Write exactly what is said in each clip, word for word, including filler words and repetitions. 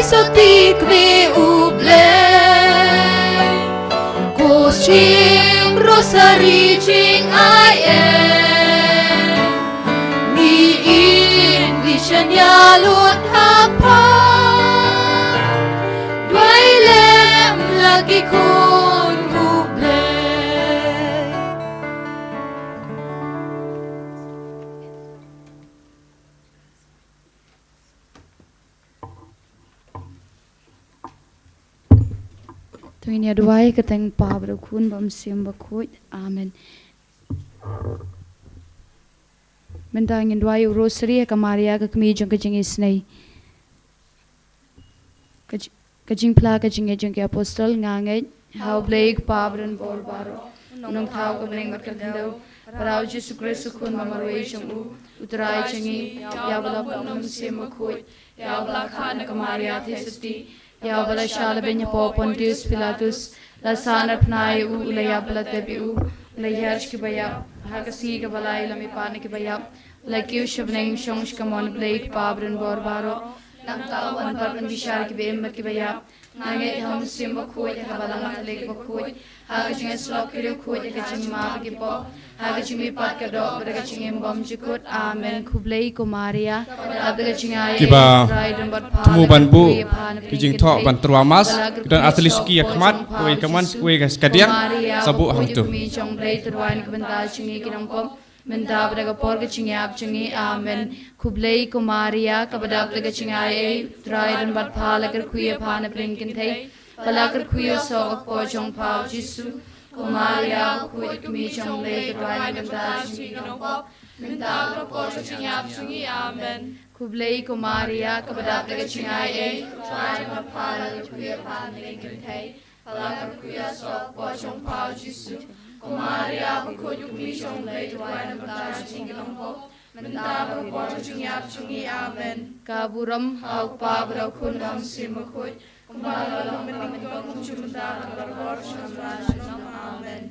Sati kwe u Blei. Ko shim rosary jing ai e. Ni in di shania lut hapa. Dwai lem lagi kun u Blei. To ngin ïa duwai ha ka kyrteng u Kpa bad u Khun bad u Mynsiem Bakhuid. Amen. Mynta ngin duwai u Rosary ha ka Maria ka kmie jong ka jingisynei. Ka ji-, ka jingphla ka jingngeit jong ki apostol. Nga ngeit ha u Blei u Kpa ba don bor baroh, u nongthaw ka bneng bad ka khyndew, bad ha u Jisu Khrist u Khun ba marwei jong u, u Trai jong ngi, ïa ba la put na u Mynsiem Bakhuid, ïa ba la kha na ka Maria Theisotti, ïa ba la shah la beiñ hapoh Pontius Pilatus, la sahnarphna ïa u, u la ïap bad la tep ïa u, u la hiar sha kiba ïap, ha ka sngi kaba lai u la mihpat na kiba ïap, u la kiew sha bneng, u shong sha kamon u Blei u Kpa ba don bor baroh. Nangta u wan pat ban bishar ïa kiba im bad kiba ïap. Nga ngeit ha u Mynsiem Bakhuid, ha ka Balang Katholik bakhuid, ha ka jingïasyllok ki riewkhuid, ha ka jingma ba ki pop, ha ka jingmihpat ka doh bad ha ka jingim bymjukut. Amen. Khublei ko Maria, ka dap da ka jingai, kiba u Trai u don bad pha, thmu ban buh ki jingthoh ban tyrwa Mass, ki don artylli suki ïa khmat, kawei ka man, kawei ka skadiang, sa buh hangtu. Mynta bad ha ka por ka jingïap jong ngi. Amen. Khublei ko Maria, kaba dap da ka jingaiei, u Trai u don bad pha, la kyrkhu ïa pha na pdeng kynthei, ba la kyrkhu ïa u soh ka kpoh jong pha u Jisu. Ko Maria bakhuid, kmie jong u Blei, ka duwai na ka bynta jong ngi ki nongpop, mynta bad ha ka por ka jingïap jong ngi. Amen. Khublei ko Maria, kaba dap da ka jingaiei, u Trai u don bad pha, la kyrkhu ïa pha na pdeng kynthei, ba la kyrkhu ïa u soh ka kpoh jong pha u Jisu. Ko Maria bakhuid, kmie jong u Blei, ka duwai na ka bynta jong ngi ki nongpop, mynta bad ha ka por ka jingïap jong ngi. Amen. Ka burom ha u Kpa bad ha u Khun bad ha u Mynsiem Bakhuid, kumba la long mynnyngkong, kumjuh mynta bad ha ka por ka jong ngi junom. Amen.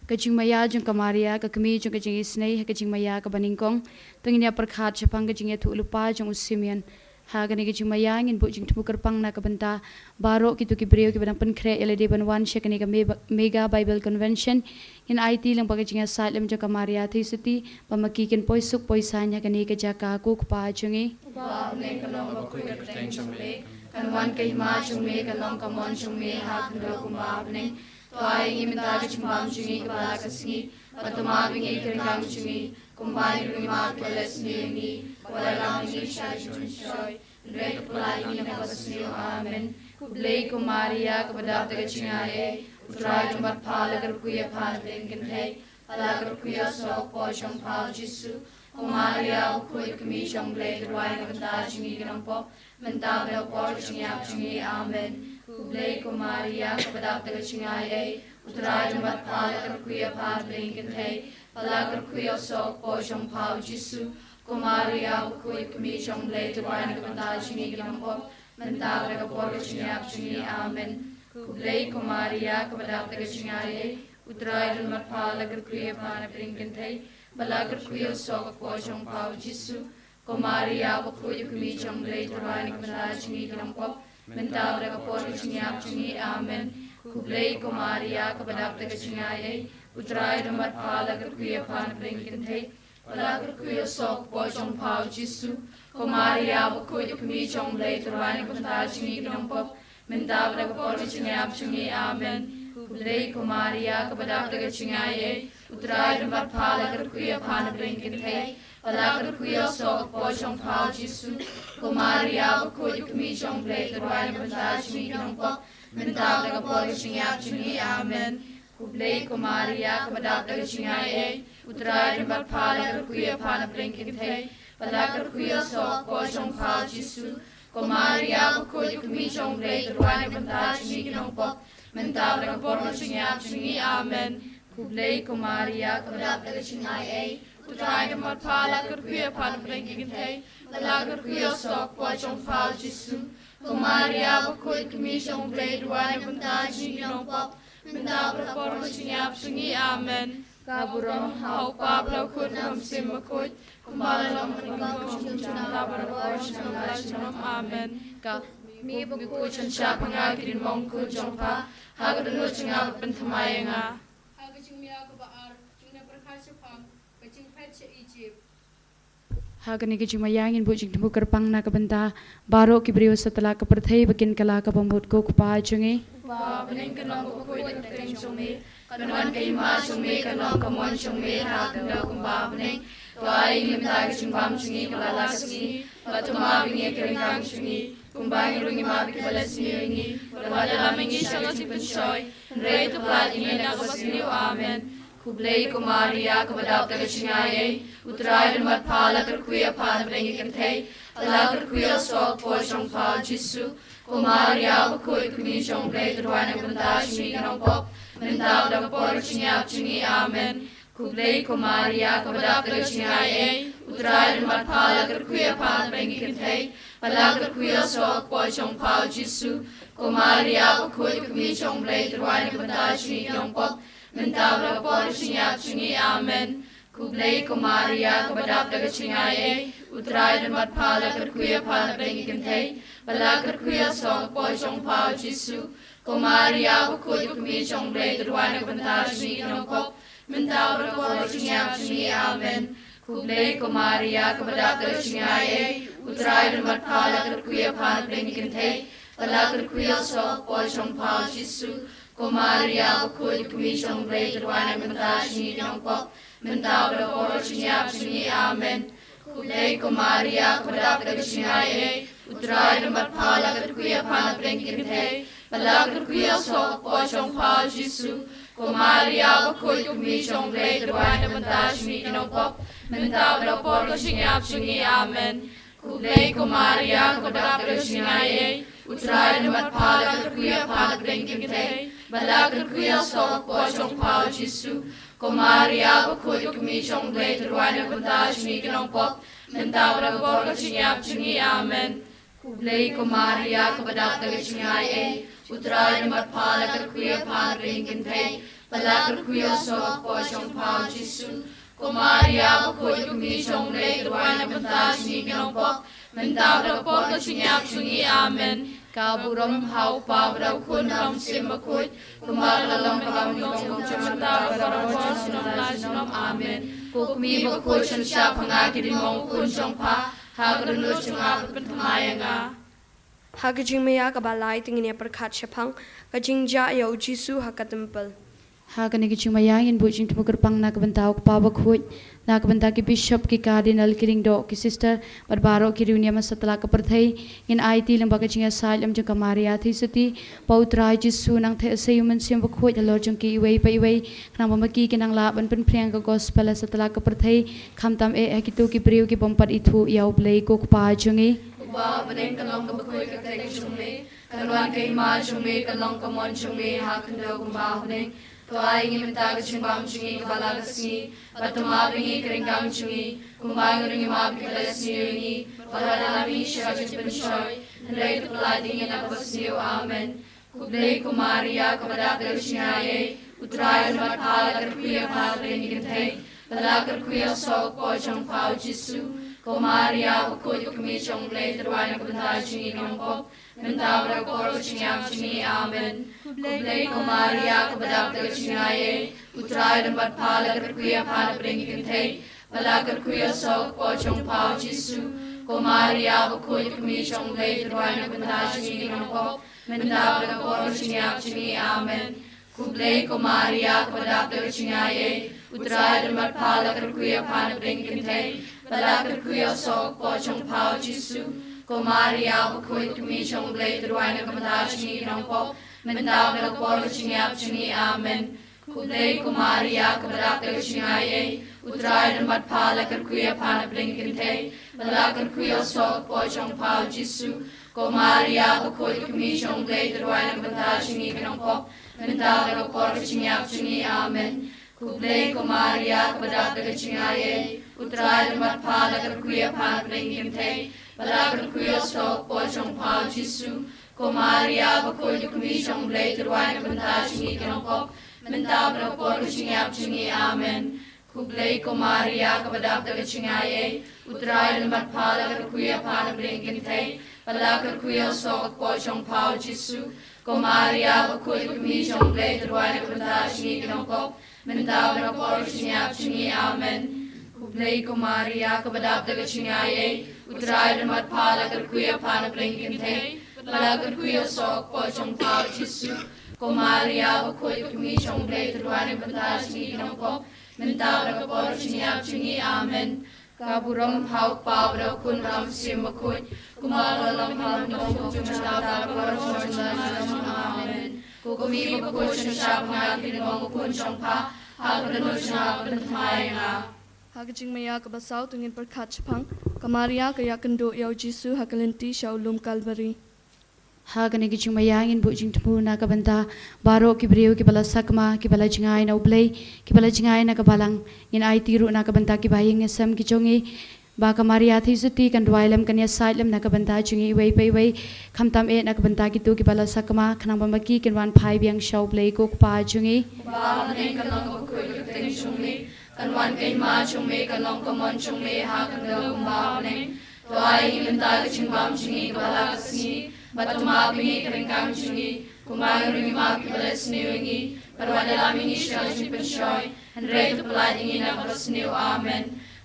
Ka jingmaïa jong ka Maria, ka kmie jong ka jingisynei ha ka jingmaïa kaba nyngkong. To ngin ïa pyrkhat shaphang ka jingïathuhlypa jong u Simeon. Ha kane ka jingmaïa ngin buh jingthmu kyrpang na ka bynta baroh kito ki briew kiba dang pynkhreh ïa lade ban wan sha kane ka Me-, Mega Bible Convention. Ngin aiti lyngba ka jingïasaid lem jong ka Maria Theisotti, ba ma ki kin poi suk poi saiñ ha kane ka jaka, ko Kpa jong ngi. Ba ha bneng, kan long bakhuid ka kyrteng jong me, kan wan ka hima jong me, kan long ka mon jong me ha khyndew kumba ha bneng. To ai ïa ngi mynta ka jingbam jong ngi kaba la ka sngi, bad to map ïa ngi ki ryngkang jong ngi, kumba ngi ruh ngi map ïa kiba leh sniew ïa ngi, wat la ïalam ïa ngi sha ka jingpynshoi, hynrei to pyllait ïa ngi na kaba sniew. Amen. Khublei ko Maria, kaba dap da ka jingaiei, u Trai u don bad pha, la kyrkhu ïa pha na pdeng kynthei, ba la kyrkhu ïa u soh ka kpoh jong pha u Jisu. Ko Maria bakhuid, kmie jong u Blei, to duwai na ka bynta jong ngi ki nongpop, mynta bad ha ka por ka jingïap jong ngi. Amen. Khublei ko Maria, kaba dap da ka jingaiei, u Trai u don bad pha, la kyrkhu ïa pha na pdeng kynthei, ba la kyrkhu ïa u soh ka kpoh jong pha u Jisu. Ko Maria bakhuid, kmie jong u Blei, to duwai na ka bynta jong ngi ki nongpop, mynta bad ha ka por ka jingïap jong ngi. Amen. Khublei ko Maria, kaba dap da ka jingaiei, u Trai u don bad pha, la kyrkhu ïa pha na pdeng kynthei, ba la kyrkhu ïa u soh ka kpoh jong pha u Jisu. Ko Maria bakhuid, kmie jong u Blei, to duwai na ka bynta jong ngi ki nongpop, mynta bad ha ka por ka jingïap jong ngi. Amen. Khublei ko Maria, kaba dap da ka jingaiei, u Trai u don bad pha, la kyrkhu ïa pha na pdeng kynthei, ba la kyrkhu ïa u soh ka kpoh jong pha u Jisu. Ko Maria bakhuid, kmie jong u Blei, to duwai na ka bynta jong ngi ki nongpop, mynta bad ha ka por ka jingïap jong ngi. Amen. Khublei ko Maria, kaba dap da ka jingaiei, u Trai u don bad pha, la kyrkhu ïa pha na pdeng kynthei, ba la kyrkhu ïa u soh ka kpoh jong pha u Jisu. Ko Maria bakhuid, kmie jong u Blei, to duwai na ka bynta jong ngi ki nongpop, mynta bad ha ka por ka jingïap jong ngi. Amen. Khublei ko Maria, kaba dap da ka jingaiei, u Trai u don bad pha, la kyrkhu ïa pha na pdeng kynthei, ba la kyrkhu ïa u soh ka kpoh jong pha u Jisu. Ko Maria bakhuid, kmie jong u Blei, to duwai na ka bynta jong ngi ki nongpop, mynta bad ha ka por ka jingïap jong ngi. Amen. Khublei ko Maria, kaba dap da ka jingaiei, u Trai u don bad pha, la kyrkhu ïa pha na pdeng kynthei, ba la kyrkhu ïa u soh ka kpoh jong pha u Jisu. Ko Maria bakhuid, kmie jong u Blei, to duwai na ka bynta jong ngi ki nongpop, mynta bad ha ka por ka jingïap jong ngi. Amen. Ka burom ha u Kpa bad ha u Khun bad ha u Mynsiem Bakhuid, kumba la long mynnyngkong, kumjuh mynta bad ha ka por ka jong ngi junom. Amen. Ka Me bakhuid, sngewsih ïa nga ki diengphna khun jong pha, ha ka dohnud jong nga bad pynthymmai ïa nga. Ha ka jingmih ïa kaba ar, jingïapyrkhat shaphang, ka jingphet sha Ijipt. Ha kane ka jingmaïa ngin buh jingthmu kyrpang na ka bynta baroh ki briew satlak ka pyrthei ba kin kylla ka bamut, ko Kpa jong ngi. Ba ha bneng kan long ka bakhuid ka kyrteng jong me, kan wan ka hima jong me, kan long ka mon jong me ha ka khyndew kumba ha bneng. To ai ïa ngi mynta ka jingbam jong ngi kaba la ka sngi, bad to map ïa ngi ki ryngkang jong ngi, kumba ngi ruh ngi map ïa kiba la sniew ïa ngi. Bad wat ïalam ïa ngi sha ka jingpynshoi, hynrei to pyllait ïa ngi na kaba sniew. Amen. Khublei ko Maria, kaba dap da ka jingaiei, U Trai u don bad pha. La kyrkhu ïa pha napdeng ki kynthei, bad la kyrkhu ïa u soh ka kpoh jong pha, u Jisu. Ko Maria bakhuid, ko kmie jong U Blei, to duwai na ka bynta jong ngi ki nongpop, mynta bad ha ka por ka jingïap jong ngi. Amen. Khublei ko Maria, kaba dap da ka jingaiei, U Trai u don bad pha. La kyrkhu ïa pha napdeng ki kynthei, bad la kyrkhu ïa u soh ka kpoh jong pha, u Jisu. Ko Maria bakhuid, ko kmie jong U Blei, to duwai na ka bynta jong ngi ki nongpop, mynta bad ha ka por ka jingïap jong ngi. Amen. Khublei ko Maria, kaba dap da ka jingaiei, U Trai u don bad pha. La kyrkhu ïa pha napdeng ki kynthei, bad la kyrkhu ïa u soh ka kpoh jong pha, u Jisu. Ko Maria bakhuid, ko kmie jong U Blei, to duwai na ka bynta jong ngi ki nongpop, mynta bad ha ka por ka jingïap jong ngi. Amen. Khublei ko Maria, kaba dap da ka jingaiei, U Trai u don bad pha. La kyrkhu ïa pha napdeng ki kynthei, bad la kyrkhu ïa u soh ka kpoh jong pha, u Jisu. Ko Maria bakhuid, ko kmie jong U Blei, to duwai na ka bynta jong ngi ki nongpop, mynta bad ha ka por ka jingïap jong ngi. Amen. Khublei ko Maria, kaba dap da ka jingaiei, U Trai u don bad pha. La kyrkhu ïa pha napdeng ki kynthei, bad la kyrkhu ïa u soh ka kpoh jong pha, u Jisu. Ko Maria bakhuid, ko kmie jong U Blei, to duwai na ka bynta jong ngi ki nongpop, mynta bad ha ka por ka jingïap jong ngi. Amen. Khublei ko Maria, kaba dap da ka jingaiei, U Trai u don bad pha. La kyrkhu ïa pha napdeng ki kynthei, bad la kyrkhu ïa u soh ka kpoh jong pha, u Jisu. Ko Maria bakhuid, ko kmie jong U Blei, to duwai na ka bynta jong ngi ki nongpop, mynta bad ha ka por ka jingïap jong ngi. Amen. Khublei ko Maria, kaba dap da ka jingaiei, U Trai u don bad pha. La kyrkhu ïa pha napdeng ki kynthei, bad la kyrkhu ïa u soh ka kpoh jong pha, u Jisu. Ko Maria bakhuid, ko kmie jong U Blei, to duwai na ka bynta jong ngi ki nongpop, mynta bad ha ka por ka jingïap jong ngi. Amen. Ka burom ha U Kpa bad ha U Khun bad ha U Mynsiem Bakhuid, kumba ka la long, ka la wan, ka long kumjuh, mynta bad ha ka por junom la junom. Amen. Ko kmie bakhuid, sngewsih ïa nga ki diengphna khun jong pha, ha ka dohnud jong nga bad pynthymmai ïa nga. Ha ka jingmaïa kaba lai te ngin ïapyrkhat shaphang ka jingjah ïa u Jisu ha ka templ. Ha kane ka jingmaïa ngin buh jingthmu kyrpang na ka bynta U Kpa bakhuid, na ka bynta ki bishop, ki cardinal, ki lyngdoh, ki sister, bad baroh ki riewniam ha satlak ka pyrthei. Ngin aiti lyngba ka jingïasaid lem jong ka Maria Theisotti, ba U Trai Jisu un nang theh sei U Mynsiem Bakhuid halor jong ki iwei pa iwei, khnang ba ma ki kin nang lah ban pynphriang ka gospel ha satlak ka pyrthei, khamtam eh ha kito ki briew ki bym pat ithuh ïa U Blei, ko Kpa jong ngi. Uba ha bneng, kan long ka bakhuid ka kyrteng jong me, kan wan ka hima jong me, kan long ka mon jong me ha khyndew kumba ha bneng. To ai ïa ngi mynta ka jingbam jong ngi kaba la ka sngi, bad to map ïa ngi ki ryngkang jong ngi, kumba ngi ruh ngi map ïa kiba la sniew ïa ngi, bad wat ïalam ïa ngi sha ka jingpynshoi, hynrei to pyllait ïa ngi na kaba sniew. Amen. Khublei ko Maria, kaba dap da ka jingaiei, U Trai u don bad pha. La kyrkhu ïa pha napdeng ki kynthei, bad la kyrkhu ïa u soh ka kpoh jong pha, u Jisu. Ko Maria bakhuid, ko kmie jong U Blei, to duwai na ka bynta jong ngi ki nongpop, mynta bad ha ka por ka jingïap jong ngi. Amen. Khublei ko Maria, kaba dap da ka jingaiei, U Trai u don bad pha. La kyrkhu ïa pha napdeng ki kynthei, bad la kyrkhu ïa u soh ka kpoh jong pha, u Jisu. Ko Maria bakhuid, ko kmie jong U Blei, to duwai na ka bynta jong ngi ki nongpop, mynta bad ha ka por ka jingïap jong ngi. Amen. Khublei ko Maria, kaba dap da ka jingaiei, U Trai u don bad pha. La kyrkhu ïa pha napdeng ki kynthei, bad la kyrkhu ïa u soh ka kpoh jong pha, u Jisu. Ko Maria bakhuid, ko kmie jong U Blei, to duwai na ka bynta jong ngi ki nongpop, mynta bad ha ka por ka jingïap jong ngi. Amen. Khublei ko Maria, kaba dap da ka jingaiei, U Trai u don bad pha. La kyrkhu ïa pha napdeng ki kynthei, bad la kyrkhu ïa u soh ka kpoh jong pha, u Jisu. Ko Maria bakhuid, ko kmie jong U Blei, to duwai na ka bynta jong ngi ki nongpop, mynta bad ha ka por ka jingïap jong ngi. Amen. Khublei ko Maria, kaba dap da ka jingaiei, U Trai u don bad pha. La kyrkhu ïa pha napdeng ki kynthei, bad la kyrkhu ïa u soh ka kpoh jong pha, u Jisu. Ko Maria bakhuid, ko kmie jong U Blei, to duwai na ka bynta jong ngi ki nongpop, mynta bad ha ka por ka jingïap jong ngi. Amen. Khublei ko Maria, kaba dap da ka jingaiei, U Trai u don bad pha. La kyrkhu ïa pha napdeng ki kynthei, Ba la kyrkhu ïa u soh ka kpoh jong u Jisu. Ko Maria bakhuid, ko kmie jong u Blei, to duwai na ka bynta jong ngi ki nongpop, mynta bad ha ka por jingïap jong ngi. Amen. Khublei ko Maria, kaba dap da ka jingaiei, u Trai u don bad pha, la kyrkhu ïa pha na pdeng ki kynthei, ba la kyrkhu ïa u soh ka kpoh jong u Jisu. Ko Maria bakhuid, ko kmie jong u Blei, to duwai na ka bynta jong ngi ki nongpop, mynta bad ha ka por jingïap jong ngi. Amen. Ka burom ha u Kpa bad ha u Khun bad ha u Mynsiem Bakhuid, kumba la long, kumba long, kumjuh, mynta bad ha ka por jong ngi. Amen. Ko kmie bakhuid, shon shah pha nga ha ki ri u khun jong pha, ha ka dohnud jong nga ba pynthymmai ïa nga. Ha ka jingmaïa kaba saw to ngin pyrkhat shaphang ka Maria ka ïakynduh ïa u Jisu ha ka lynti sha u lum Kalbari. Ha kane ka jingmaïa ngin buh jingthmu na ka bynta baroh ki briew kiba la sakma, kiba la jngai na u Blei, kiba la jngai na ka balang. Ngin aiti ruh na ka bynta ki bahaïing ki sem ki jong ngi, ba ka Maria Theisotti kan duwai lem, kan ïasaid lem na ka bynta jong ngi iwei pa iwei, khamtam eh na ka bynta kito kiba la sakma, khnang ba ma ki kin wan phai biang sha u Blei ko Kpa jong ngi. Ba ha bneng, kan long kaba khuid ka kyrteng jong me, kan wan ka hima jong me, kan long ka mon jong me ha ka khyndew kumba ha bneng. To ai ïa ngi mynta ka jingbam jong ngi kaba la ka sngi, bad to map ïa ngi ka ryngkang jong ngi, kumba ngi ruh ngi map ïa kiba leh sniew ïa ngi, bad wat ïalam ïa ngi sha ka jingpynshoi, hynrei to pyllait ïa ngi na kaba sniew. Amen.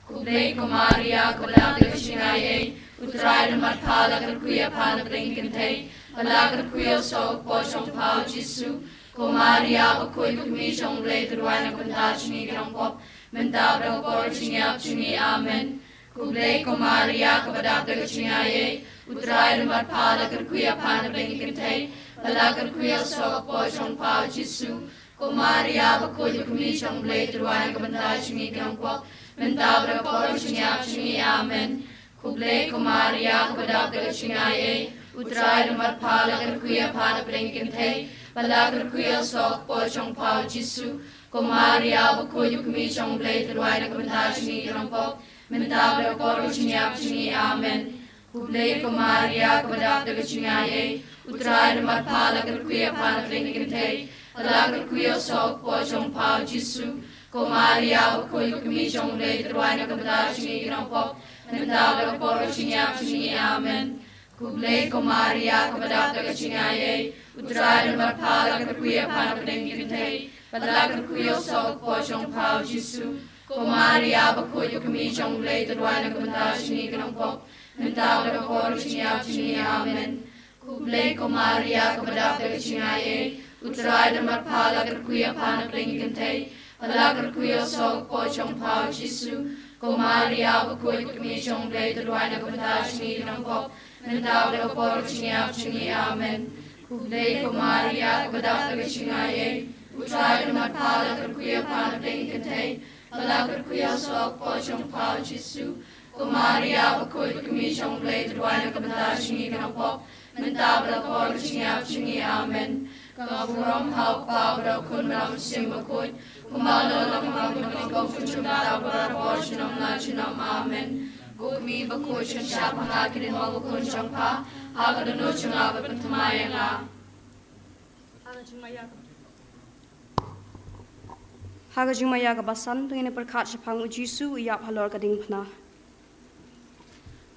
Khublei ko Maria, kaba dap da ka jingaiei, u Trai u don bad pha, la kyrkhu ïa pha na pdeng ki kynthei, bad la kyrkhu ïa u soh ka kpoh jong pha u Jisu. Ko Maria bakhuid, ko kmie jong u Blei, to duwai na ka bynta jong ngi ki nongpop, mynta bad ha ka por jingïap jong ngi. Amen. Khublei ko Maria, kaba dap da ka jingaiei, u Trai u don bad pha, la kyrkhu ïa pha na pdeng ki kynthei, bad la kyrkhu ïa u soh ka kpoh jong pha u Jisu. Ko Maria bakhuid, ko kmie jong u Blei, to duwai na ka bynta jong ngi ki nongpop, mynta bad ha ka por jingïap jong ngi. Amen. Khublei ko Maria, kaba dap da ka jingaiei, u Trai u don bad pha, la kyrkhu ïa pha na pdeng ki kynthei, bad la kyrkhu ïa u soh ka kpoh jong pha u Jisu. Ko Maria bakhuid, ko kmie jong u Blei, to duwai na ka bynta jong ngi ki nongpop, mynta bad ha ka por jingïap jong ngi. Amen. Khublei ko Maria, kaba dap da ka jingaiei, u Trai u don bad pha, la kyrkhu ïa pha na pdeng ki kynthei, bad la kyrkhu ïa u soh ka kpoh jong pha u Jisu. Ko Maria bakhuid, ko kmie jong u Blei, to duwai na ka bynta jong ngi ki nongpop, mynta bad ha ka por jingïap jong ngi. Amen. Khublei ko Maria, kaba dap da ka jingaiei, u Trai u don bad pha, la kyrkhu ïa pha na pdeng ki kynthei, bad la kyrkhu ïa u soh ka kpoh jong pha u Jisu. Ko Maria bakhuid, ko kmie jong u Blei, to duwai na ka bynta jong ngi ki nongpop, mynta bad ha ka por jingïap jong ngi. Amen. Khublei ko Maria, kaba dap da ka jingaiei, u Trai u don bad pha, la kyrkhu ïa pha na pdeng ki kynthei, bad la kyrkhu ïa u soh ka kpoh jong pha u Jisu. Ko Maria bakhuid, ko kmie jong u Blei, to duwai na ka bynta jong ngi ki nongpop, mynta bad ha ka por jingïap jong ngi. Amen. Khublei ko Maria, kaba dap da ka jingaiei, u Trai u don bad pha, la kyrkhu ïa pha na pdeng ki kynthei, bad la kyrkhu ïa u soh ka kpoh jong pha u Jisu. Ko Maria bakhuid, ko kmie jong u Blei, to duwai na ka bynta jong ngi ki nongpop, mynta bad ha ka por jingïap jong ngi. Amen. Ka burom ha u Kpa bad ha u Khun bad ha u Mynsiem Bakhuid, kumba la long, kumba long, kumjuh, mynta bad ha ka por junom la junom. Amen. Ko kmie bakhuid, shon shah pha nga ha ki ri u khun jong pha, ha ka dohnud jong nga ba pynthymmai ïa nga. Ha ka jingmaïa kaba san to ngin pyrkhat shaphang u Jisu u ïap halor ka diengphna.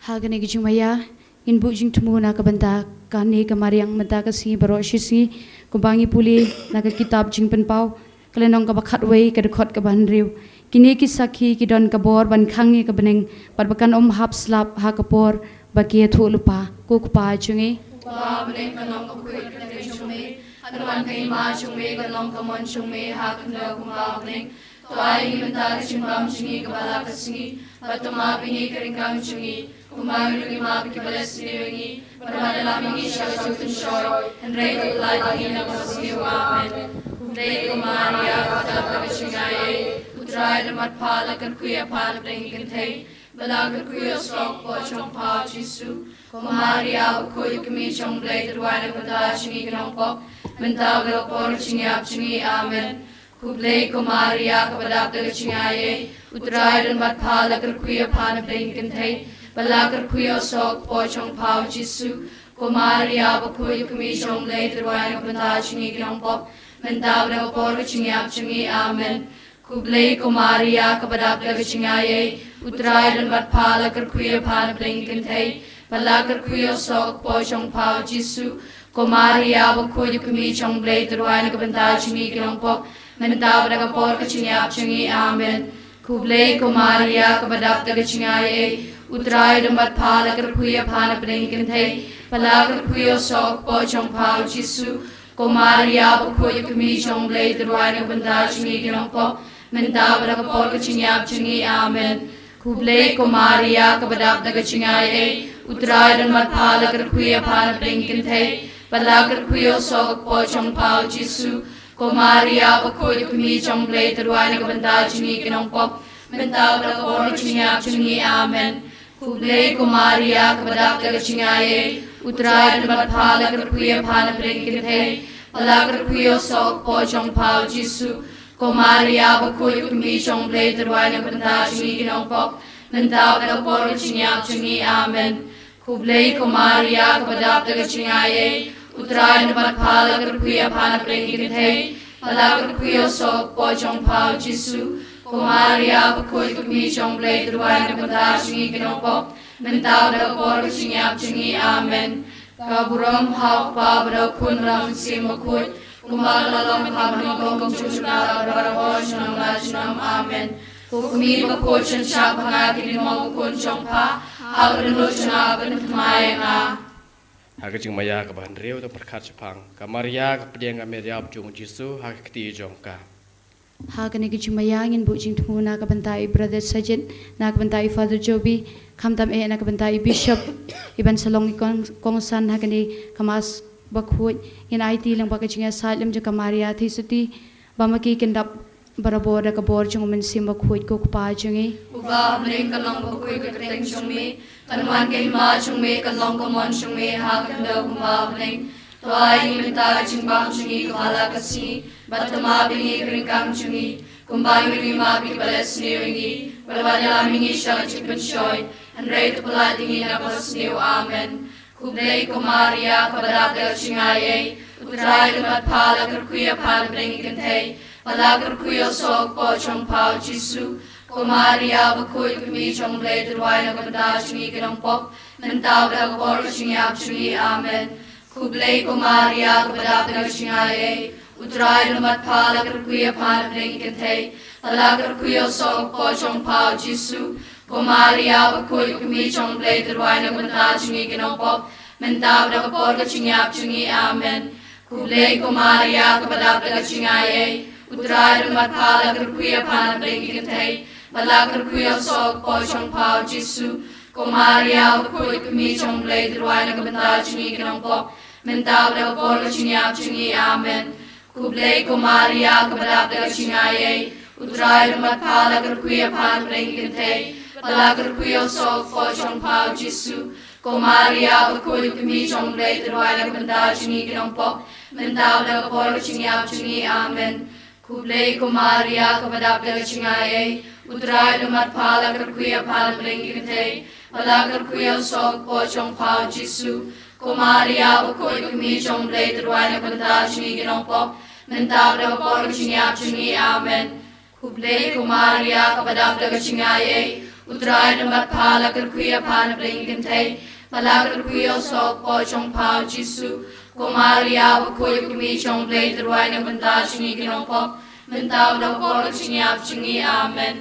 Ha kane ka jingmaïa ngin buh jingthmu na ka bynta kane ka mariang mynta ka sngi baroh shi sngi, kumba ngi pule na ka kitab Jingpynpaw, ka lynnong kaba khatwei, ka dkhot kaba hynriew. Kine ki sakhi ki don ka bor ban khang ïa ka bneng, bad ba kan ym hap slap ha ka por ba ki ïathuh lypa. Ko Kpa jong ngi. Kpa ha bneng, kan long kaba khuid ka kyrteng jong me, kan wan ka hima jong me, kan long ka mon jong me ha ka khyndew kumba ha bneng. To ai ïa ngi mynta ka jingbam jong ngi kaba la ka sngi, bad to map ïa ngi ka ryngkang jong ngi, kumba ngi ruh ngi map ïa kiba leh sniew ïa ngi, bad wat ïalam ïa ngi sha ka jingpynshoi, hynrei to pyllait ïa ngi na kaba sniew. Amen. Khublei ko Maria, kaba dap da ka jingaiei, u Trai u don bad pha, la kyrkhu ïa pha na pdeng ki kynthei, bad la kyrkhu ïa u soh ka kpoh jong pha u Jisu. Ko Maria bakhuid, ko kmie jong u Blei, to duwai na ka bynta jong ngi ki nongpop, mynta bad ha ka por jingïap jong ngi. Amen. Khublei ko Maria, kaba dap da ka jingaiei, u Trai u don bad pha, la kyrkhu ïa pha na pdeng ki kynthei, bad la kyrkhu ïa u soh ka kpoh jong pha u Jisu. Ko Maria bakhuid, ko kmie jong u Blei, to duwai na ka bynta jong ngi ki nongpop, mynta bad ha ka por jingïap jong ngi. Amen. Khublei ko Maria, kaba dap da ka jingaiei, u Trai u don bad pha, la kyrkhu ïa pha na pdeng ki kynthei, Ba la kyrkhu ïa u soh ka kpoh jong pha u Jisu. Ko Maria bakhuid, u kmie jong u Blei, to duwai na ka bynta jong ngi ki nongpop, mynta bad ha ka por ka jingïap jong ngi. Amen. Khublei ko Maria, kaba dap da ka jingai ei, u Trai u don bad pha, la kyrkhu ïa pha na pdeng ki kynthei, ba la kyrkhu ïa u soh ka kpoh jong pha u Jisu. Ko Maria bakhuid, u kmie jong u Blei, to duwai na ka bynta jong ngi ki nongpop, mynta bad ha ka por ka jingïap jong ngi. Amen. Khublei ko Maria, kaba dap da ka jingai ei, u Trai u don bad pha, la kyrkhu ïa pha na pdeng ki kynthei, ba la kyrkhu ïa u soh ka kpoh jong pha u Jisu. Ko Maria bakhuid, u kmie jong u Blei, to duwai na ka bynta jong ngi ki nongpop, mynta bad ha ka por ka jingïap jong ngi. Amen. Khublei ko Maria, kaba dap da ka jingai ei, u Trai u don bad pha, la kyrkhu ïa pha na pdeng ki kynthei, ba la kyrkhu ïa u soh ka kpoh jong pha u Jisu. Ko Maria bakhuid, u kmie jong u Blei, to duwai na ka bynta jong ngi ki nongpop, mynta bad ha ka por ka jingïap jong ngi. Amen. Khublei ko Maria, kaba dap da ka jingai ei, u Trai u don bad pha, la kyrkhu ïa pha na pdeng ki kynthei, ba la kyrkhu ïa u soh ka kpoh jong pha u Jisu. Ko Maria bakhuid, u kmie jong u Blei, to duwai na ka bynta jong ngi ki nongpop, mynta bad ha ka por ka jingïap jong ngi. Amen. Ka burom ha u Kpa bad ha u Khun bad ha u Mynsiem Bakhuid, kumba la long ha kaba nyngkong, kumjuh, kumta, bad barabor, junom la junom. Amen. Ko kmie bakhuid, shynshar ba nga kynmaw u khun jong pha ha ka dohnud jong nga, pynthymmai ïa nga. Ha ka jingmaïa kaba hynriew, to pyrkhat shaphang ka Maria ka pdiang ka met ïap jong u Jisu ha ka kti jong ka. Ha kane ka jingmaïa ngin buh jingthmu na ka bynta i Brother Sajid, na ka bynta i Father Joby, khamtam eh na ka bynta i Bishop, i ban sa long i kong, kongsan ha kane ka Mass bakhuid. Ngin aiti lyngba ka jingïasaid lem jong ka Maria Theisotti, ba ma ki kin dap barabor da ka bor jong u Mynsiem Bakhuid, ko Kpa jong ngi. Uba ha bneng, ka long bakhuid ka kyrteng jong me, kan wan ka hima jong me, kan long ka mon jong me ha ka khyndew kumba ha bneng. To ai ngi mynta ka jingbam jong ngi kaba ha la ka sngi, bad to map ïa ngi ka ryngkang jong ngi, kumba ngi ruh ngi map ïa kiba leh sniew ïa ngi, bad wat ïalam ïa ngi sha ka jingpynshoi, hynrei to pyllait ïa ngi na kaba sniew. Amen. Khublei ko Maria, kaba dap da ka jingai ei, u Trai u don bad pha, la kyrkhu ïa pha na pdeng ki kynthei, ba la kyrkhu ïa u soh ka kpoh jong pha u Jisu. Ko Maria bakhuid, u kmie jong u Blei, to duwai na ka bynta jong ngi ki nongpop, mynta bad ha ka por ka jingïap jong ngi. Amen. Khublei ko Maria, kaba dap da ka jingai ei, u Trai u don bad pha, la kyrkhu ïa pha na pdeng ki kynthei, ba la kyrkhu ïa u soh ka kpoh jong pha u Jisu. Ko Maria bakhuid, u kmie jong u Blei, to duwai na ka bynta jong ngi ki nongpop, mynta bad ha ka por ka jingïap jong ngi. Amen. Khublei ko Maria, kaba dap da ka jingai ei, u Trai u don bad pha, la kyrkhu ïa pha na pdeng ki kynthei, ba la kyrkhu ïa u soh ka kpoh jong pha u Jisu. Ko Maria bakhuid, u kmie jong u Blei, to duwai na ka bynta jong ngi ki nongpop, mynta bad ha ka por ka jingïap jong ngi. Amen. Khublei ko Maria, kaba dap da ka jingai ei, u Trai u don bad pha, la kyrkhu ïa pha na pdeng ki kynthei, ba la kyrkhu ïa u soh ka kpoh jong pha u Jisu. Ko Maria bakhuid, u kmie jong u Blei, to duwai na ka bynta jong ngi ki nongpop, mynta bad ha ka por ka jingïap jong ngi. Amen. Khublei ko Maria, kaba dap da ka jingai ei, u Trai u don bad pha, la kyrkhu ïa pha na pdeng ki kynthei, ba la kyrkhu ïa u soh ka kpoh jong pha u Jisu. Ko Maria bakhuid, u kmie jong u Blei, to duwai na ka bynta jong ngi ki nongpop, mynta bad ha ka por ka jingïap jong ngi. Amen. Khublei ko Maria, kaba dap da ka jingai ei, u Trai u don bad pha, la kyrkhu ïa pha na pdeng ki kynthei, ba la kyrkhu ïa u soh ka kpoh jong pha u Jisu. Ko Maria bakhuid, u kmie jong u Blei, to duwai na ka bynta jong ngi ki nongpop, mynta bad ha ka por ka jingïap jong ngi. Amen.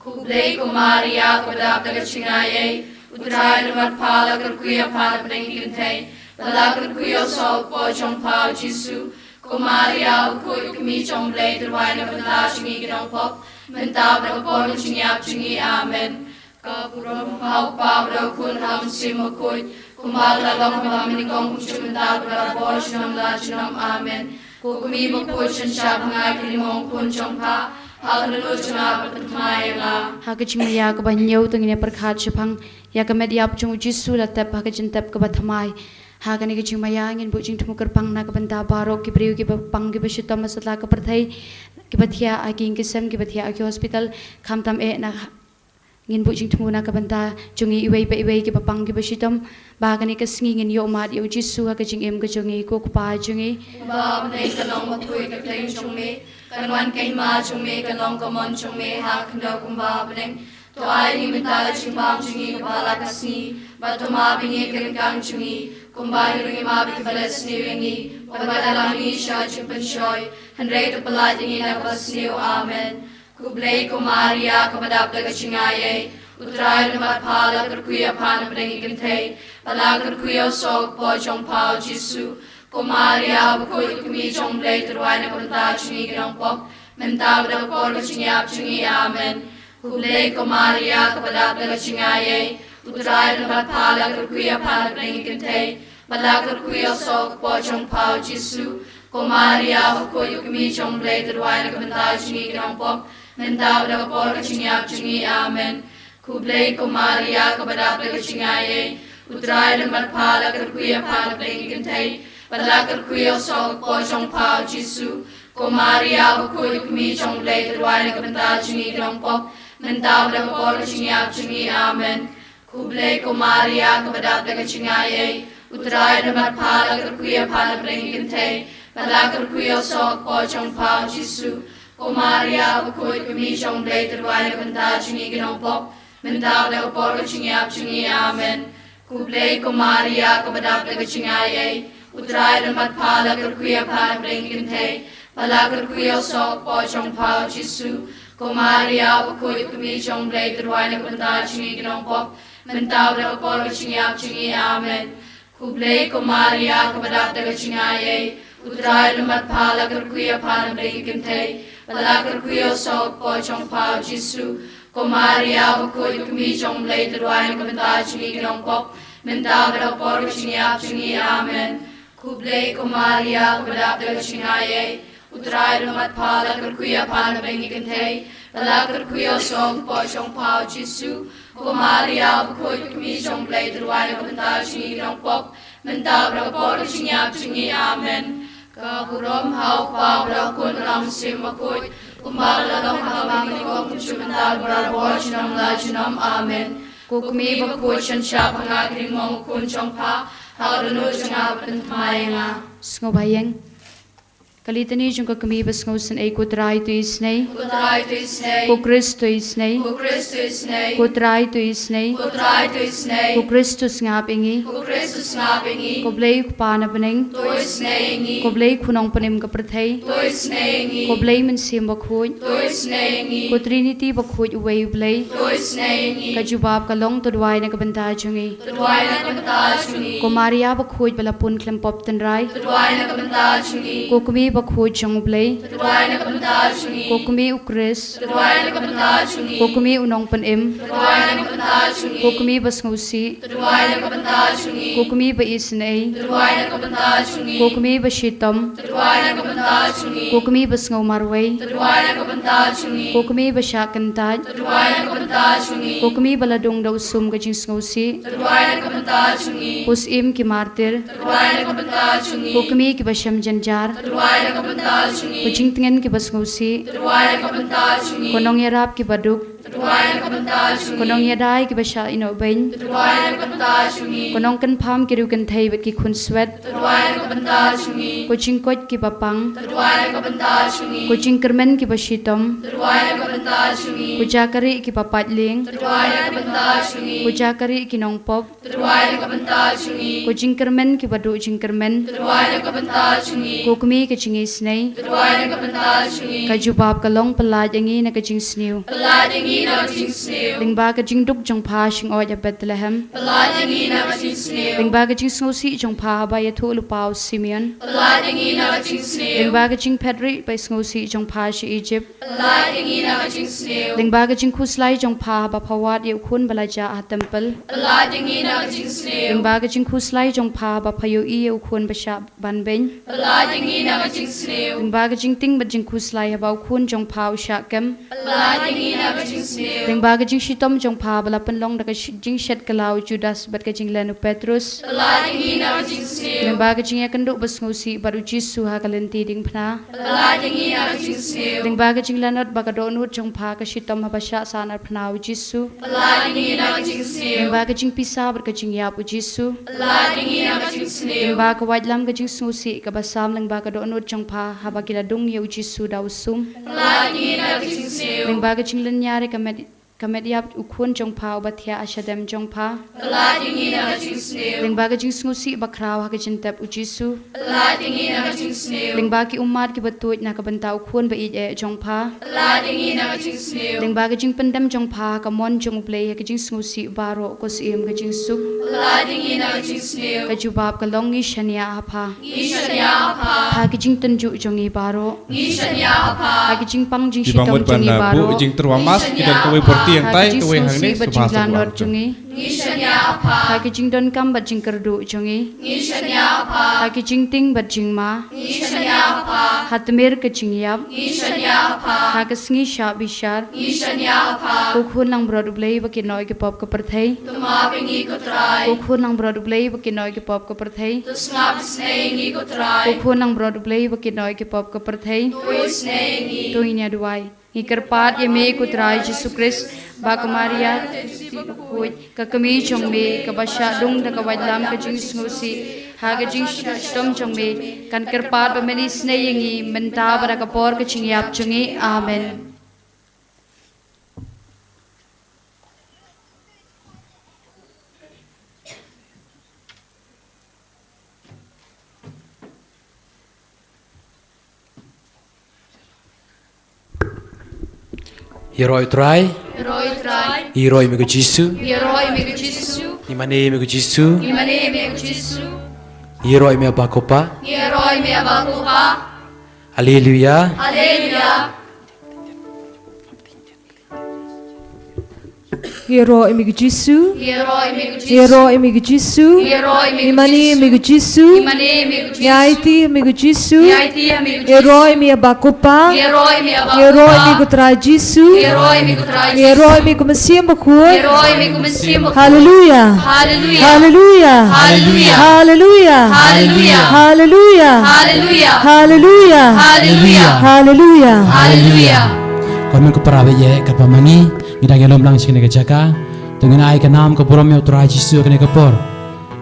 Khublei ko Maria, kaba dap da ka jingai ei, u Trai u don bad pha, la kyrkhu ïa pha na pdeng ki kynthei, ba la kyrkhu ïa u soh ka kpoh jong pha u Jisu. Ko Maria bakhuid, u kmie jong u Blei, to duwai na ka bynta jong ngi ki nongpop, mynta bad ha ka por ka jingïap jong ngi. Amen. Ka burom ha u Kpa bad ha u Khun bad ha u Mynsiem Bakhuid, kumba la long ha banyngkong, kumjuh, mynta bad barabor, junom la junom. Amen. Ko kmie bakhuid, shynshar ba nga kynmaw u khun jong pha ha ka dohnud jong nga, pynthymmai ïa nga. Ha ka jingmaïa kaba hynñiew, to ngin ïa pyrkhat shaphang ïa ka met ïap jong u Jisu la tep ha ka jingtep kaba thymmai. Ha kane ka jingmaïa ngin buh jingthmu kyrpang na ka bynta baroh ki briew kiba pang kiba shitom ha satlak ka pyrthei, kiba thiah ha ki ïing ki sem, kiba thiah ha ki hospital, khamtam eh na Ngin buh jingthmu na ka bynta jong ngi iwei pa iwei kiba pang kiba shitom, ba kane ka sngi ngin ïoh mad ïa u Jisu ha ka jingim ka jong ngi. Ko Kpa jong ngi, uba ha bneng, ka long bakhuid ka kyrteng jong me, kan wan ka hima jong me, kan long ka mon jong me ha ka khyndew kumba ha bneng. To ai ngi mynta ka jingbam jong ngi kaba ha la ka sngi, bad to map ïa ngi ki ryngkang jong ngi, kumba ngi ruh ngi map ïa kiba leh sniew ïa ngi, bad wat ïalam ngi sha ka jingpynshoi, hynrei to pyllait ïa ngi na kaba sniew. Amen. Khublei ko Maria, kaba dap da ka jingaiei, U Trai u don bad pha, la kyrkhu ïa pha na pdeng ki kynthei, bad la kyrkhu ïa u soh ka kpoh jong pha, U Jisu. Ko Maria, bakhuid, ka kmie jong U Blei, to duwai na ka bynta jong ngi ki nongpop, mynta bad ha ka por ka jingïap jong ngi. Amen. Khublei ko Maria, kaba dap da ka jingaiei, U Trai u don bad pha, la kyrkhu ïa pha na pdeng ki kynthei, bad la kyrkhu ïa u soh ka kpoh jong pha, U Jisu. Ko Maria, bakhuid, ka kmie jong U Blei, to duwai na ka bynta jong ngi ki nongpop, mynta bad ha ka por ka jingïap jong ngi. Amen. Khublei ko Maria, kaba dap da ka jingaiei, U Trai u don bad pha, la kyrkhu ïa pha na pdeng ki kynthei, bad la kyrkhu ïa u soh ka kpoh jong pha, U Jisu. Ko Maria, bakhuid, ka kmie jong U Blei, to duwai na ka bynta jong ngi ki nongpop, mynta bad ha ka por ka jingïap jong ngi. Amen. Khublei ko Maria, kaba dap da ka jingaiei, U Trai u don bad pha, la kyrkhu ïa pha na pdeng ki kynthei, bad la kyrkhu ïa u soh ka kpoh jong pha, U Jisu. Ko Maria, bakhuid, ka kmie jong U Blei, to duwai na ka bynta jong ngi ki nongpop, mynta bad ha ka por ka jingïap jong ngi. Amen. Khublei ko Maria, kaba dap da ka jingaiei, U Trai u don bad pha, la kyrkhu ïa pha na pdeng ki kynthei, bad la kyrkhu ïa u soh ka kpoh jong pha, U Jisu. Ko Maria, bakhuid, ka kmie jong U Blei, to duwai na ka bynta jong ngi ki nongpop, mynta bad ha ka por ka jingïap jong ngi. Amen. Khublei ko Maria, kaba dap da ka jingaiei, U Trai u don bad pha, la kyrkhu ïa pha na pdeng ki kynthei, bad la kyrkhu ïa u soh ka kpoh jong pha, U Jisu. Ko Maria, bakhuid, ka kmie jong U Blei, to duwai na ka bynta jong ngi ki nongpop, mynta bad ha ka por ka jingïap jong ngi. Amen. Khublei ko Maria, kaba dap da ka jingaiei, U Trai u don bad pha, la kyrkhu ïa pha na pdeng ki kynthei, bad la kyrkhu ïa u soh ka kpoh jong pha, U Jisu. Ko Maria, bakhuid, ka kmie jong U Blei, to duwai na ka bynta jong ngi ki nongpop, mynta bad ha ka por ka jingïap jong ngi. Amen. Ka burom ha U Kpa bad ha U Khun bad ha U Mynsiem Bakhuid, kumba ka la long ha kaba bym kynduh, mynta bad barabor, junom la junom. Amen. Ko kmie bakhuid, shon shah ha nga ka ri mong U Khun jong pha, ha ka dohnud jong nga pynthymmai ïa nga. Sngewbha ïeng. Ka litani jong ka kmie ba sngewsynei. Ko Trai, to isynei. Ko Trai, to isynei. Ko Khrist, to isynei. Ko Khrist, to isynei. Ko Trai, to isynei. Ko Trai, to isynei. Ko Khrist, to sngap ïa ngi. Ko Khrist, to sngap ïa ngi. Ko Blei U Kpa na bneng, to isynei ïa ngi. Ko Blei Khun Nongpynim ka pyrthei, to isynei ïa ngi. Ko Blei Mynsiem Bakhuid, to isynei ïa ngi. Ko Trinity bakhuid uwei U Blei, to isynei ïa ngi. Ka jubab ka long, to duwai na ka bynta jong ngi. To duwai na ka bynta jong ngi. Ko Maria bakhuid ba la pun khlem pop tynrai, to duwai na ka bynta jong ngi. Ko kmie bakhuid jong U Blei, to duwai na ka bynta jong ngi. Ko kmie U Khrist, to duwai na ka bynta jong ngi. Ko kmie U Nongpynim, to duwai na ka bynta jong ngi. Ko kmie ba sngewsih, to duwai na ka bynta jong ngi. Ko kmie ba isynei, to duwai na ka bynta jong ngi. Ko kmie ba shitom, to duwai na ka bynta jong ngi. Ko kmie ba sngewmarwei, to duwai na ka bynta jong ngi. Ko kmie ba shah kyntait, to duwai na ka bynta jong ngi. Ko kmie ba la dung da u sum ka jingsngewsih, to duwai na ka bynta jong ngi. Ko Syiem ki martir, to duwai na ka bynta jong ngi. Ko kmie kiba shem jynjar, to duwai na ka bynta jong ngi. Ko jingtngen kiba sngewsih, to duwai na ka bynta jong ngi. Ko nongïarap kiba duk, to duwai na ka bynta jong ngi. Ko nongïadei kiba shah ïehnoh beiñ, to duwai na ka bynta jong ngi. Ko nongkynpham ki riewkynthei bad ki khunswet, to duwai na ka bynta jong ngi. Ko jingkoit kiba pang, to duwai na ka bynta jong ngi. Ko jingkyrmen kiba shitom, to duwai na ka bynta jong ngi. Ko jaka rieh kiba pait lieng, to duwai na ka bynta jong ngi. Ko jaka rieh ki nongpop, to duwai na ka bynta jong ngi. Ko jingkyrmen kiba duh jingkyrmen, to duwai na ka bynta jong ngi. Ko kmie ka jingisynei, to duwai na ka bynta jong ngi. Ka jubab ka long, pyllait ïa ngi na ka jingsniew. Pyllait ïa ngi na ka jingsniew. Lyngba ka jingduk jong pha, shyngoid ha Bethlehem, pyllait ïa ngi na ka jingsniew. Lyngba ka jingsngewsih jong pha haba ïathuh lypa u Simeon, pyllait ïa ngi na ka jingsniew. Lyngba ka jingphetrieh ba sngewsih jong pha sha Egypt, pyllait ïa ngi na ka jingsniew. Lyngba ka jingkhuslai jong pha haba pha wad ïa u khun ba la jah ha templ, pyllait ïa ngi na ka jingsniew. Lyngba ka jingkhuslai jong pha haba pha ïohi ïa u khun ba shah ban beiñ, pyllait ïa ngi na ka jingsniew. Lyngba ka jingtieng bad jingkhuslai haba u khun jong pha u shah kem, pyllait ïa ngi na ka jingsniew. Lyngba ka jingshitom jong pha ba la pynlong da ka shi-, jingshet kylla u Judas bad ka jinglen u Petrus, pyllait ïa ngi na ka jingsniew. Lyngba ka jingïakynduh ba sngewsih bad u Jisu ha ka lynti diengphna, pyllait ïa ngi na ka jingsniew. Lyngba ka jinglanot ba ka dohnud jong pha ka shitom haba shah sahnarphna u Jisu, pyllait ïa ngi na ka jingsniew. Lyngba ka jingpisa bad ka jingïap u Jisu, pyllait ïa ngi na ka jingsniew. Lyngba ka waitlam ka jingsngewsih kaba sam lyngba ka dohnud jong pha haba ki la dung ïa u Jisu da u sum, pyllait ïa ngi na ka jingsniew. Lyngba ka jinglynñiar ïa ka met Ka met ïap u khun jong pha uba thiah ha shadem jong pha. Pynlait ïa ngi na ka jingsniew. Lyngba ka jingsngewsih bakhraw ha ka jingtep u Jisu. Pynlait ïa ngi na ka jingsniew. Lyngba ki ummat kiba tuid na ka bynta u khun ba ïeit eh jong pha. Pynlait ïa ngi na ka jingsniew. Lyngba ka jingpyndem jong pha ha ka mon jong U Blei ha ka jingsngewsih baroh ko Syiem ka jingsuk. Pynlait ïa ngi na ka jingsniew. Ka jubab ka long ngi shaniah ha pha. Ngi shaniah ha pha. Ha ka jingtynjuh jong ngi baroh. Ngi shaniah ha pha. Ha ka jingpang jingshitom jong ngi baroh. Ki bamut ban buh jingtyrwa mask, ki don kawei byrti hangtai, kawei hangne, sngewbha sa buh jong ngi. Ngi shaniah ha pha. Ha ka jingdonkam bad jingkyrduh jong ngi. Ngi shaniah ha pha. Ha ka jingtieng bad jingma. Ngi shaniah ha pha. Ha tmier ka jingïap. Ngi shaniah ha pha. Ha ka sngi shah bishar. Ngi shaniah ha pha. Ko khun langbrot U Blei ba kynnoh ïa ki pop ka pyrthei. To map ïa ngi ko Trai. Ko khun langbrot U Blei ba kynnoh ïa ki pop ka pyrthei. To sngap isynei ïa ngi ko Trai. Ko khun langbrot U Blei ba kynnoh ïa ki pop ka pyrthei. To isynei ïa ngi. To ngin ïa duwai. Ngi kyrpad ïa me ko Trai Jisu Khrist, ba ka Maria, ka kmie jong me, kaba shah dung da ka waitlam ka jingsngewsih, ha ka jingshitom jong me, kan kyrpad ba men isynei ïa ngi mynta bad ha ka por ka jingïap jong ngi. Amen. Ïaroh ïa u Trai. Ïaroh ïa u Trai. Ïaroh ïa me ko Jisu. Ïaroh ïa me ko Jisu. Ngi mane ïa me ko Jisu. Ngi mane ïa me ko Jisu. Ïaroh ïa me Aba ko Pa. Ïaroh ïa me Aba ko Pa. Haleluya. Haleluya. Ïaroh ïa me ko Jisu. Ïaroh ïa me ko Jisu. Ïaroh ïa me ko Jisu. Ïaroh ïa me ko Jisu. Ngi mane ïa me ko Jisu. Ngi mane ïa me ko Jisu. Ngi aiti ïa me ko Jisu. Ngi aiti ïa me ko Jisu. Ïaroh ïa me Aba ko Pa. Ïaroh ïa me Aba ko Pa. Ïaroh ïa me ko Trai Jisu. Ïaroh ïa me ko Trai Jisu. Ïaroh ïa me ko Mynsiem Bakhuid. Ïaroh ïa me ko Mynsiem Bakhuid. Haleluya. Haleluya. Haleluya. Haleluya. Haleluya. Haleluya. Ko hynmen ko para baieit, katba ma ngi ngi dang ïalum lang sha kane ka jaka, to ngin ai ka nam ka burom ïa u Trai Jisu ha kane ka por.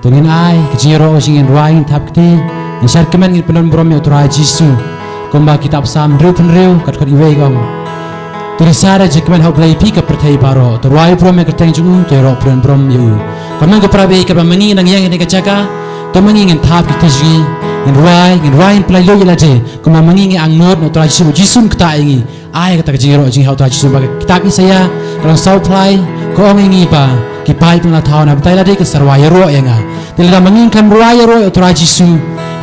To ngin ai ka jingïaroh, ngin rwai, ngin thap kti, ngin shad kmen, ngin pyndon burom ïa u Trai Jisu. Kumba kitab Salm hynriew phew hynriew, ka dkhot iwei ka ong: To risa da jingkmen ha U Blei phi ka pyrthei baroh. To rwai burom ïa ka kyrteng jong u, to ïaroh pyndon burom ïa u. Ko hynmen ko para baieit, katba ma ngi nang ïeng ha kane ka jaka, to ma ngi ngin thap kti jong ngi, ngin rwai, ngin rwai, ngin pynlait lut ïa lade. Kumba ma ngi ngi angnud na u Trai Jisu, Jisu un ktah ïa ngi. Ai kata ka jingïaroh jong ngi ha u Trai Jisu, ba ka kitab Isaïah ka lynnong sawphew lai ka ong ïa ngi ba ki paid pynlong thaw na batai lade kin sa rwai ïaroh ïa nga. Te lada ma ngi ngim rwai ïaroh ïa u Trai Jisu,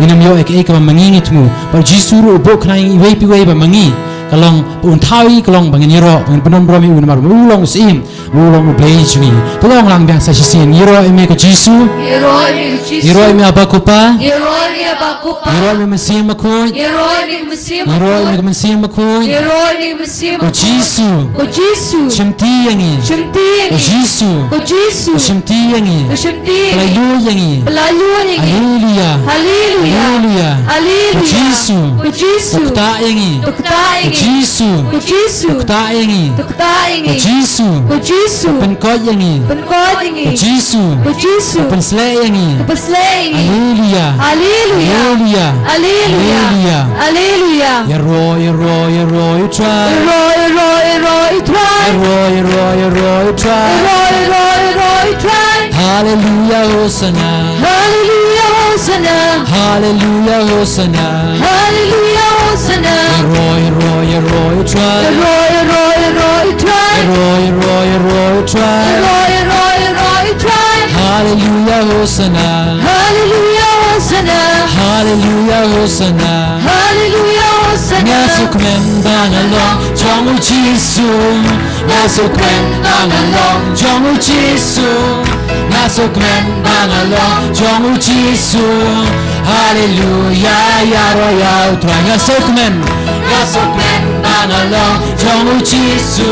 ngin ym ïoh ïa kaei kaba ma ngi ngi thmu. Bad u Jisu ruh u buh khnang ïa ngi iwei pa iwei ba ma ngi, ka long ba un thaw ïa ngi ka long ba ngin ïaroh, ba ngin pyndon burom ïa u namar ba u long u Syiem, ba u long U Blei jong ngi. To long lang biang sa shisien. Ïaroh ïa me ko Jisu. Ïaroh ïa me ko Jisu. Ïaroh ïa me Aba ko Pa. Ïaroh ïa me Aba ko Pa. Ïaroh ïa me Mynsiem Bakhuid. Ïaroh ïa me Mynsiem Bakhuid. Ïaroh ïa me Mynsiem Bakhuid. Ïaroh ïa me Mynsiem Bakhuid. Ko Jisu. Ko Jisu. Shimti ïa ngi. Shimti ïa ngi. Ko Jisu. Ko Jisu. Shimti ïa ngi. Ko Shimti ïa ngi. Pynlait lut ïa ngi. Pynlait lut ïa ngi. Haleluya. Haleluya. Haleluya. Haleluya. Ko Jisu. Ko Jisu. To ktah ïa ngi. To ktah ïa ngi. Ko Jisu. Ko Jisu. To ktah ïa ngi. To ktah ïa ngi. Ko Jisu. Ko Jisu. To pynkoit ïa ngi. Pynkoit ïa ngi. Ko Jisu. Ko Jisu. To pynsleh ïa ngi. To pynsleh ïa ngi. Haleluya. Haleluya. Haleluya. Haleluya. Haleluya. Haleluya. Ïaroh, ïaroh, ïaroh ïa u Trai. Ïaroh, ïaroh, ïaroh ïa u Trai. Ïaroh, ïaroh, ïaroh ïa u Trai. Ïaroh, ïaroh, ïaroh ïa u Trai. Haleluya, Hosana. Haleluya, Hosana. Haleluya, Hosana. Haleluya, Hosana. Ïaroh, ïaroh, ïaroh ïa u Trai. Ïaroh, ïaroh, ïaroh ïa u Trai. Ïaroh, ïaroh, ïaroh ïa u Trai. Ïaroh, ïaroh, ïaroh ïa u Trai. Haleluya, Hosana. Haleluya, Hosana. Haleluya, Hosana. Haleluya, Hosana. Nga sngewkmen ba nga long jong u Jisu. Nga sngewkmen ba nga long jong u Jisu. Nga sngewkmen ba nga long jong u Jisu. Haleluya, ïaroh ïa u Trai. Nga sngewkmen. Nga sngewkmen ba nga long jong u Jisu.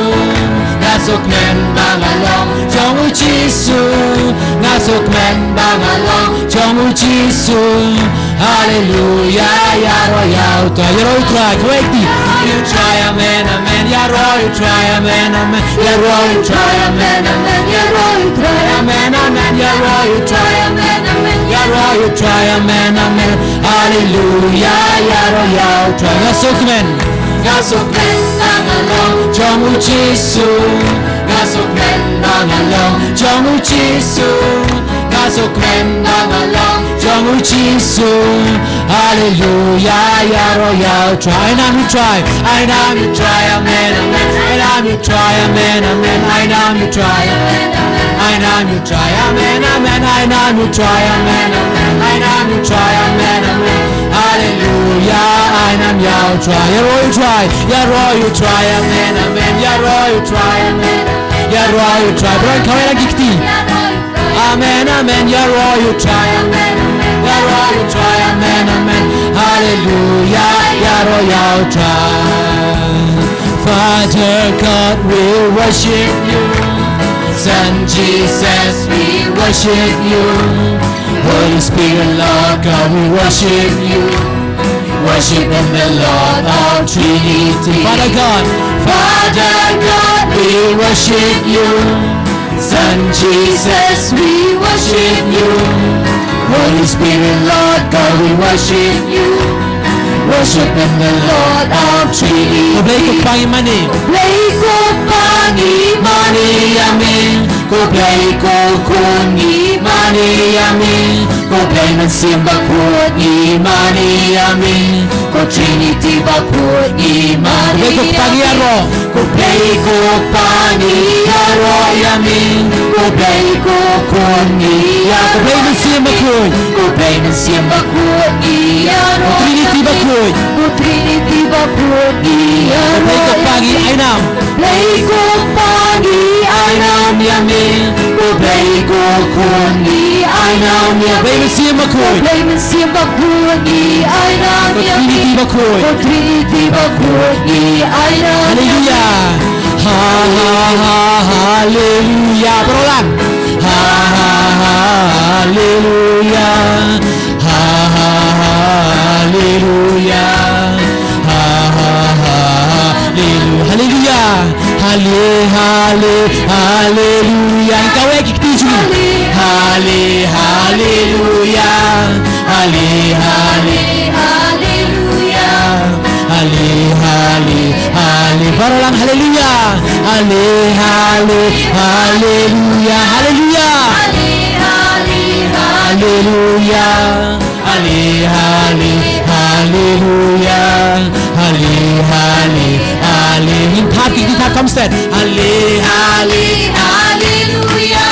Nga sngewkmen ba nga long jong u Jisu. Nga sngewkmen ba nga long jong u Jisu. Haleluya, ïaroh ïa u Trai. Ïaroh ïa u Trai, kawei kti. Ïaroh ïa u Trai, amen, amen. Ïaroh ïa u Trai, amen, amen. Ïaroh ïa u Trai, amen, amen. Ïaroh ïa u Trai, amen, amen. Ïaroh ïa u Trai, amen, amen. Ïaroh ïa u Trai, amen, amen. Haleluya, ïaroh ïa u Trai. Nga sngewkmen. Nga sngewkmen ba nga long jong u Jisu. Nga Ka sngewkmen ba nga long jong u Jisu. Ka sngewkmen ba nga long jong u Jisu. Haleluya, ïaroh ïa u Trai. Ai nam ïa u Trai, ai nam ïa u Trai, amen, amen. Ai nam ïa u Trai, amen, amen. Ai nam ïa u Trai, amen, amen. Ai nam ïa u Trai, amen, amen. Ai nam ïa u Trai, amen, amen. Haleluya, ai nam ïa u Trai. Ïaroh ïa u Trai, ïaroh ïa u Trai, amen, amen. Ïaroh ïa u Trai, amen. Ïaroh ïa u Trai. Baroh kawei lang ki kti. Amen, amen. Ïaroh ïa u Trai, amen, amen. Ïaroh ïa u Trai, amen, amen. Haleluya, ïaroh ïa u Trai. Father God, we worship you. Son Jesus, we worship you. Holy Spirit, Lord God, we worship you. Worship in the Lord of Trinity. Father God. Father God, we worship you. Son Jesus, we worship you. Holy Spirit, Lord God, we worship you. Worship in the Lord of Trinity. Ko Blei ko Kpa ngi mane. Ko Blei ko Kpa ngi mane ïa me. Ko Blei ko Khun ngi mane ïa me. Ko Blei Mynsiem Bakhuid ngi mane ïa me. Ko Trinity Bakhuid ngi mane ïa me. Ko Blei ko Kpa ngi ïaroh. Ko Blei ko Kpa ngi ïaroh ïa me. Ko Blei ko Khun ngi ïaroh. Ko Blei Mynsiem Bakhuid. Ko Blei Mynsiem Bakhuid ngi ïaroh. Ko Trinity Bakhuid. Ko Trinity Bakhuid ngi ïaroh. Ko Blei ko Kpa ngi ai nam. Blei ko Kpa ngi ai nam ïa me. Ko Blei ko Khun ngi ai nam ïa me. Ko Blei Mynsiem Bakhuid. Ko Blei Mynsiem Bakhuid ngi ai nam ïa me. Ko Trinity Bakhuid. Ko Trinity Bakhuid ngi ai nam ïa me. Haleluya. Ha, ha, ha, haleluya. Baroh lang. Ha, ha, ha, haleluya. Ha, ha, ha, haleluya. Ha, ha, ha, haleluya. Haleluya. Hale, hale, haleluya. Kawei ki kti jong ngi. Hale, haleluya. Hale, hale, haleluya. Hale, hale, hale. Baroh lang haleluya. Hale, hale, haleluya. Haleluya. Hale, hale, haleluya. Hale, hale, haleluya. Hale, hale, hale. Ngin thap ki guitar, Comsted. Hale, hale, haleluya.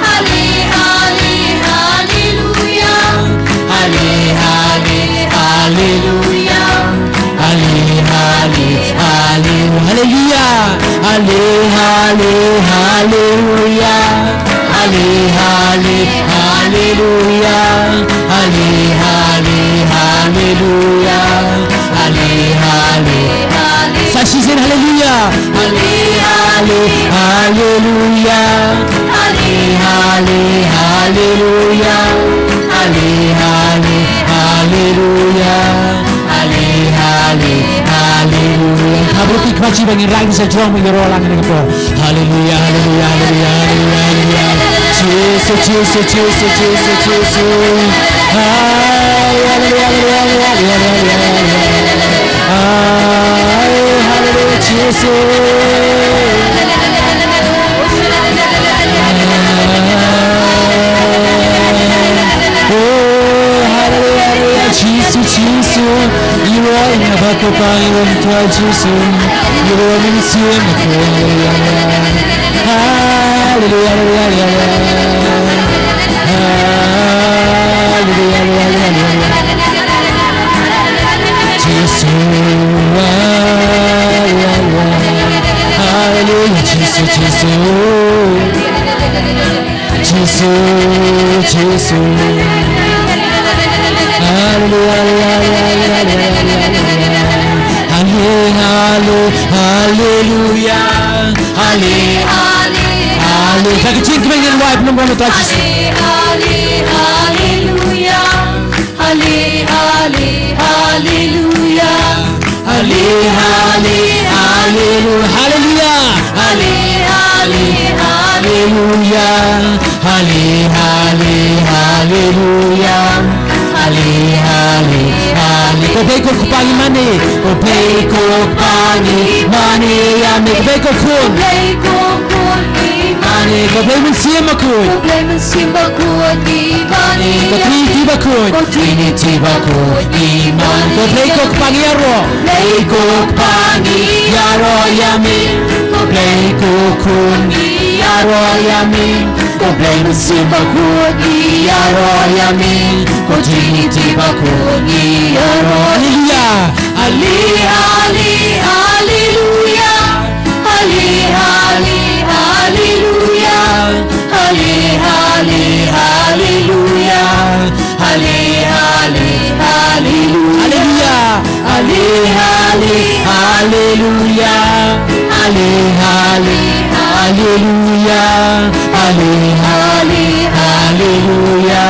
Hale, hale, haleluya. Hale, hale, haleluya. Hale, hale, haleluya. Haleluya. Hale, hale, haleluya. Hale, hale, haleluya. Hale, hale, haleluya. Hale, hale, hale. Sa shisien haleluya. Hale, hale, haleluya. Hale, hale, haleluya. Hale, hale, haleluya. Hale, hale, haleluya. Kaba ruh ki khmat shi ba ngin rah sa jrong ba ngin ïaroh lang kane ka por. Haleluya, haleluya, haleluya, haleluya, haleluya. Jisu, Jisu, Jisu, Jisu, Jisu. Haleluya, haleluya, haleluya, haleluya, haleluya. Haleluya, Jisu. Oh, haleluya, haleluya, Jisu, Jisu. Ïaroh ïa nga ba ko Kpa, ïaroh ïa nga Jisu. Ïaroh ïa nga Mynsiem Bakhuid, haleluya. Haleluya, haleluya, haleluya. Haleluya, haleluya, haleluya. Jisu, haleluya, haleluya. Haleluya, Jisu, Jisu. Jisu, Jisu. Haleluya, haleluya, haleluya, haleluya. Hale, hale, haleluya. Hale, hale, hale. Ka ktien kmen ngin wai pynlong ba me ta Jisu. Hale, hale, haleluya. Hale, hale, haleluya. Hale, hale, haleluya. Haleluya. Hale, hale, haleluya. Hale, hale, haleluya. Hale, hale, hale. Ko Blei ko Kpa ngi mane. Ko Blei ko Kpa ngi mane ïa me. Ko Blei ko Khun. Ko Blei ko Khun Ko Blei Mynsiem Bakhuid. Ko Blei Mynsiem Bakhuid, ngi mane. Ko Trinity Bakhuid. Ko Trinity Bakhuid, ngi mane. Ko Blei ko Kpa ngi ïaroh. Blei ko Kpa ngi ïaroh ïa me. Ko Blei ko Khun ngi ïaroh ïa me. Ko Blei Mynsiem Bakhuid ngi ïaroh ïa me. Ko Trinity Bakhuid ngi ïaroh. Haleluya. Ale, ale, haleluya. Ale, ale, haleluya. Ale, ale, haleluya. Ale, ale, haleluya. Haleluya. Ale, ale, haleluya. Ale, ale, haleluya. Ale, ale, haleluya.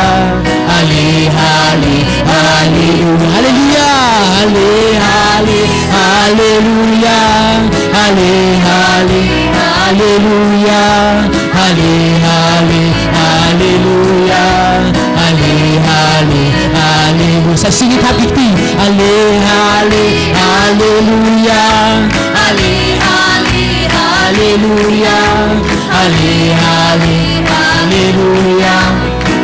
Ale, ale, haleluya. Haleluya. Ale, ale, haleluya. Ale, ale, haleluya. Ale, ale, haleluya. Ale, ale, haleluya. Sa sing it ha kti. Ale, ale, haleluya. Ale, ale, haleluya. Ale, ale, haleluya.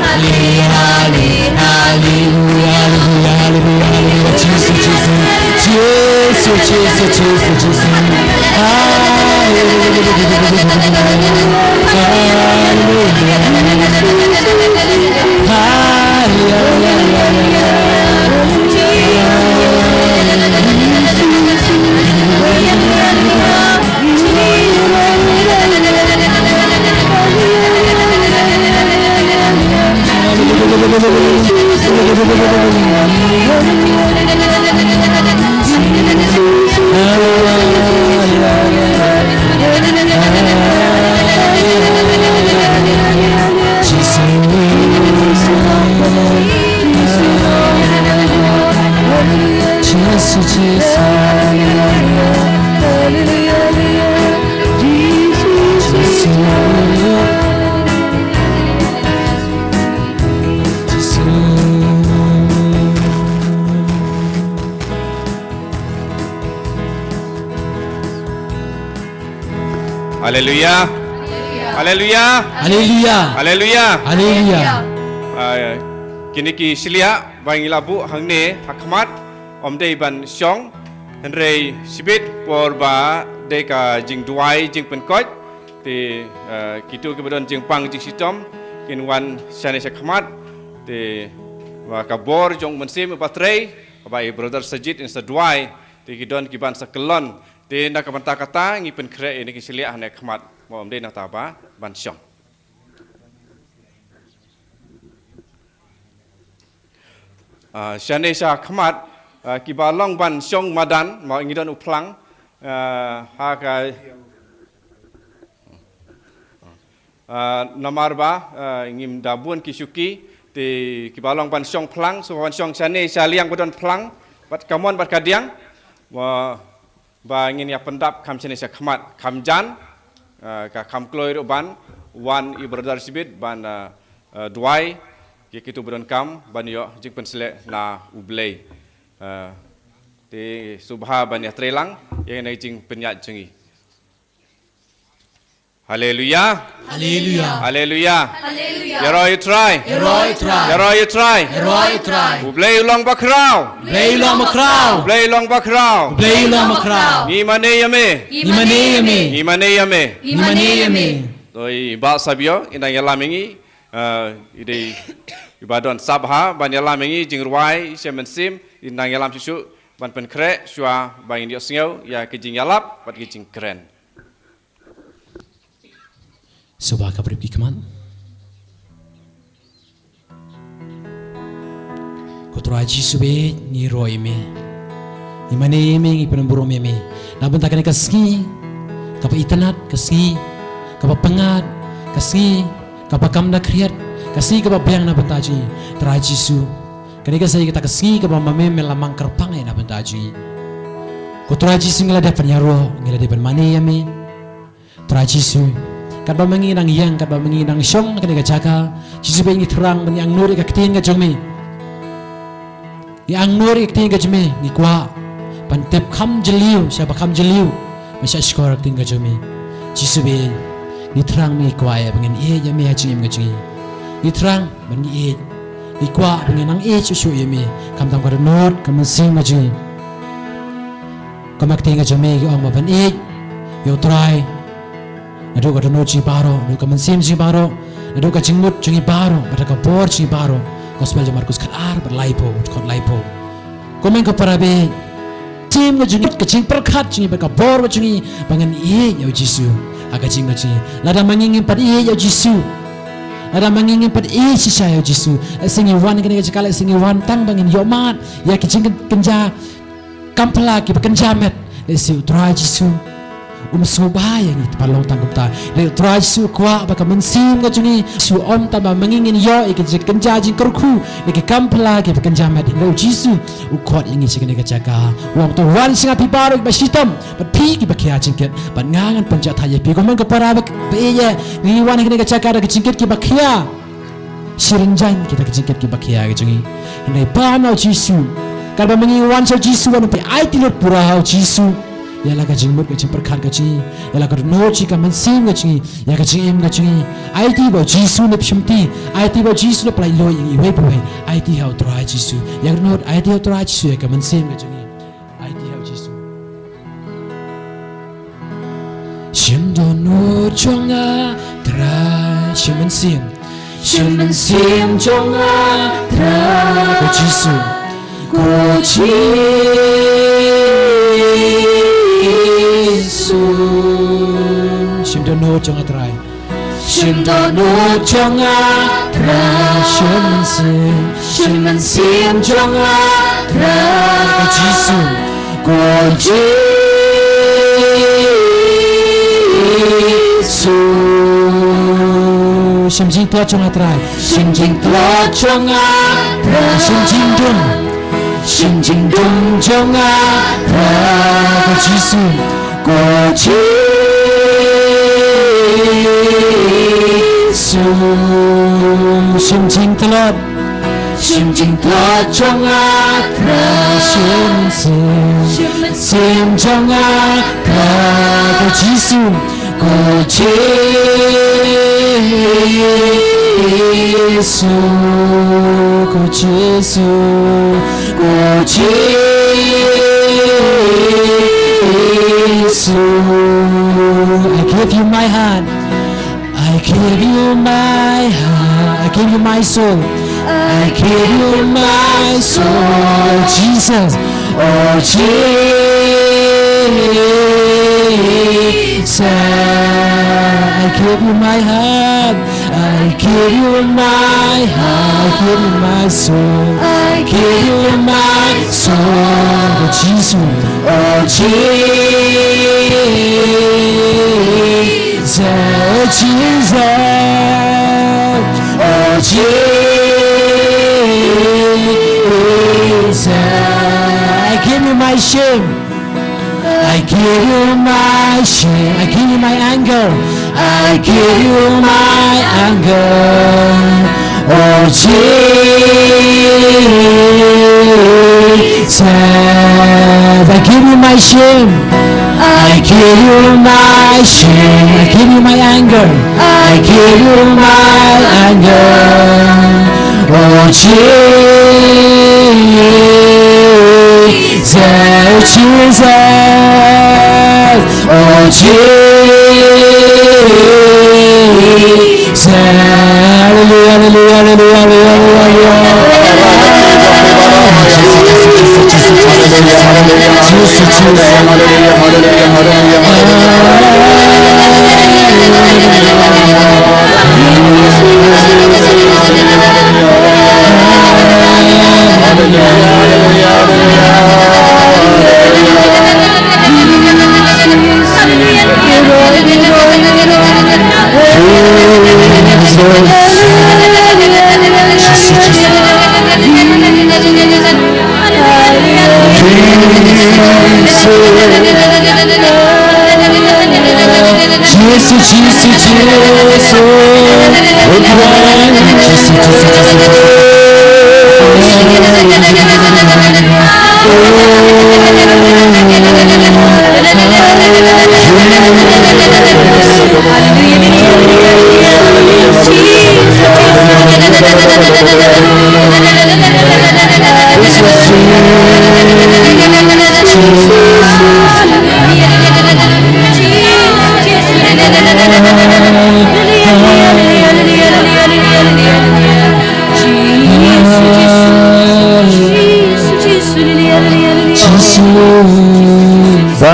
Ale, ale, haleluya. Haleluya, haleluya, haleluya. Jisu, Jisu. Jisu, Jisu, Jisu, Jisu. Haleluya. Haleluya. Haleluya. Haleluya. Haleluya. Haleluya. Haleluya. Haleluya. Ah, kine ki shliah ba ngi la buh hangne ha khmat, ym dei ban shong, hynrei shibit por ba dei ka jingduwai jingpynkoit, te, ah, kito kiba don jingpang jingshitom kin wan shane sha khmat, te ba ka bor jong u Mynsiem Batrei, ba i Brother Sajid in sa duwai, te ki don ki ban sa kyllon, te na ka bynta kata ngi pynkhreh ïa kine ki shliah hane khmat, mo ym dei nangta ba ban shong. Ah, shane sha khmat, ah, kiba long ban shong madan, mo ngi don u phlang, ah, ha ka, ah, namar ba, ah, ngim da bun ki shuki, te kiba long ban shong phlang, so ban shong shane sha liang ba don phlang, bad ka mon bad ka diang, mo ba ngin ïa pyndap kham shane sha khmat, kham jan, ah, ka kham kloi ruh ban wan i Brother Sajid ban, ah, ah, duwai ïa kito ba donkam ban ïoh jingpynsleh na u Blei. Ah, te sngewbha ban ïa trei lang ïa kane ka jingpynïaid jong ngi. Haleluya. Haleluya. Haleluya. Haleluya. Ïaroh ïa u Trai. Ïaroh ïa u Trai. Ïaroh ïa u Trai. Ïaroh ïa u Trai. U Blei u long bakhraw. U Blei u long bakhraw. U Blei u long bakhraw. U Blei u long bakhraw. Ngi mane ïa me. Ngi mane ïa me. Ngi mane ïa me. Ngi mane ïa me. To i Bah Sabio, i nang ïalam ïa ngi, eh, i dei iba don sap ha ban ïalam ïa ngi, jingrwai, i Mynsiem, i nang ïalam shuh shuh ban pynkhreh shuwa ba ngin ïohsngew ïa ka jingïalap bad ka jingkren. Sngewbha khrip ki khmat. Ko Trai Jisu bad ngi ïaroh ïa me. Ngi mane ïa me, ngi pynburom ïa me. Na bynta kane ka sngi kaba itynnad, ka sngi kaba pyngngad, ka sngi kaba kam da khriat, ka sngi kaba biang na bynta jong ngi. Trai Jisu, kane ka sngi kata ka sngi kaba ma me me la mang kyrpang ïa na bynta jong ngi. Ko Trai Jisu ngi la dep ban ïaroh, ngi la dep ban mane ïa me. Trai Jisu, katba ma ngi nang ïeng, katba ma ngi nang shong kane ka jaka, Jisu bad ngi thrang ban ïa angnud ïa ka ktien ka jong me. Ngi angnud ïa ka ktien ka jong me, ngi kwah ban tip kham jylliew sha ba kham jylliew ban shahshkor ïa ka ktien ka jong me. Jisu bad Ngi thrang, ngi kwah ïa ba ngin ïeit ïa me ha ka jingim ka jong ngi. Ngi thrang ba ngi ïeit, ngi kwah ba ngin nang ïeit shuh shuh ïa me, khamtam ka dohnud ka mynsiem ka jong ngi. Ka ktien ka jong me ka ong ba ban ïeit ïa U Trai naduh ka dohnud jong ngi baroh, naduh ka mynsiem jong ngi baroh, naduh ka jingmut jong ngi baroh, bad ka bor jong ngi baroh. Gospel jong u Markus khatar bad laiphew, dkhot laiphew. Ko hynmen ko para, ba ka mynsiem ka jong ngi, ka jingpyrkhat jong ngi bad ka bor ka jong ngi ba ngin ïeit ïa U Jisu ha ka jingim ka jong ngi. Lada ma ngi ngim pat ïeit ïa U Jisu, lada ma ngi ngim pat ïeit shisha ïa U Jisu, lehse ngi wan ha kane ka jaka, lehse ngi wan tang ba ngin ïohmad ïa ki jingkynja kam phylla kiba kynja met, lehse U Trai Jisu um sngewbha ïa ngi ba long tang kumta. Hynrei U Trai Jisu u kwah ba ka mynsiem ka jong ngi, Jisu u ong tang ba ma ngi ngin ïoh ïa ka jingkynja jingkyrkhu na ki kam phylla kiba kynja met. Hynrei U Jisu u khot ïa ngi sha kane ka jaka, u ong, to wan sha nga phi baroh kiba shitom bad phi kiba khia jingkit, bad nga ngan pynjah thait ïa phi. Ko hynmen ko para ba, ba ïeit, ngi wan ha kane ka jaka da ka jingkit kiba khia. Shi rynjang kita ki jingkit kiba khia ka jong ngi. Hynrei pan na U Jisu. Katba ma ngi wan sha U Jisu, wan u phi aiti lut pura ha U Jisu ïa la ka jingmut ka jingpyrkhat ka jong ngi, ïa la ka dohnud jong ngi, ka mynsiem ka jong ngi, ïa ka jingim ka jong ngi. Aiti ba U Jisu un ïashim bynta, aiti ba U Jisu un pynlait luid ïa ngi iwei pa iwei. Aiti ha U Trai Jisu ïa ka dohnud, aiti ha U Trai Jisu ïa ka mynsiem ka jong ngi. Aiti ha U Jisu. Shim dohnud jong nga Trai, shim mynsiem, shim mynsiem jong nga Trai. Ko Jisu, ko Jisu. Shim dohnud jong nga Trai. Shim dohnud jong nga Trai, shim mynsiem, shim mynsiem jong nga Trai. Ko Jisu, ko Jisu. Shim jingtlot jong nga Trai, shim jingtlot jong nga Trai. Shim jingdum, shim jingdum jong nga Trai. Ko Jisu, ko Jisu. Shim jingtlot, shim jingtlot jong nga Trai. Shim mynsiem, shim mynsiem jong nga Trai. Ko Jisu, ko Jisu, ko Jisu, ko Jisu. I give you my heart. I give you my heart. I give you my soul. I give you my soul. Jesus. Oh, Jesus. I give you my heart. I give you my heart. I give you my soul. I give you my soul. Oh, Jesus. Oh, Jesus. Jesus, oh Jesus. I give you my shame. I give you my shame. I give you my anger. I give you my anger. Oh Jesus, I give you my shame. I give you my shame. I give you my anger. I give you my anger. Oh Jesus, Jesus. Oh Jesus. Hallelujah, hallelujah, hallelujah, hallelujah, hallelujah. Jesus, Jesus. Jesus, Jesus, Jesus. Jesus, Jesus, Jesus.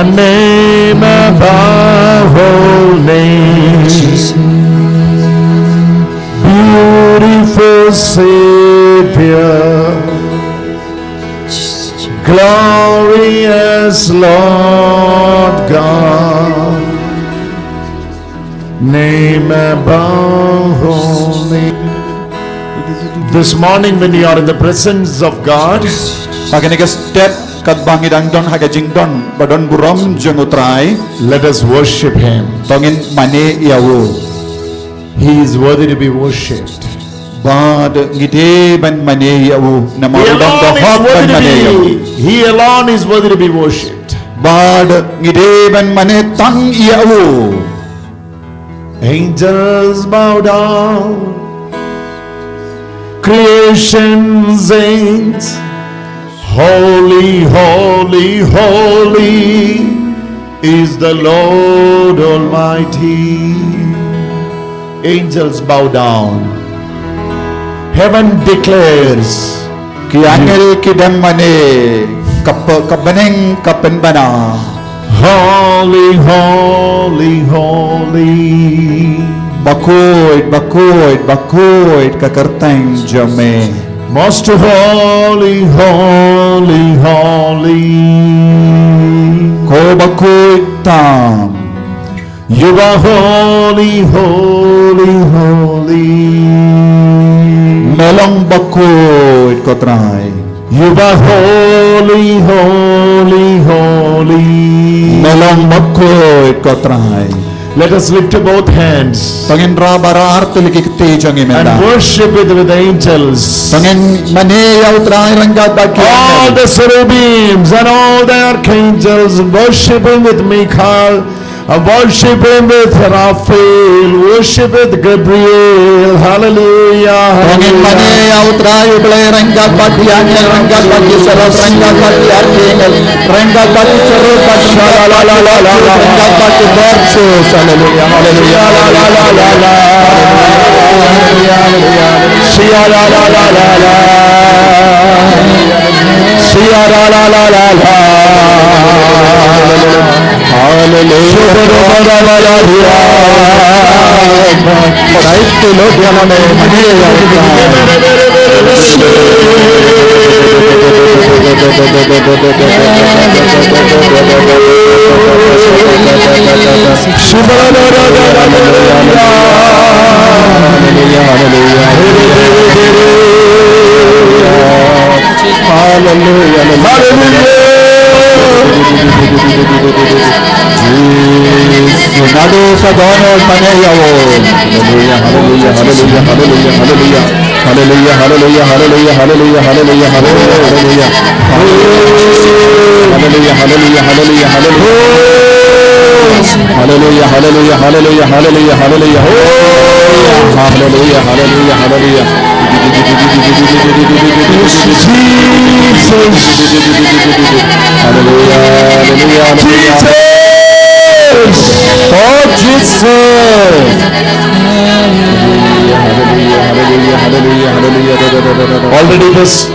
Name above all names, beautiful Savior, glorious Lord God, name above all names. This morning, when you are in the presence of God, ha kane ka step, katba ngi dang don ha ka jingdon ba don burom jong U Trai, let us worship Him. To ngin mane ïa u. He is worthy to be worshipped. Bad ngi dei ban mane ïa u, namar u dang hok ban mane ïa u. He alone is worthy to be worshipped. Bad ngi dei ban mane tang ïa u. Angels bow down, creation sings, holy, holy, holy is the Lord Almighty. Angels bow down. Heaven declares, ki angel ki dang mane, ka bneng ka pynbna. Holy, holy, holy. Bakhuid, bakhuid, bakhuid ka kyrteng jong me. Most holy, holy, holy. Ko bakhuid tam. You are holy, holy, holy. Me long bakhuid ko Trai. You are holy, holy, holy. Me long bakhuid ko Trai. Let us lift up both hands. To ngin rah baroh artylli ki kti jong ngi mynta. And worship with, with the angels. To ngin mane ïa U Trai ryngkat bad ki angel. All the cherubims and all the archangels, worshiping with Michael, uh, worshiping with Raphael, worship with Gabriel. Hallelujah. To ngin mane ïa U Trai U Blei ryngkat bad ki angel, ryngkat bad ki cherub, ryngkat bad ki archangel, ryngkat bad ki cherub, ryngkat bad ki virtues. Hallelujah, hallelujah, hallelujah. Shia la la la la la. Shia la la la la la. Hallelujah. Hallelujah, hallelujah, hallelujah. Hallelujah, hallelujah. Hallelujah. Naduh ka dohnud mane ïa u. Hallelujah, hallelujah, hallelujah, hallelujah, hallelujah. Hallelujah, hallelujah, hallelujah, hallelujah, hallelujah, hallelujah. Hallelujah, hallelujah, hallelujah, hallelujah. Hallelujah, hallelujah, hallelujah, hallelujah, hallelujah. Hallelujah, hallelujah, hallelujah. Jesus. Hallelujah, hallelujah, hallelujah. Jesus. Oh, Jesus. Hallelujah, hallelujah, hallelujah, hallelujah, hallelujah. Already this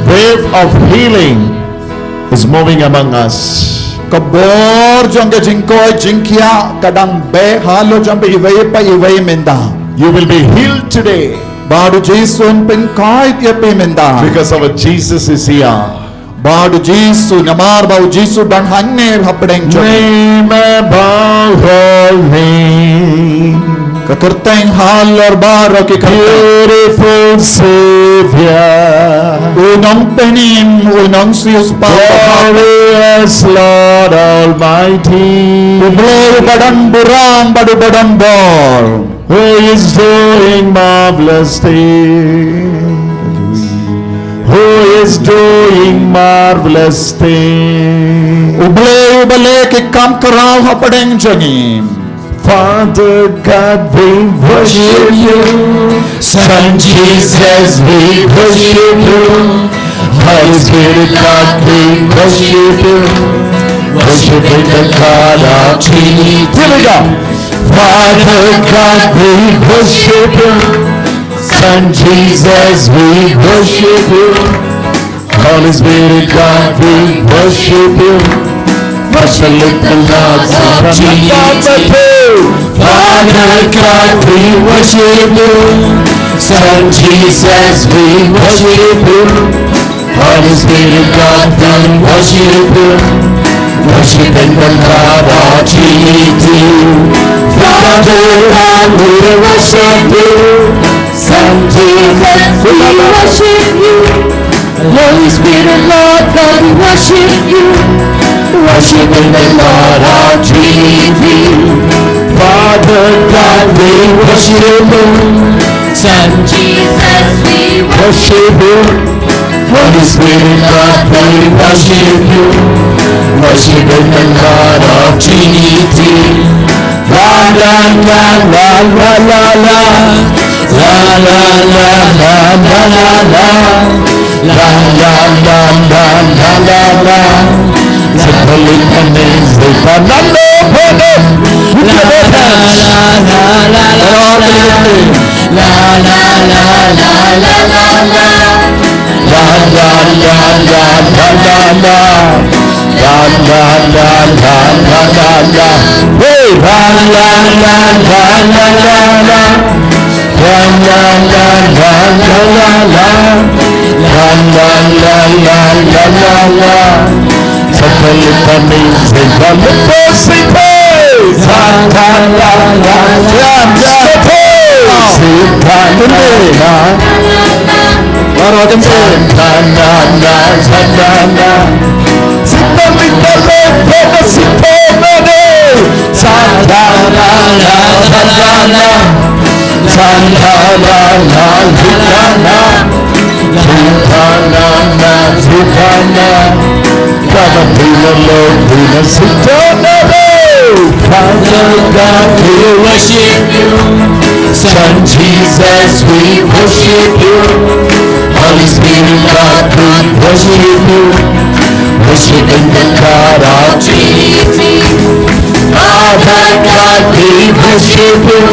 wave of healing is moving among us. Ka bor jong ka jingkoit jingkhiah ka dang beh halor jong phi iwei pa iwei mynta. You will be healed today. Bad U Jisu un pynkoit ïa phi mynta. Because our Jesus is here. Bad U Jisu, namar ba U Jisu dang hangne hapdeng jong ngi. Name above all name. Ka kyrteng halor baroh ki kyrteng. Beautiful Savior. U Nongpynim, U Nongsiewspah. Glorious Lord Almighty. U Blei uba don burom bad uba don bor. Who is doing marvelous things? Who is doing marvelous things? U Blei uba leh ki kam khraw hapdeng jong ngi. Father God, we worship you. Son Jesus, we worship you. Holy Spirit God, we worship you. Worshiping the God of Trinity. Here we go. Father God, we worship you. Son Jesus, we worship you. Holy Spirit God, we worship you. Worship the Lord of Trinity. Father God, we worship you. Son Jesus, we worship you. Holy Spirit, God, we worship you. Worship in the Lord of Trinity. Father God, we worship you. Son Jesus, we worship you. Holy Spirit, Lord God, we worship you. Worship in the Lord of Trinity. Father God, we worship you. Son Jesus, we worship you. Holy Spirit, Lord, we worship you. Worship in the Lord of Trinity. La la la la la la la. La la la la la la la. La la la la la la la. Somebody lift your hands, lift up your hands. Lift your hands. La la la la la la la. La la la la la la la. La la la la la la la. Hey, la la la la la la la. La la la la la la la. La la la la la la la. Somebody lift up your hands, lift up your hands. Santa la la la. Santa la la. Santa la la. Santa la la. Santa la la. Santa la la. Santa la la. Santa la la. Santa la la. Come and be the Lord, be the Father God, we worship you. Son Jesus, we worship you. Holy Spirit, God, we worship you. Worship in the God of Trinity. Father God, we worship you.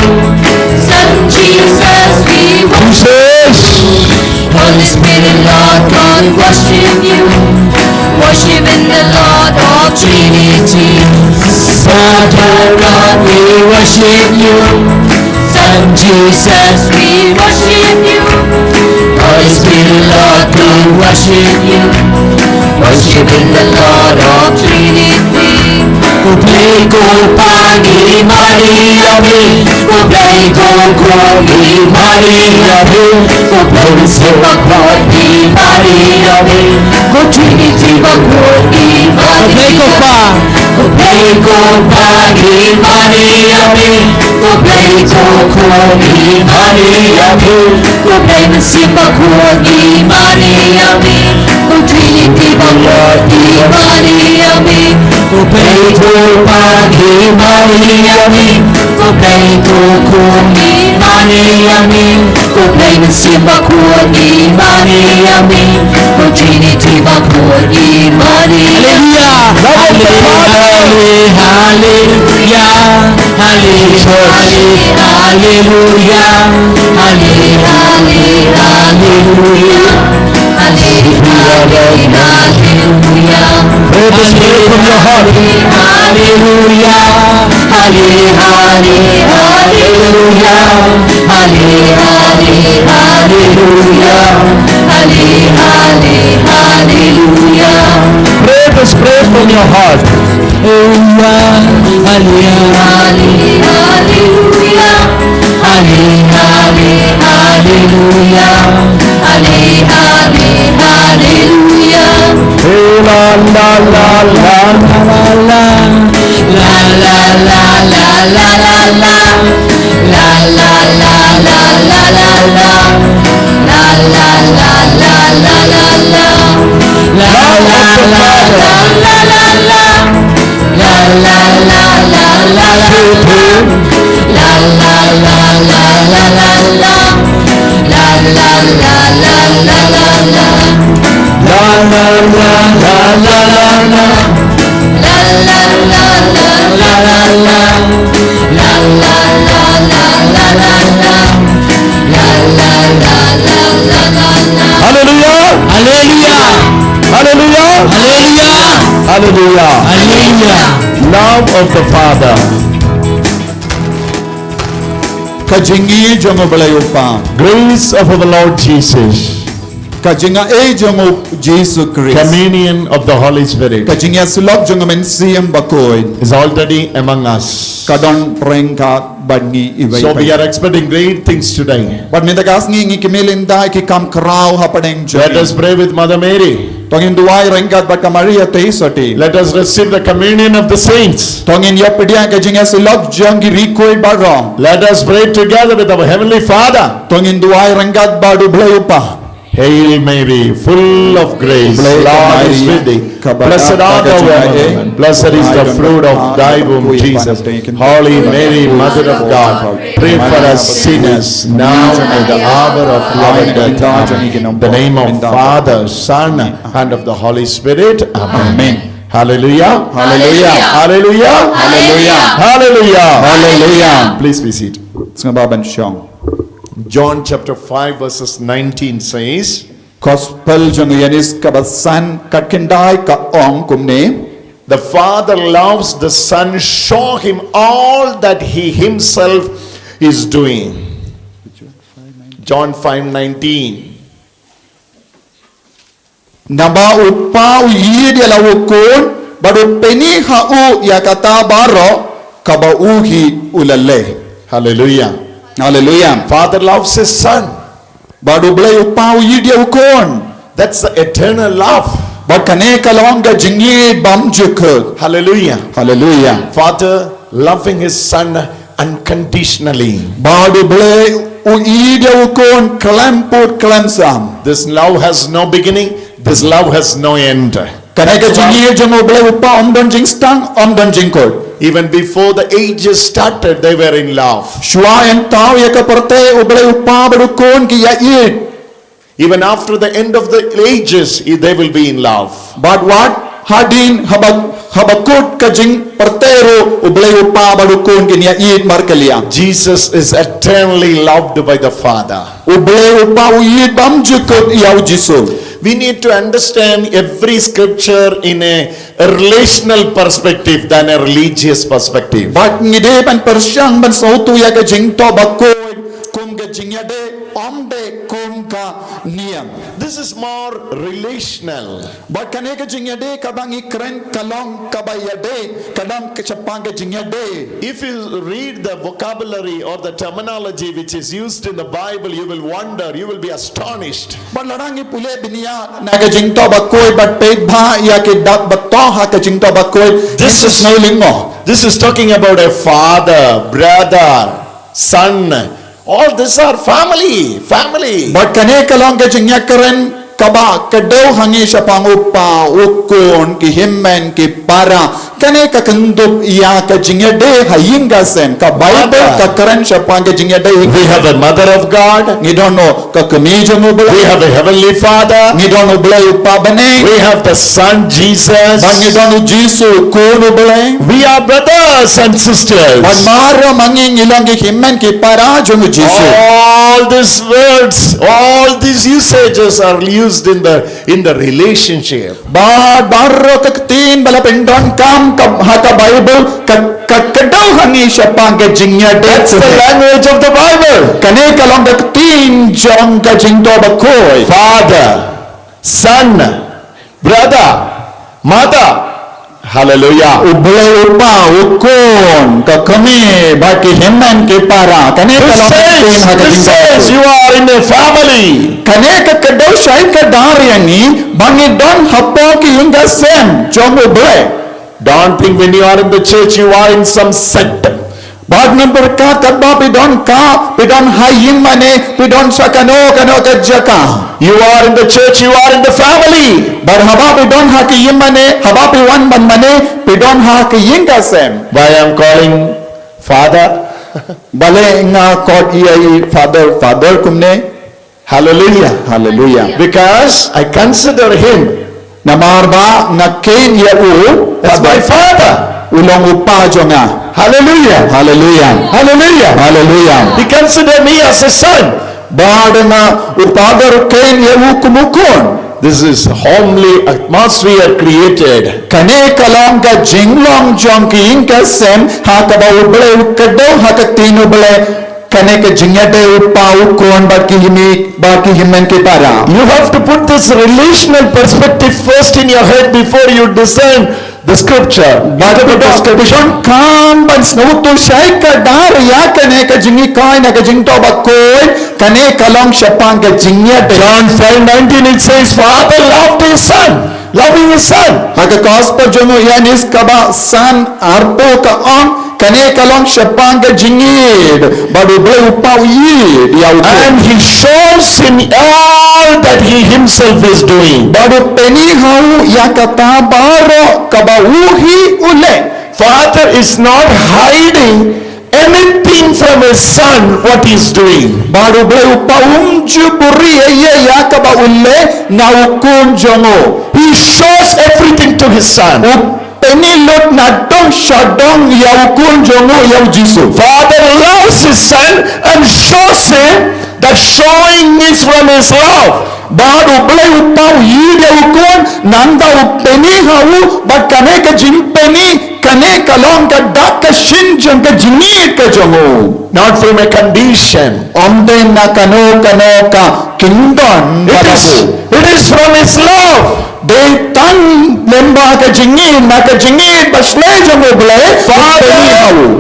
Son Jesus, we worship you. Holy Spirit, Lord God, worship you. Worship in the Lord of Trinity. Father God, we worship you. Son Jesus, we worship you. Holy Spirit, Lord, we worship you. Worship in the Lord of Trinity. Ko Blei ko Pa ngi mari ïa me. Ko Blei ko Khun ngi mari ïa me. Ko Blei Mynsiem Bakhuid ngi mari ïa me. Ko Trinity bakhuid ngi mari ïa me. Ko Blei ko Pa. Ko Blei ko Pa ngi mari ïa me. Ko Blei ko Khun ngi mari ïa me. Ko Blei Mynsiem Bakhuid ngi mari ïa me. Ko Trinity bakhuid ngi mari ïa me. Ko Blei ko Pa ngi mari ïa me. Ko Blei ko Khun ngi mari ïa me. Ko Blei Mynsiem Bakhuid ngi mari ïa me. Ko Trinity bakhuid ngi mari ïa me. Hallelujah. Hallelujah. Hallelujah. Hallelujah. Hallelujah. Hallelujah. Hallelujah. Hallelujah. Hallelujah. Let us pray from your heart. Hallelujah. Hallelujah. Hallelujah. Hallelujah. Hallelujah. Hallelujah. Hallelujah. Pray, just pray from your heart. Hallelujah. Hallelujah. Hallelujah. Hallelujah. Hallelujah. Hallelujah. Hallelujah. Hey, la, la, la, la, la, la, la. La, la, la, la, la, la, la, la. La, la, la, la, la, la, la. La, la, la, la, la, la, la. La, la, la, la, la, la, la. La, la, la, la, la, la, la. La, la, la, la, la, la, la. La, la, la, la, la, la, la. La, la, la, la, la, la, la. La, la, la, la, la, la, la. La, la, la, la, la, la, la. La, la, la, la, la, la, la. Hallelujah. Hallelujah. Hallelujah. Hallelujah. Hallelujah. Hallelujah. Love of the Father. Ka jingïeit jong U Blei U Kpa. Grace of our Lord Jesus. Ka jingaiei jong U Jisu Khrist. Communion of the Holy Spirit. Ka jingïasyllok jong U Mynsiem Bakhuid. Is already among us. Ka don ryngkat bad ngi iwei pa iwei. So we are expecting great things today. Bad mynta ka sngi ngi kmie lynda ïa ki kam khraw hapdeng jong ngi. Let us pray with Mother Mary. To ngin duwai ryngkat bad ka Maria Theisotti. Let us receive the communion of the saints. To ngin ïapdiang ka jingïasyllok jong ki riewkhuid baroh. Let us pray together with our Heavenly Father. To ngin duwai ryngkat bad U Blei U Kpa. Hail Mary, full of grace, Blei Lord is Maria, with thee. Blessed art thou among women. Blessed is the fruit of thy womb, Jesus. Holy Mary, Mother of God, pray for us sinners, now and the hour of our death. Amen. In the name of Father, Son, and of the Holy Spirit. Amen. Amen. Hallelujah. Hallelujah. Hallelujah. Hallelujah. Hallelujah. Hallelujah. Please be seated. Sngewbha ban shong. John chapter five verses nineteen says, Gospel jong u Ïoannis kaba san, ka khyndai ka ong kumne. The Father loves the Son, show him all that he himself is doing. John five nineteen. Naba u Kpa u ïeit ïa la u Khun, bad u pyni ha u ïa kata baroh kaba u hi u la leh. Hallelujah. Hallelujah. Father loves his Son. Bad U Blei U Kpa u ïeit ïa u Khun. That's the eternal love. Bad kane ka long ka jingïeit bymjukut. Hallelujah. Hallelujah. Father loving his Son unconditionally. Bad U Blei u ïeit ïa u Khun khlem put khlem sam. This love has no beginning, this love has no end. Kane ka jingïeit jong U Blei U Kpa ym don jingsdang, ym don jingkut. Even before the ages started, they were in love. Shuwa ïa thaw ïa ka pyrthei U Blei U Kpa bad u Khun ki ïa ïeit. Even after the end of the ages, they will be in love. Bad wat hadien haba, haba kut ka jingpyrthei ruh U Blei U Kpa bad u Khun kin ïa ïeit markylliang. Jesus is eternally loved by the Father. U Blei U Kpa u ïeit bymjukut ïa u Jisu. We need to understand every scripture in a relational perspective than a religious perspective. Bad ngi dei ban pyrshang ban sngewthuh ïa ka jingthoh bakhuid kum ka jingïadei, ym dei kum ka niam. This is more relational. Bad kane ka jingïadei kaba ngi kren ka long kaba ïadei, ka long shaphang ka jingïadei. If you read the vocabulary or the terminology which is used in the Bible, you will wonder, you will be astonished. Bad lada ngi pule bniah na ka jingthoh bakhuid bad peit bha ïa ki dak ba thoh ha ka jingthoh bakhuid, this is sngewlyngngoh. This is talking about a father, brother, son. All these are family, family. Bad kane ka long ka jingïakren kaba kdew ha ngi shaphang u kpa, u khun, ki hynmen, ki para. Kane ka kynthup ïa ka jingïadei ha ïing ha sem. Ka Bible ka kren shaphang ka jingïadei. We have a mother of God. Ngi don u ka kmie jong U Blei. We have a heavenly Father. Ngi don U Blei U Kpa bneng. We have the Son Jesus. Bad ngi don u Jisu, u Khun U Blei. We are brothers and sisters. Bad baroh ma ngi ngi long ki hynmen ki para jong u Jisu. All these words, all these usages are used in the, in the relationship. Bad baroh ka ktien ba la pyndonkam ka, ha ka Bible ka, ka kdew ha ngi shaphang ka jingïadei. That's the language of the Bible. Kane ka long ka ktien jong ka jingthoh bakhuid. Father, son, brother, mother. Hallelujah. U Blei U Kpa, u khun, ka kmie, bad ki hynmen ki para. Kane ka long ka ktien ha ka jingthoh bakhuid. This says, this says you are in a family. Kane ka kdew shai kdar ïa ngi ba ngi don hapoh ki ïing ki sem jong U Blei. Don't think when you are in the church, you are in some sect. Bad ym pyrkhat katba phi don ka, phi don ha ïing mane, phi don sha kano kano ka jaka. You are in the church, you are in the family. Bad haba phi don ha ki ïing mane, haba phi wan ban mane, phi don ha ki ïing ki sem. Why I am calling father? Balei nga khot ïa i father, father kumne? Hallelujah. Hallelujah. Because I consider him. Namar ba nga kheiñ ïa u as my father. U long u kpa jong nga. Hallelujah. Hallelujah. Hallelujah. He considered me as a son. Bad nga u father u kheiñ ïa u kum u khun. This is homely atmosphere created. Kane ka long ka jinglong jong ki ïing ki sem ha kaba U Blei u kdew ha ka ktien U Blei. Kane ka jingïadei u pa u khun bad ki hynmen, bad ki hynmen ki para. You have to put this relational perspective first in your head before you discern the scripture. Bad ka bad ka bad kam ban sngewthuh shai kdar ïa kane ka jinghikai na ka jingthoh bakhuid, kane ka long shaphang ka jingïadei. John five nineteen, it says, "Father loved his son, loving his son." Ha ka gospel jong u Ïoannis kaba san arphew ka ong, kane ka long shaphang ka jingïeit bad U Blei u pa u ïeit ïa u khun. And he shows him all that he himself is doing. Bad u pyni ha u ïa kata baroh kaba u hi u leh. Father is not hiding anything from his son, what he is doing. Bad U Blei u pa um ju buhrieh ïa, ïa kaba u leh na u khun jong u. He shows everything to his son. U pyni lut na dong sha dong ïa u khun jong u, ïa u Jisu. Father loves his son and shows him that showing is from his love. Bad U Blei u pa u ïeit ïa u khun, nangta u pyni ha u, bad kane ka jingpyni, kane ka long ka dak ka shin jong ka jingïeit ka jong u. Not from a condition. Ym dei na kano kano ka kyndon. It is, it is from his love. Dei tang lyngba ka jingïeit, na ka jingïeit bashlei jong U Blei. Father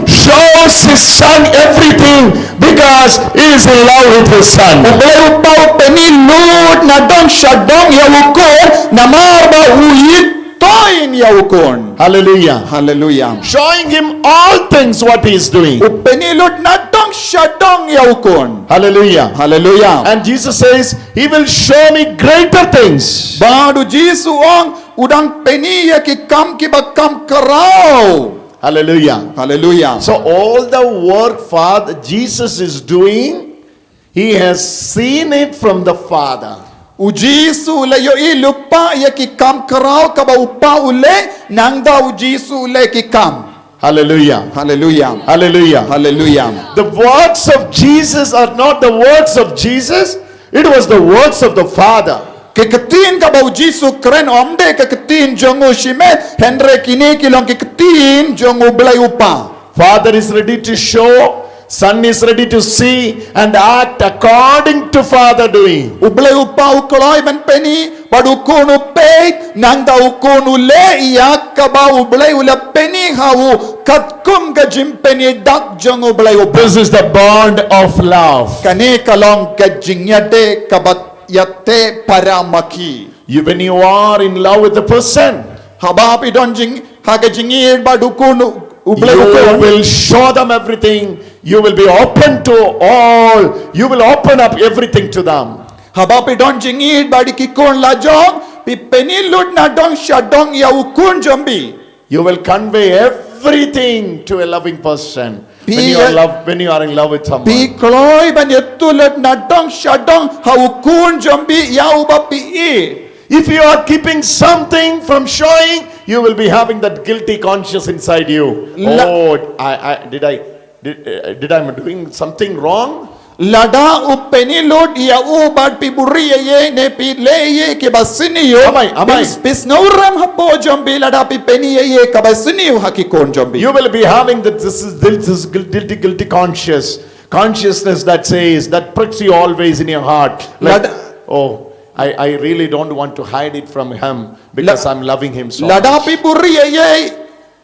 shows his son everything because he is in love with his son. U Blei u pa u pyni lut na dong sha dong ïa u khun, namar ba u ïeit to ïa u khun. Hallelujah. Hallelujah. Showing him all things what he is doing. U pyni lut na dong sha dong ïa u khun. Hallelujah. Hallelujah. And Jesus says, "He will show me greater things." Bad u Jisu u ong, u dang pyni ïa ki kam kiba kham khraw. Hallelujah. Hallelujah. So all the work Father Jesus is doing, he has seen it from the Father. U Jisu u la ïohi lypa ïa ki kam khraw kaba u pa u leh, nangta u Jisu u leh ki kam. Hallelujah. Hallelujah. Hallelujah. Hallelujah. The works of Jesus are not the works of Jesus, it was the works of the Father. Ki ktien kaba u Jisu u kren ym dei ki ktien jong u shimet, hynrei kine ki long ki ktien jong U Blei u Pa. Father is ready to show, Son is ready to see and act according to Father doing. U Blei u Pa u kloi ban pyni, bad u Khun u peit, nangta u Khun u leh ïa kaba U Blei u la pyni ha u, katkum ka jingpyni dak jong U Blei u Pa. This is the bond of love. Kane ka long ka jingïadei kaba ïateh para maki. You, when you are in love with the person, haba phi don jing, ha ka jingïeit bad u Khun u, U Blei u Khun, you will show them everything. You will be open to all. You will open up everything to them. Haba phi don jingïeit bad ki khun lajong, phi pyni lut na dong sha dong ïa u khun jong phi. You will convey everything to a loving person. When you are love, when you are in love with someone. Phi kloi ban ïathuh lut na dong sha dong ha u khun jong phi ïa uba phi ïeit. If you are keeping something from showing, you will be having that guilty conscience inside you. Oh, I, I, did I, did, uh, did I doing something wrong? Lada u pyni lut ïa u bad phi buhrieh ïa ïa ne phi leh ïa ïa kiba sniew. Amai, amai. Phi, phi sngewrem hapoh jong phi lada phi pyni ïa ïa kaba sniew ha ki khun jong phi. You will be having that, this is, this is guilty, guilty conscience. Consciousness that says, that pricks you always in your heart. Like, lada, oh, I, I really don't want to hide it from him because I'm loving him so much. Lada phi buhrieh ïa ïa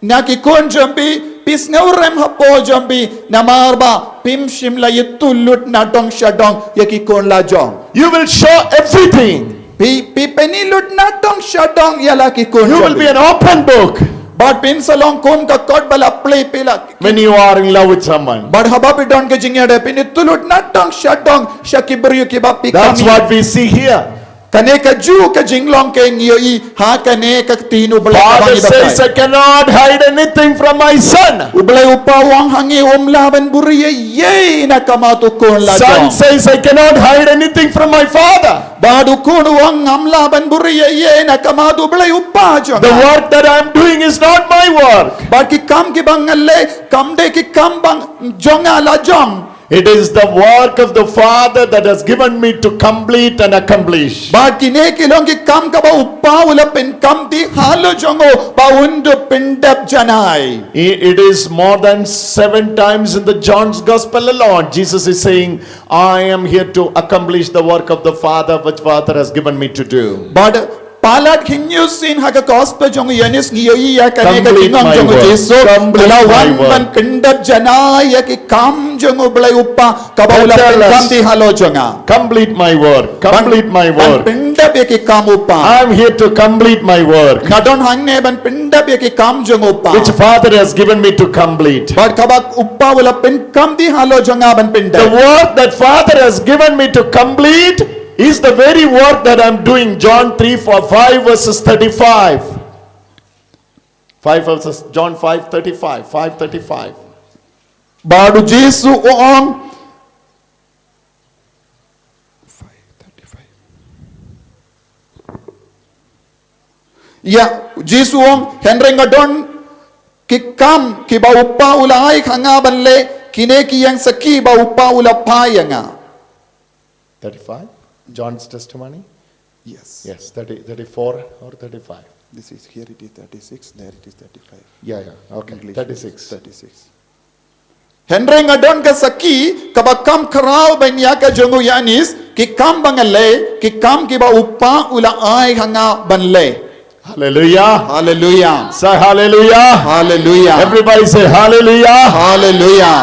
na ki khun jong phi, phi sngewrem hapoh jong phi, namar ba phim shym la ïathuh lut na dong sha dong ïa ki khun lajong. You will show everything. Phi, phi pyni lut na dong sha dong ïa la ki khun jong phi. You will be an open book. Bad phin sa long kum ka kot ba la plie phi la. When you are in love with someone. Bad haba phi don ka jingïadei phin ïathuh lut na dong sha dong sha ki briew kiba phi kynmaw. That's what we see here. Kane kajuh ka jinglong ka ngi ïohi ha kane ka ktien U Blei kaba ngi batai. Father says, "I cannot hide anything from my son." U Blei u Pa u ong ha ngi ym lah ban buhrieh ïa ïa na ka mat u Khun lajong. Son says, "I cannot hide anything from my Father." Bad u Khun u ong ngam lah ban buhrieh ïa ïa na ka mat U Blei u Pa jong nga. The work that I am doing is not my work. Bad ki kam kiba nga leh kam dei ki kam ba jong nga lajong. It is the work of the Father that has given me to complete and accomplish. Bad kine ki long ki kam kaba u Kpa u la pynkam dih halor jong u ba un dup pyndep janai. I- It is more than seven times in the John's Gospel alone. Jesus is saying, "I am here to accomplish the work of the Father, which Father has given me to do." Bad palat hynñiew sien ha ka Gospel jong u Ïoannis ngi ïohi ïa kane ka Complete jingong my jong u work. Jisu. Complete Ka la my wan work. ban pyndep janai ïa ki kam jong u Blei u Kpa kaba u la That tell pynkam us, dih halor jong nga. "Complete my work. Complete my Ban work. pyndep ïa ki kam u Kpa. I'm here to complete my work." Nga don hangne ban pyndep ïa ki kam jong u Kpa. Which Father has given me to complete. Bad kaba u Kpa u la pynkam dih halor jong nga ban pyndep. The work that Father has given me to complete is the very work that I'm doing. John three, four, five verses thirty-five. Five verses, John five thirty-five, five thirty-five. Bad u Jisu u ong. Ïa, u Jisu u ong, hynrei nga don ki kam kiba u Kpa u la ai ha nga ban leh, kine ki ïeng sakhi ba u Kpa u la phah ïa nga. Thirty-five, John's testimony? Yes. Yes, thirty, thirty-four or thirty-five. This is, here it is thirty-six, there it is thirty-five. Yeah, yeah, okay. English thirty-six. Thirty-six. Hynrei nga don ka sakhi kaba kham khraw ban ïa ka jong u Ïoannis, ki kam ba nga leh, ki kam kiba u Kpa u la ai ha nga ban leh. Hallelujah. Hallelujah. Say hallelujah. Hallelujah. Everybody say hallelujah. Hallelujah.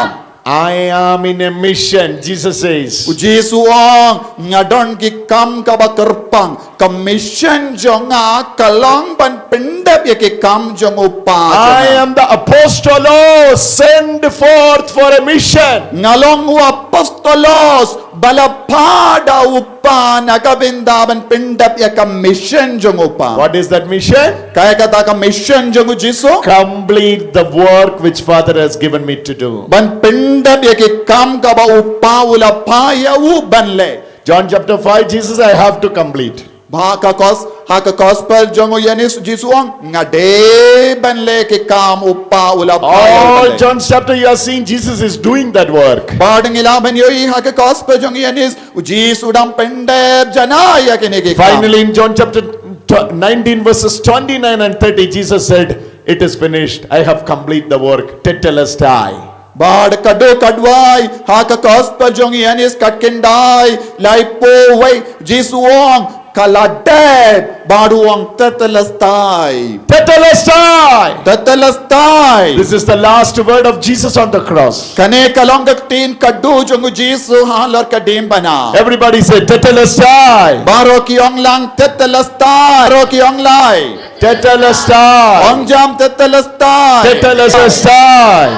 "I am in a mission," Jesus says. U Jisu u ong, nga don ki kam kaba kyrpang, ka mission jong nga ka long ban pyndep ïa ki kam jong u Kpa jong nga. "I am the apostolos sent forth for a mission." Nga long u apostolos ba la phah da u Kpa na ka bynta ban pyndep ïa ka mission jong u Kpa. What is that mission? Kaei kata ka mission jong u Jisu? "Complete the work which Father has given me to do." Ban pyndep ïa ki kam kaba u Kpa u la phah ïa u ban leh. John chapter five, Jesus, "I have to complete." Ba ka kos, ha ka gospel jong u Ïoannis u Jisu u ong, nga dei ban leh ki kam u Kpa u la phah ïa u ban leh. All John chapter you are seeing Jesus is doing that work. Bad ngi lah ban ïohi ha ka gospel jong u Ïoannis u Jisu u dang pyndep janai ïa kine ki kam. Finally, in John chapter tw- nineteen, verses twenty-nine and thirty, Jesus said, "It is finished. I have complete the work." Tetelestai. Bad ka dei ka duwai, ha ka gospel jong u Ïoannis khatkhyndai, laiphew wei, Jisu u ong, ka la dep, bad u ong tetelestai. Tetelestai. Tetelestai. This is the last word of Jesus on the cross. Kane ka long ka ktien ka dei jong u Jisu halor ka diengphna. Everybody say, "Tetelestai." Baroh ki ong lang tetelestai. Baroh ki ong lai. Tetelestai. Ong jam tetelestai. Tetelestai.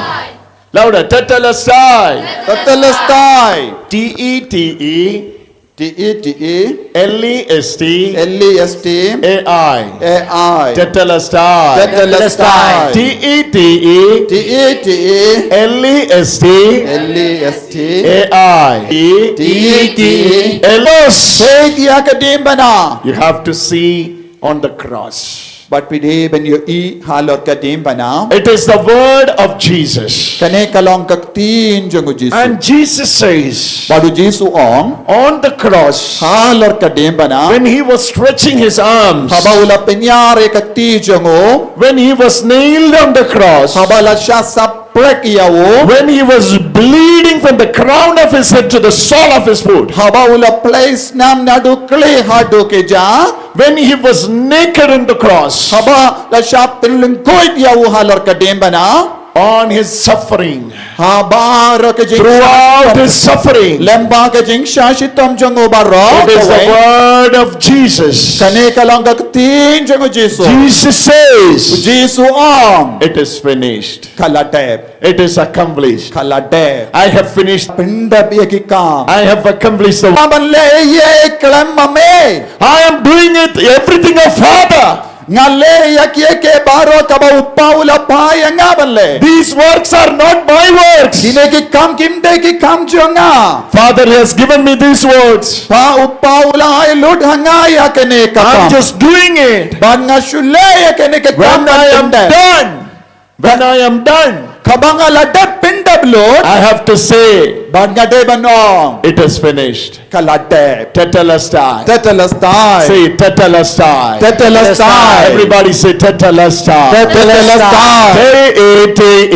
Louder. Tetelestai. Tetelestai. T E T E. T E T E. L E S T. L E S T. A I. A I. Tetelestai. Tetelestai. T E T E. T E T E. L E S T. L E S T. A I. T E T E. Elos. Peit ïa ka diengphna. You have to see on the cross. Bad phi dei ban ïohi halor ka diengphna. It is the word of Jesus. Kane ka long ka ktien jong u Jisu. And Jesus says, Bad u Jisu u ong, on the cross, halor ka diengphna, when he was stretching his arms, haba u la pynïar ïa ka kti jong u, when he was nailed on the cross, haba la shah sap prek ïa u. When he was bleeding from the crown of his head to the sole of his foot. Haba u la plei snam naduh khlieh haduh kjat. When he was naked on the cross. Haba la shah pynlyngkhuid ïa u halor ka diengphna. On his suffering. Haba baroh ka jing, throughout his suffering. Lyngba ka jingshah shitom jong u baroh. It is the word of Jesus. Kane ka long ka ktien jong u Jisu. Jesus says, Jisu u ong, it is finished. Ka la dep. It is accomplished. Ka la dep. I have finished. Pyndep ïa ki kam. I have accomplished the work. Ban leh ïa khlem ma me. I am doing it, everything of Father. Nga leh ïa kiei kiei baroh kaba u Kpa u la phah ïa nga ban leh. These works are not my works. Kine ki kam kim dei ki kam jong nga. Father has given me these works. Kpa, u Kpa u la ai lut ha nga ïa kane ka kam. I'm just doing it. Bad nga shu leh ïa kane ka kam. When I am done, When I am done, kaba nga la dep pyndep. Lord. I have to say, bad nga dei ban ong, it is finished. Ka la dep. Tetelestai. Tetelestai. Say tetelestai. Everybody say tetelestai. Tetelestai. T E T E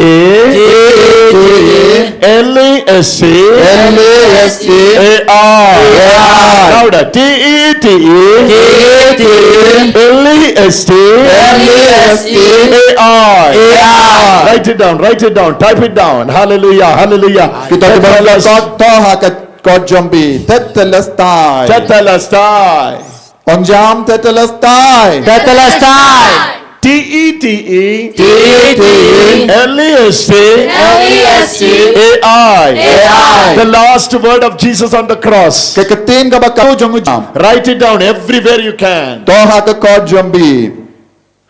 L E S T A I. Louder. T E T E L E S T A I. Write it down, write it down, type it down. Hallelujah, hallelujah. Kita kembali ke to ha ke Kot Jombi. Tetelestai. Tetelestai. Ong jam tetelestai. Tetelestai. T E T E L E S T A I. The last word of Jesus on the cross. Ka ktien kaba khatduh jong u Jisu. Write it down everywhere you can. To ha ke Kot Jombi.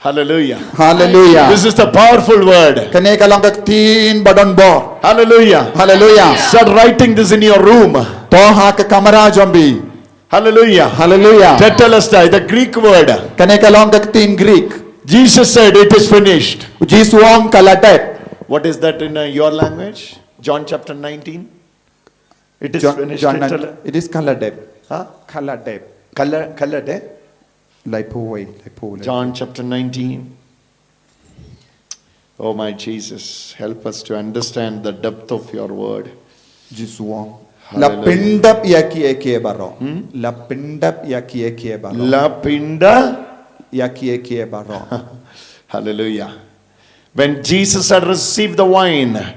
Hallelujah. Hallelujah. This is the powerful word. Kane ka long ka ktien ba don bor. Hallelujah. Hallelujah. Start writing this in your room. To ha ke kamra jombi. Hallelujah. Hallelujah. Tetelestai, the Greek word. Kane ka long ka ktien Greek. Jesus said, "It is finished." U Jisu ong ka la dep. What is that in uh, your language? John chapter nineteen. It is John, finished. John, it is ka la dep. Huh? Ka la dep. Ka la, ka la dep. Lai phew wei, lai phew wei. John chapter nineteen. Oh my Jesus, help us to understand the depth of your word. Jisu ong. Hallelujah. La pyndep ïa kiei kiei baroh. Hmm? La pyndep ïa kiei kiei baroh. La pynda ïa kiei kiei baroh. Hallelujah. When Jesus had received the wine,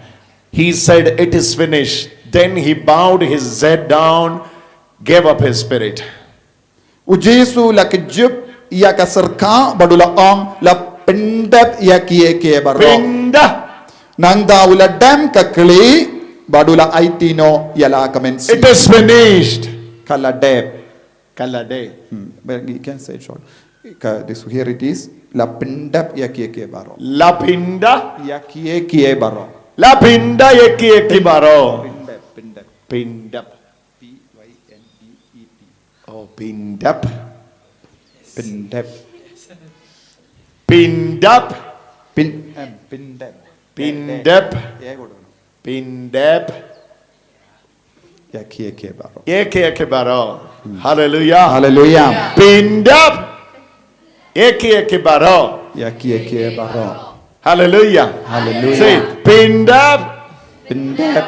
he said, "It is finished." Then he bowed his head down, gave up his spirit. U Jisu la kjut ïa ka syrkah bad u la ong, la pyndep ïa kiei kiei baroh. Pynda. Nangta u la dem ka kli bad u la aiti noh ïa la ka mynsiem. It is finished. Ka la dep. Ka la dep. Hmm. But you can say it short. Ka, this, here it is. La pyndep ïa kiei kiei baroh. La pynda. Ïa kiei kiei baroh. La pynda ïa kiei kiei baroh. Pyndep, pyndep. Pyndep. P Y N D E P. Oh, pyndep. Pyndep. Pyndep. Pyn, em, pyndep. Pyndep. Ïa, go down. Pyndep. Ïa kiei kiei baroh. Ïa kiei kiei baroh. Hmm. Hallelujah. Hallelujah. Pyndep. Ïa kiei kiei baroh. Ïa kiei kiei baroh. Hallelujah. Hallelujah. Say, pyndep. Pyndep.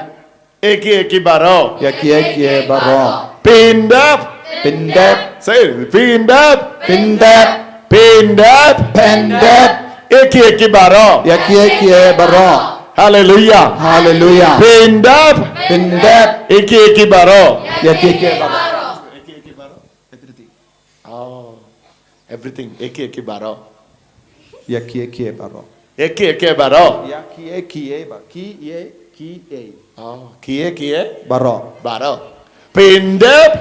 Ïa kiei kiei baroh. Ïa kiei kiei baroh. Pyndep. Pyndep. Say, pyndep. Pyndep. Pyndep. Pyndep. Ïa kiei kiei baroh. Ïa kiei kiei baroh. Hallelujah. Hallelujah. Pyndep. Pyndep. Ïa kiei kiei baroh. Ïa kiei kiei baroh. Oh. Everything. Ïa kiei kiei baroh. Ïa kiei kiei baroh. Ïa kiei kiei baroh. Ïa kiei kiei ba-, kiei kiei. Oh, kiei kiei. Baroh. Baroh. Pyndep.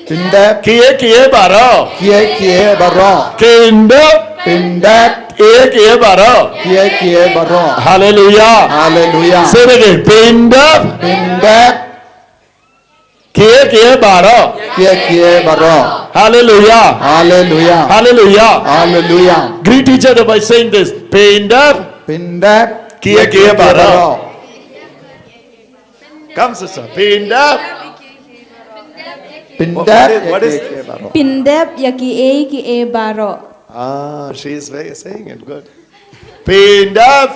Pyndep. Kiei kiei baroh. Kiei kiei baroh. Pyndep. Pyndep. Kiei kiei baroh. Kiei kiei baroh. Hallelujah. Hallelujah. Say it again. Pyndep. Pyndep. Kiei kiei baroh. Kiei kiei baroh. Hallelujah. Hallelujah. Hallelujah. Hallelujah. Greet each other by saying this. Pyndep. Pyndep. Kiei kiei baroh. Come, sister. Pyndep. Pyndep. What is, what is this? Pyndep ïa kiei kiei baroh. Ah, she is very saying it good. Pyndep.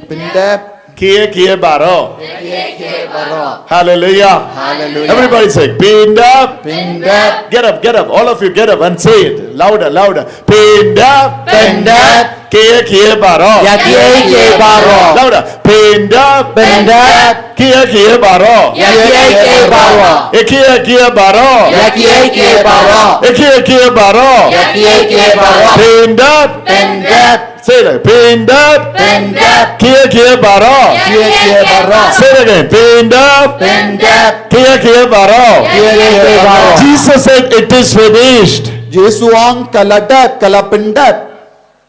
Pyndep. Kiei kiei baroh. Kiei kiei baroh. Hallelujah. Hallelujah. Everybody say, "Pyndep." Pyndep. Get up, get up. All of you get up and say it louder, louder. Pyndep. Pyndep. Kiei kiei baroh. Ïa kiei kiei baroh. Louder. Pyndep. Pyndep. Kiei kiei baroh. Ïa kiei kiei baroh. Ïa kiei kiei baroh. Ïa kiei kiei baroh. Ïa kiei kiei baroh. Ïa kiei kiei baroh. Pyndep. Pyndep. Say it. Pyndep. Pyndep. Kiei kiei baroh. Kiei kiei baroh. Say it again. Pyndep. Pyndep. Kiei kiei baroh. Kiei kiei baroh. Jesus said, "It is finished." Jisu ong ka la dep, ka la pyndep.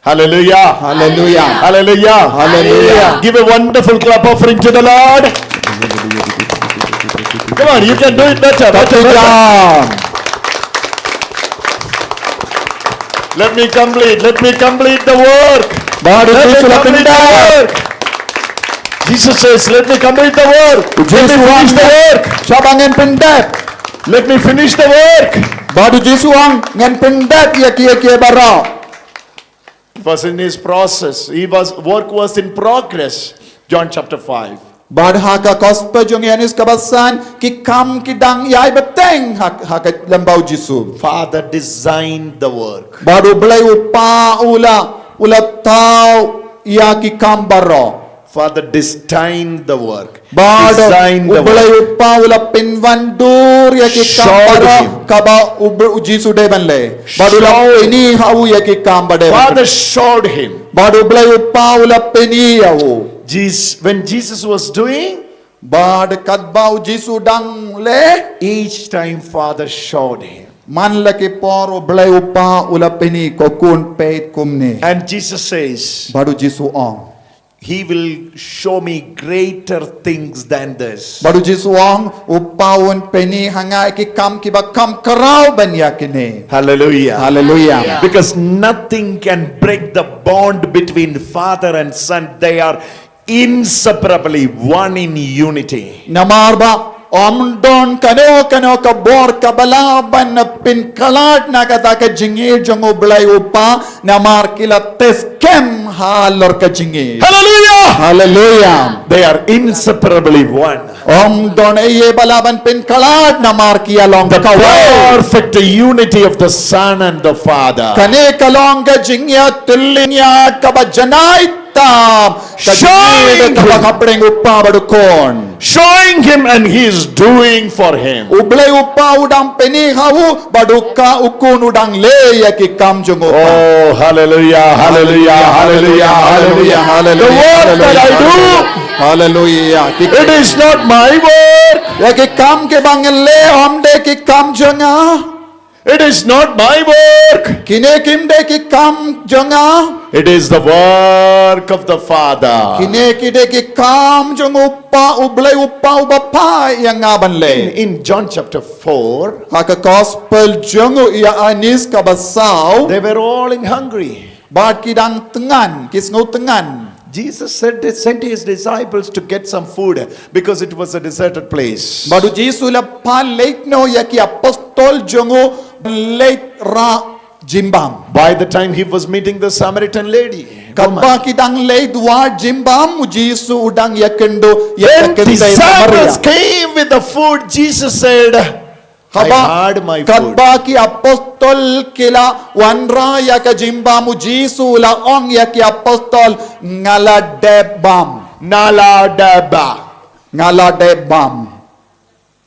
Hallelujah. Hallelujah. Hallelujah. Hallelujah. Give a wonderful clap offering to the Lord. Come on, you can do it better, better, better. Let me complete, let me complete the work. Let me complete the work. Jesus says, "Let me complete the work. Let me finish the work. Shaba ngan pyndep. Let me finish the work." Bad u Jisu ong ngan pyndep ïa ki ïa ki baroh. It was in his process. He was work was in progress. John chapter five. Bad ha ka gospel jong u Ïoannis kaba san ki kam ki dang ïai bteng ha, ha ka lyngba u Jisu. Father designed the work. Bad u Blei u Pa u la, u la thaw ïa ki kam baroh. Father destined the work. Bad u Blei u Pa u la pynwandur ïa ki kam baroh kaba u Jisu dei ban leh. Bad u la pyni ha u ïa ki kam ba dei ban leh. Father showed him. Bad u Blei u Pa u la pyni ïa u. Jesus, when Jesus was doing, bad katba u Jisu dang leh, each time Father showed him. Man la ki por u Blei u Pa u la pyni ko khun peit kumne. And Jesus says, bad u Jisu ong, "He will show me greater things than this." Bad u Jisu ong, u Pa un pyni ha nga ki kam kiba kham khraw ban ïa kine. Hallelujah. Hallelujah. Because nothing can break the bond between Father and Son. They are inseparably one in unity. Namar ba ym don kano kano ka bor kaba lah ban pynkhlad na kata ka jingïeit jong u Blei u Pa, namar ki la test kem halor ka jingïeit. Hallelujah. Hallelujah. They are inseparably one. Ym don ei ei ba lah ban pynkhlad namar ki ïa long kawei. The perfect unity of the Son and the Father. Kane ka long ka jingïatylli ïa kaba janai tam. Ka jingïeit kaba hapdeng u Pa bad u Khun. Showing him and he is doing for him. U Blei u Pa u dang pyni ha u bad u Khun u dang leh ïa ki kam jong u Pa. Oh, hallelujah, hallelujah, hallelujah, hallelujah. The work that I do. Hallelujah. It is not my work. Ïa ki kam kiba ngan leh ym dei ki kam jong nga. It is not my work. Kine kim dei ki kam jong nga. It is the work of the Father. Kine ki dei ki kam jong u Pa, u Blei u Pa uba phah ïa nga ban leh. In, in John chapter four, ha ka gospel jong u Ïoannis kaba saw, they were all in hungry. Bad ki dang tyngan, ki sngew tyngan. Jesus said, sent his disciples to get some food because it was a deserted place. Bad u Jisu u la phah leit noh ïa ki apostol jong u leit rah jingbam. By the time he was meeting the Samaritan lady, katba ki dang leit wad jingbam, u Jisu u dang ïakynduh ïa ka kynthei Samaria. When disciples came with the food, Jesus said, haba, katba ki apostol ki la wanrah ïa ka jingbam, u Jisu u la ong ïa ki apostol, nga la dep bam. Nga la dep bam. Nga la dep bam.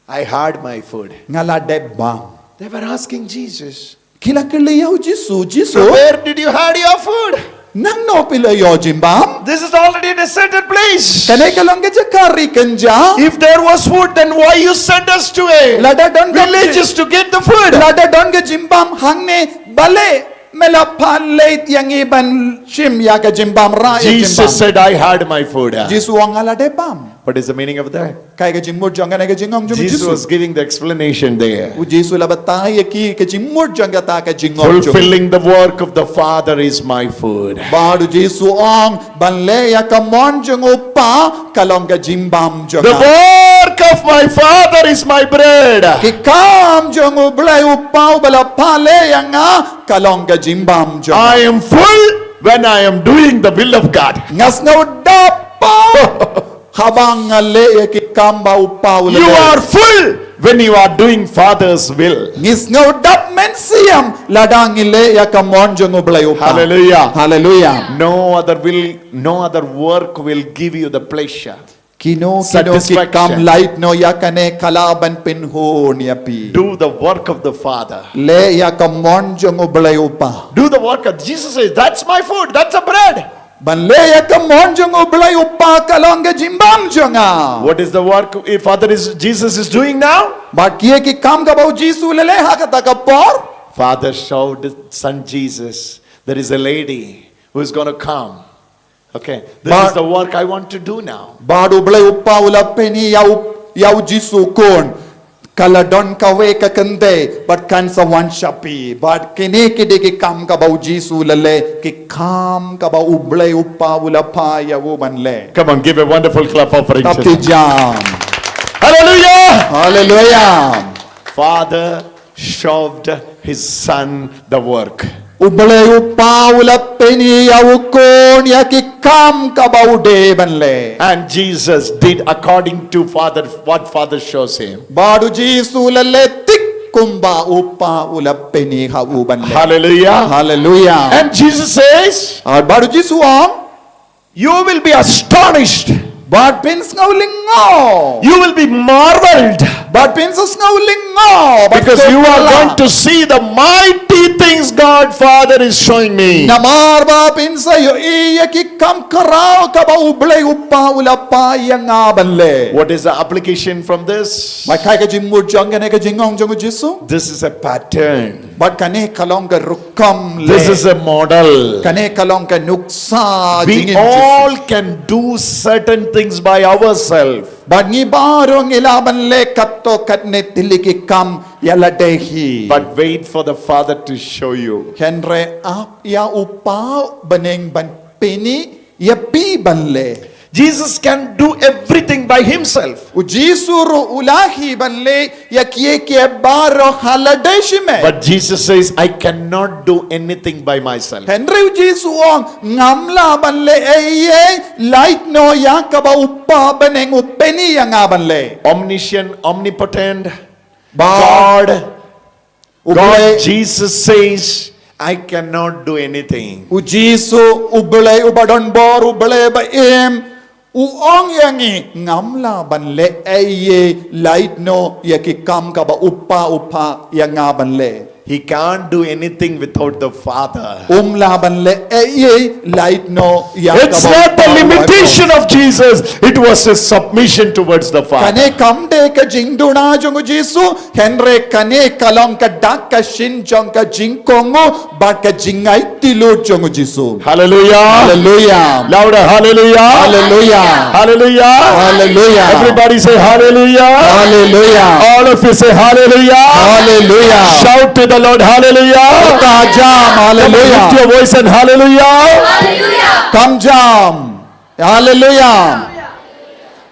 I had my food. Nga la dep bam. They were asking Jesus, ki la kylli ïa u Jisu, Jisu, where did you had your food? Nangno phi la ïoh jingbam? This is already a deserted place. Kane ka long ka jaka ri kynja. If there was food, then why you send us to a villages to get the food? Lada don ka jingbam hangne, balei me la phah leit ïa ngi ban shim ïa ka jingbam, rah ïa ka jingbam? Jesus said, I had my food. Jisu u ong nga la dep bam. What is the meaning of that? Kaei ka jingmut jong kane ka jingong jong u Jisu? Jesus was giving the explanation there. U Jisu u la batai ïa ki ka jingmut jong kata ka jingong jong u. Fulfilling the work of the Father is my food. Bad u Jisu u ong, ban leh ïa ka mon jong u Pa ka long ka jingbam jong nga. The work of my Father is my bread. Ki kam jong u Blei u Pa uba la phah leh ïa nga ka long ka jingbam jong nga. I am full when I am doing the will of God. Nga sngewdap paw haba nga leh ïa ki kam ba u Pa u la leh. You are full when you are doing Father's will. Ngi sngewdap mynsiem lada ngi leh ïa ka mon jong u Blei u Pa. Hallelujah. Hallelujah. No other will, no other work will give you the pleasure. Kino kino ki kam, satisfaction, lait noh ïa kane ka lah ban pynhun ïa phi. Do the work of the Father. Leh ïa ka mon jong u Blei u Pa. Do the work of, Jesus says, that's my food, that's a bread. Ban leh ïa ka mon jong u Blei u Pa ka long ka jingbam jong nga. What is the work if Father is, Jesus is doing now? Bad kiei ki kam kaba u Jisu u la leh ha kata ka por? Father showed Son Jesus, there is a lady who is gonna come. Okay, this is the work I want to do now. Bad u Blei u Pa u la pyni ïa u, ïa u Jisu u Khun. Ka la don kawei ka kynthei, bad kan sa wan sha phi. Bad kine ki dei ki kam kaba u Jisu u la leh, ki kam kaba U Blei u Kpa u la phah ïa u ban leh. Come on, give a wonderful clap offering to Kap ti jam. Hallelujah! Hallelujah! Father showed his son the work. U Blei u Kpa u la pyni ïa u khun ïa ki kam kaba u dei ban leh. And Jesus did according to Father, what Father shows him. Bad u Jisu u la leh tik kumba u Kpa u la pyni ha u ban leh. Hallelujah. Hallelujah. And Jesus says, bad u Jisu u ong, you will be astonished. Bad phin sngew lyngngoh. You will be marveled. Bad phin sngew lyngngoh. Because you are going to see the mighty things God Father is showing me. Namar ba phin sa ïohi ïa ki kam khraw kaba U Blei u Kpa u la phah ïa nga ban leh. What is the application from this? Bad kaei ka jingmut jong kane ka jingong jong u Jisu? This is a pattern. Bad kane ka long ka rukom leh. This is a model. Kane ka long ka nuksa jingim Jisu. We all can do certain things by ourselves. Bad ngi baroh ngi lah ban leh katto katne tylli ki kam ïa lade hi. But wait for the Father to show you. Hynrei ap ïa u Kpa bneng ban pyni ïa phi ban leh. Jesus can do everything by himself. U Jisu ruh u lah hi ban leh ïa kiei kiei baroh ha lade shimet. But Jesus says, I cannot do anything by myself. Hynrei u Jisu u ong, ngam lah ban leh ei ei lait noh ïa kaba u Kpa bneng u pyni ïa nga ban leh. Omniscient, omnipotent, God, God, Jesus says, I cannot do anything. U Jisu, U Blei uba don bor, U Blei ba im, u ong ïa ngi, ngam lah ban leh ei ei lait noh ïa ki kam kaba u Kpa u phah ïa nga ban leh. He can't do anything without the Father. Um lah ban leh ei ei lait noh ïa kaba u Kpa u la phah. It's not the limitation of Jesus, it was his submission towards the Father. Kane kam dei ka jingduna jong u Jisu, hynrei kane ka long ka dak ka shin jong ka jingkohnguh bad ka jingaiti lut jong u Jisu. Hallelujah. Hallelujah. Louder. Hallelujah. Hallelujah. Hallelujah. Hallelujah. Everybody say hallelujah. Hallelujah. All of you say hallelujah. Hallelujah. Shout to the Lord, hallelujah. Kata jam, hallelujah. Come on, lift your voice and hallelujah. Hallelujah. Kam jam. Hallelujah.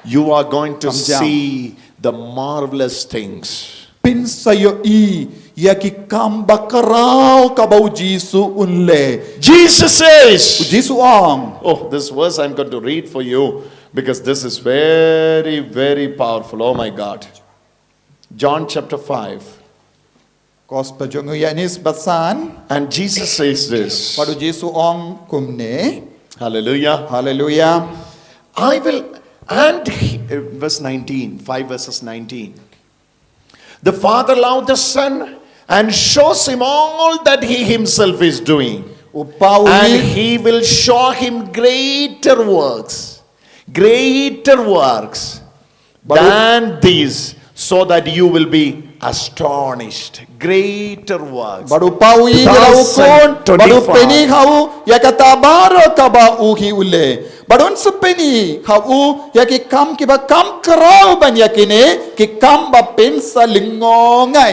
You are going to see the marvelous things. Phin sa ïohi ïa ki kam bakhraw kaba u Jisu un leh. Jesus says, u Jisu u ong. Oh, this verse I'm going to read for you because this is very, very powerful. Oh my God. John chapter five. Gospel jong u Ïoannis bad san. And Jesus says this. Bad u Jisu u ong kumne. Hallelujah. Hallelujah. I will, and he, uh, verse nineteen, five verses nineteen. The Father loved the Son and shows him all that he himself is doing. U Kpa u ïeit. And he will show him greater works, greater works than these, so that you will be astonished. Greater works. Bad u Kpa u ïeit ïa u Khun, bad u pyni ha u ïa kata baroh kaba u hi u leh. Bad un sa pyni ha u ïa ki kam kiba kham khraw ban ïa kine, ki kam ba phin sa lyngngoh ngai.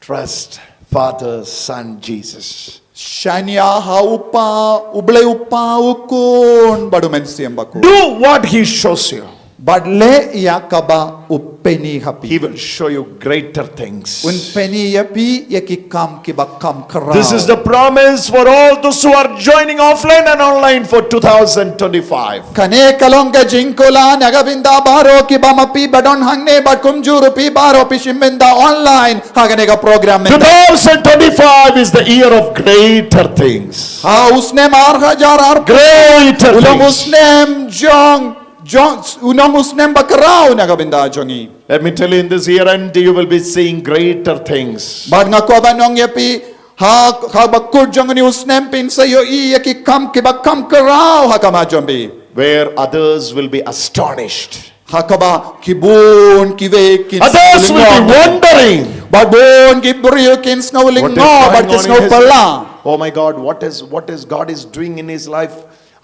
Trust Father, Son, Jesus. Shaniah ha u Kpa, u Blei u Kpa, u Khun, bad u Mynsiem Bakhuid. Do what he shows you. Bad leh ïa kaba u pyni ha phi. He will show you greater things. Un pyni ïa phi ïa ki kam kiba kham khraw. This is the promise for all those who are joining offline and online for two thousand twenty-five. Kane ka long ka jingkular na ka bynta baroh kiba ma phi ba don hangne bad kumjuh ruh phi baroh phi shim bynta online ha kane ka program mynta. Two thousand twenty-five is the year of greater things. Ha u snem ar hajar arphew. Greater things. U long u snem jong, jong, u long u snem bakhraw na ka bynta jong ngi. Let me tell you, in this year end, you will be seeing greater things. Bad nga kwah ban ong ïa phi, ha, ha kaba kut jong une u snem phin sa ïohi ïa ki kam kiba kham khraw ha khmat jong phi. Where others will be astonished. Ha kaba ki bun kiwei kin sngew lyngngoh. Others will be wondering. Bad bun ki briew kin sngew lyngngoh bad kin sngew palat. Oh my God, what is, what is God is doing in his life?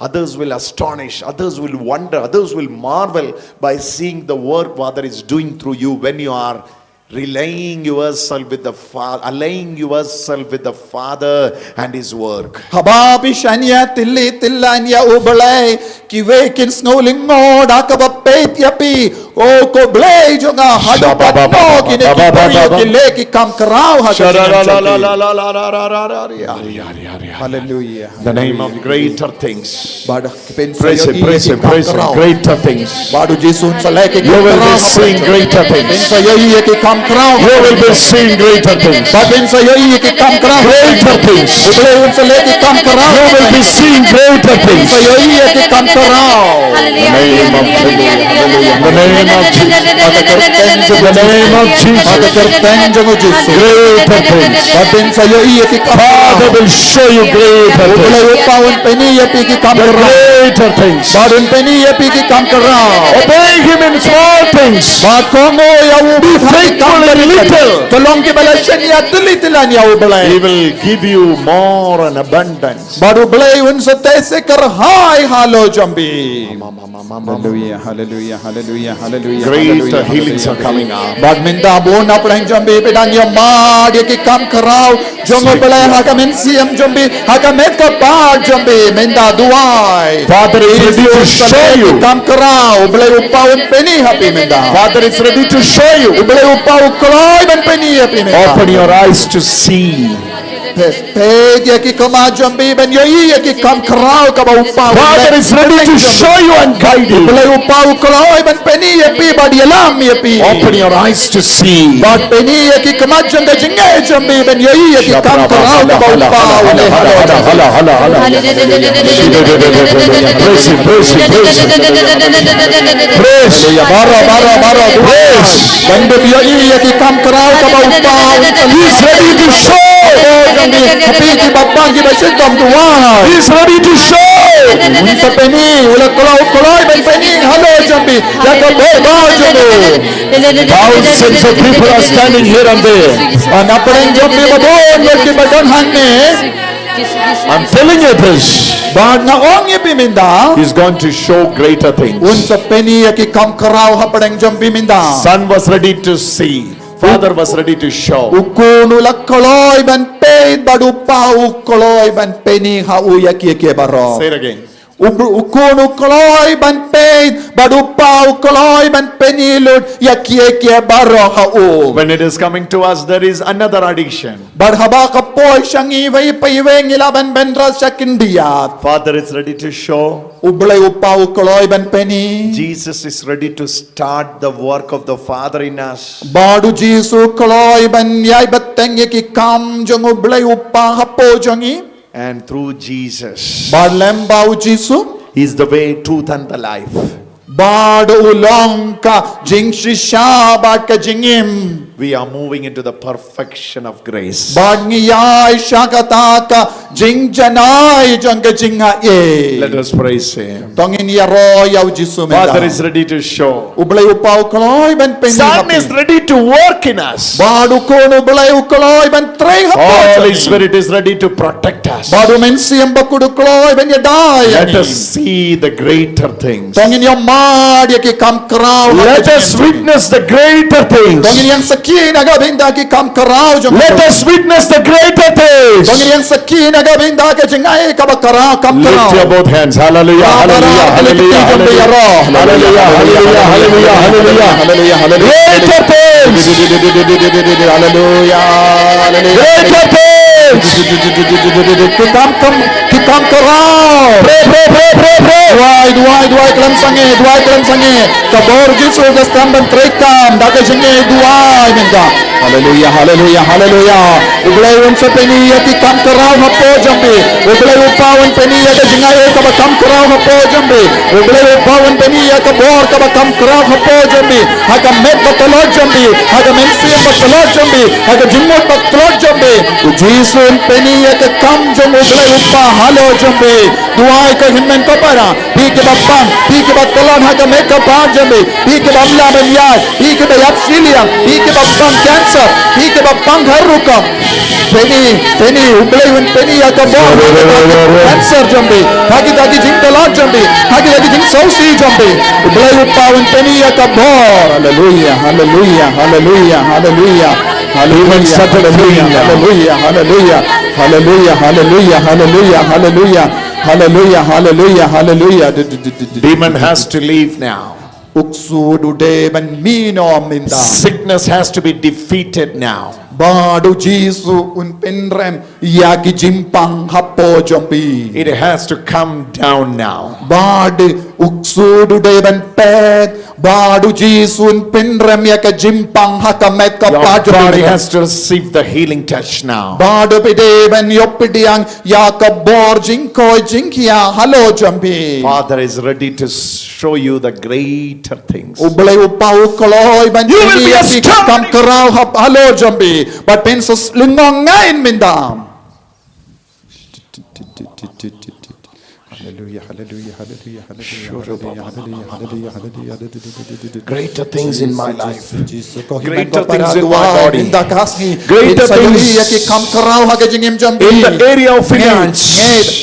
Others will astonish, others will wonder, others will marvel by seeing the work Father is doing through you when you are relying yourself with the Father, aligning yourself with the Father and His work. Haba phi shaniah tylli tyllan ïa U Blei, kiwei kin sngew lyngngoh da kaba peit ïa phi. O ko Blei jong nga, haduh katno kine ki briew ki leh ki kam khraw ha ka jingim jong ki. Hallelujah. The name of greater things. Bad phin sa ïohi ïa ki kam khraw. Praise Him, praise Him, praise Him. Greater things. Bad U Jisu un sa leh ki kam khraw. You will be seeing greater things. Phin sa ïohi ïa ki kam khraw. You will be seeing greater things. Bad phin sa ïohi ïa ki kam khraw. Greater things. U Blei un sa leh ki kam khraw. You will be seeing greater things. Phin sa ïohi ïa ki kam khraw. Hallelujah. The name of Jesus. Hallelujah. The name of Jesus. Ha ka kyrteng jong U Jisu. Ha ka kyrteng jong U Jisu. Greater things. Bad phin sa ïohi ïa ki kam khraw. Father will show you greater things. U Blei u Kpa un pyni ïa phi ki kam khraw. The greater things. Bad un pyni ïa phi ki kam khraw. Obey Him in small things. Bad kohnguh ïa U ha ki kam khraw. Be faithful in little. To long kiba la shaniah tylli tyllan ïa U Blei. He will give you more and abundance. Bad U Blei un sa teh seh kyrhai halor jong phi. Hallelujah, hallelujah, hallelujah, hallelujah, hallelujah. Greater healings are coming up. Bad mynta bun na pdeng jong phi phi dang ïa mad ïa ki kam khraw jong U Blei ha ka mynsiem jong phi, ha ka met ka phad jong phi, mynta duwai. Father is ready to show you. Ki kam khraw, U Blei u Kpa un pyni ha phi mynta. Father is ready to show you. U Blei u Kpa u kloi ban pyni ha phi mynta. Open your eyes to see. Peit, peit ïa ki khmat jong phi ban ïohi ïa ki kam khraw kaba u Kpa u leh. Father is ready to show you and guide you. U Blei u Kpa u kloi ban pyni ïa phi bad ïalam ïa phi. Open your eyes to see. Bad pyni ïa ki khmat jong ka jingngeit jong phi ban ïohi ïa ki kam khraw kaba u Kpa u leh. Praise Him, praise Him, praise Him. Praise. Hallelujah. Baroh, baroh, baroh. Praise. Ban ïohi ïa ki kam khraw kaba u Kpa u leh. He's ready to show. Hapoh jong phi, ha phi kiba pang kiba shitom duwai. He's ready to show. Un sa pyni, u la kloi, kloi ban pyni halor jong phi ïa ka bor jong u. Thousands of people are standing here and there. Bad na pdeng jong phi ba bun kiba don hangne. I'm telling you this. Bad nga ong ïa phi mynta. He's going to show greater things. Un sa pyni ïa ki kam khraw ha pdeng jong phi mynta. Son was ready to see. Father was ready to show. U khun u la kloi ban peit bad u kpa u kloi ban pyni ha u ïa kiei kiei baroh. Say it again. U, u khun u kloi ban peit bad u kpa u kloi ban pyni lut ïa kiei kiei baroh ha u. When it is coming to us, there is another addiction. Bad haba ka poi sha ngi iwei pa iwei ngi lah ban bynrap sha khyndiat. Father is ready to show. U Blei u kpa u kloi ban pyni. Jesus is ready to start the work of the Father in us. Bad u Jisu u kloi ban ïai bteng ïa ki kam jong u Blei u kpa hapoh jong ngi. And through Jesus. Bad lem bad u Jisu. He is the way, truth and the life. Bad u long ka jingshisha bad ka jingim. We are moving into the perfection of grace. Bad ngi ïai sha kata ka jingjanai jong ka jingaiei. Let us praise Him. To ngin ïaroh ïa u Jisu mynta. Father is ready to show. U Blei u kpa u kloi ban pyni. Son is ready to work in us. Bad u khun u Blei u kloi ban trei hapoh jong ngi. Holy Spirit is ready to protect us. Bad u Mynsiem Bakhuid u kloi ban ïada ïa ngi. Let us see the greater things. To ngin ïa mad ïa ki kam khraw. Let us witness the greater things. To ngin ïa sakhi na ka bynta ki kam khraw jong. Let us witness the greater things. To ngin ïa sakhi na ka bynta ka jingai kaba khraw, kam khraw. Lift your both hands. Hallelujah, hallelujah, hallelujah, hallelujah. Hallelujah, hallelujah, hallelujah, hallelujah. Greater things. Hallelujah, hallelujah. Greater things. Ki kam, kam, ki kam khraw. Pray, pray, pray, pray, pray. Duwai, duwai, duwai khlem sangeh, duwai khlem sangeh. Ka bor Jisu ka sdang ban trei kam da ka jingduwai mynta. Haleluya, haleluya, haleluya. U Blei un sa pyni ïa ki kam khraw hapoh jong phi. U Blei u kpa un pyni ïa ka jingaiei kaba kam khraw hapoh jong phi. U Blei u kpa un pyni ïa ka bor kaba kam khraw hapoh jong phi. Ha ka met ba tlot jong phi, ha ka mynsiem ba tlot jong phi, ha ka jingmut ba tlot jong phi. U Jisu un pyni ïa ka kam jong U Blei u kpa. jong phi. Duwai ko hynmen ko para. Phi kiba pang, phi kiba tlot ha ka met ka phad jong phi. Phi kiba ym lah ban ïaid, phi kiba ïap shiliang, phi kiba pang cancer, phi kiba pang har rukom. Pyni, pyni, U Blei un pyni ïa ka bor ha kita ki cancer jong phi, ha kita ki jingtlot jong phi, ha kita ki jingsngewsih jong phi. U Blei u pa un pyni ïa ka bor. Haleluia, haleluia, haleluia, haleluia. Demons set free now. Haleluia, haleluia, haleluia, haleluia, haleluia. Demon has to leave now. U ksu u dei ban mih noh mynta. Sickness has to be defeated now. Bad U Jisu un pynrem ïa ki jingpang hapoh jong phi. It has to come down now. Bad u ksu u dei ban phet. Bad U Jisu un pynrem ïa ka jingpang ha ka met ka phad jong phi. Your body has to receive the healing touch now. Bad phi dei ban ïoh pdiang ïa ka bor jingkoit jingkhiah halor jong phi. Father is ready to show you the greater things. U Blei u pa u kloi ban pyni ïa phi ki kam khraw halor jong phi. Bad phin sa lyngngoh ngai mynta. Haleluia, haleluia, haleluia, haleluia, haleluia, haleluia, haleluia. Greater things in my life. Greater things in my body. Greater things in the area of finance.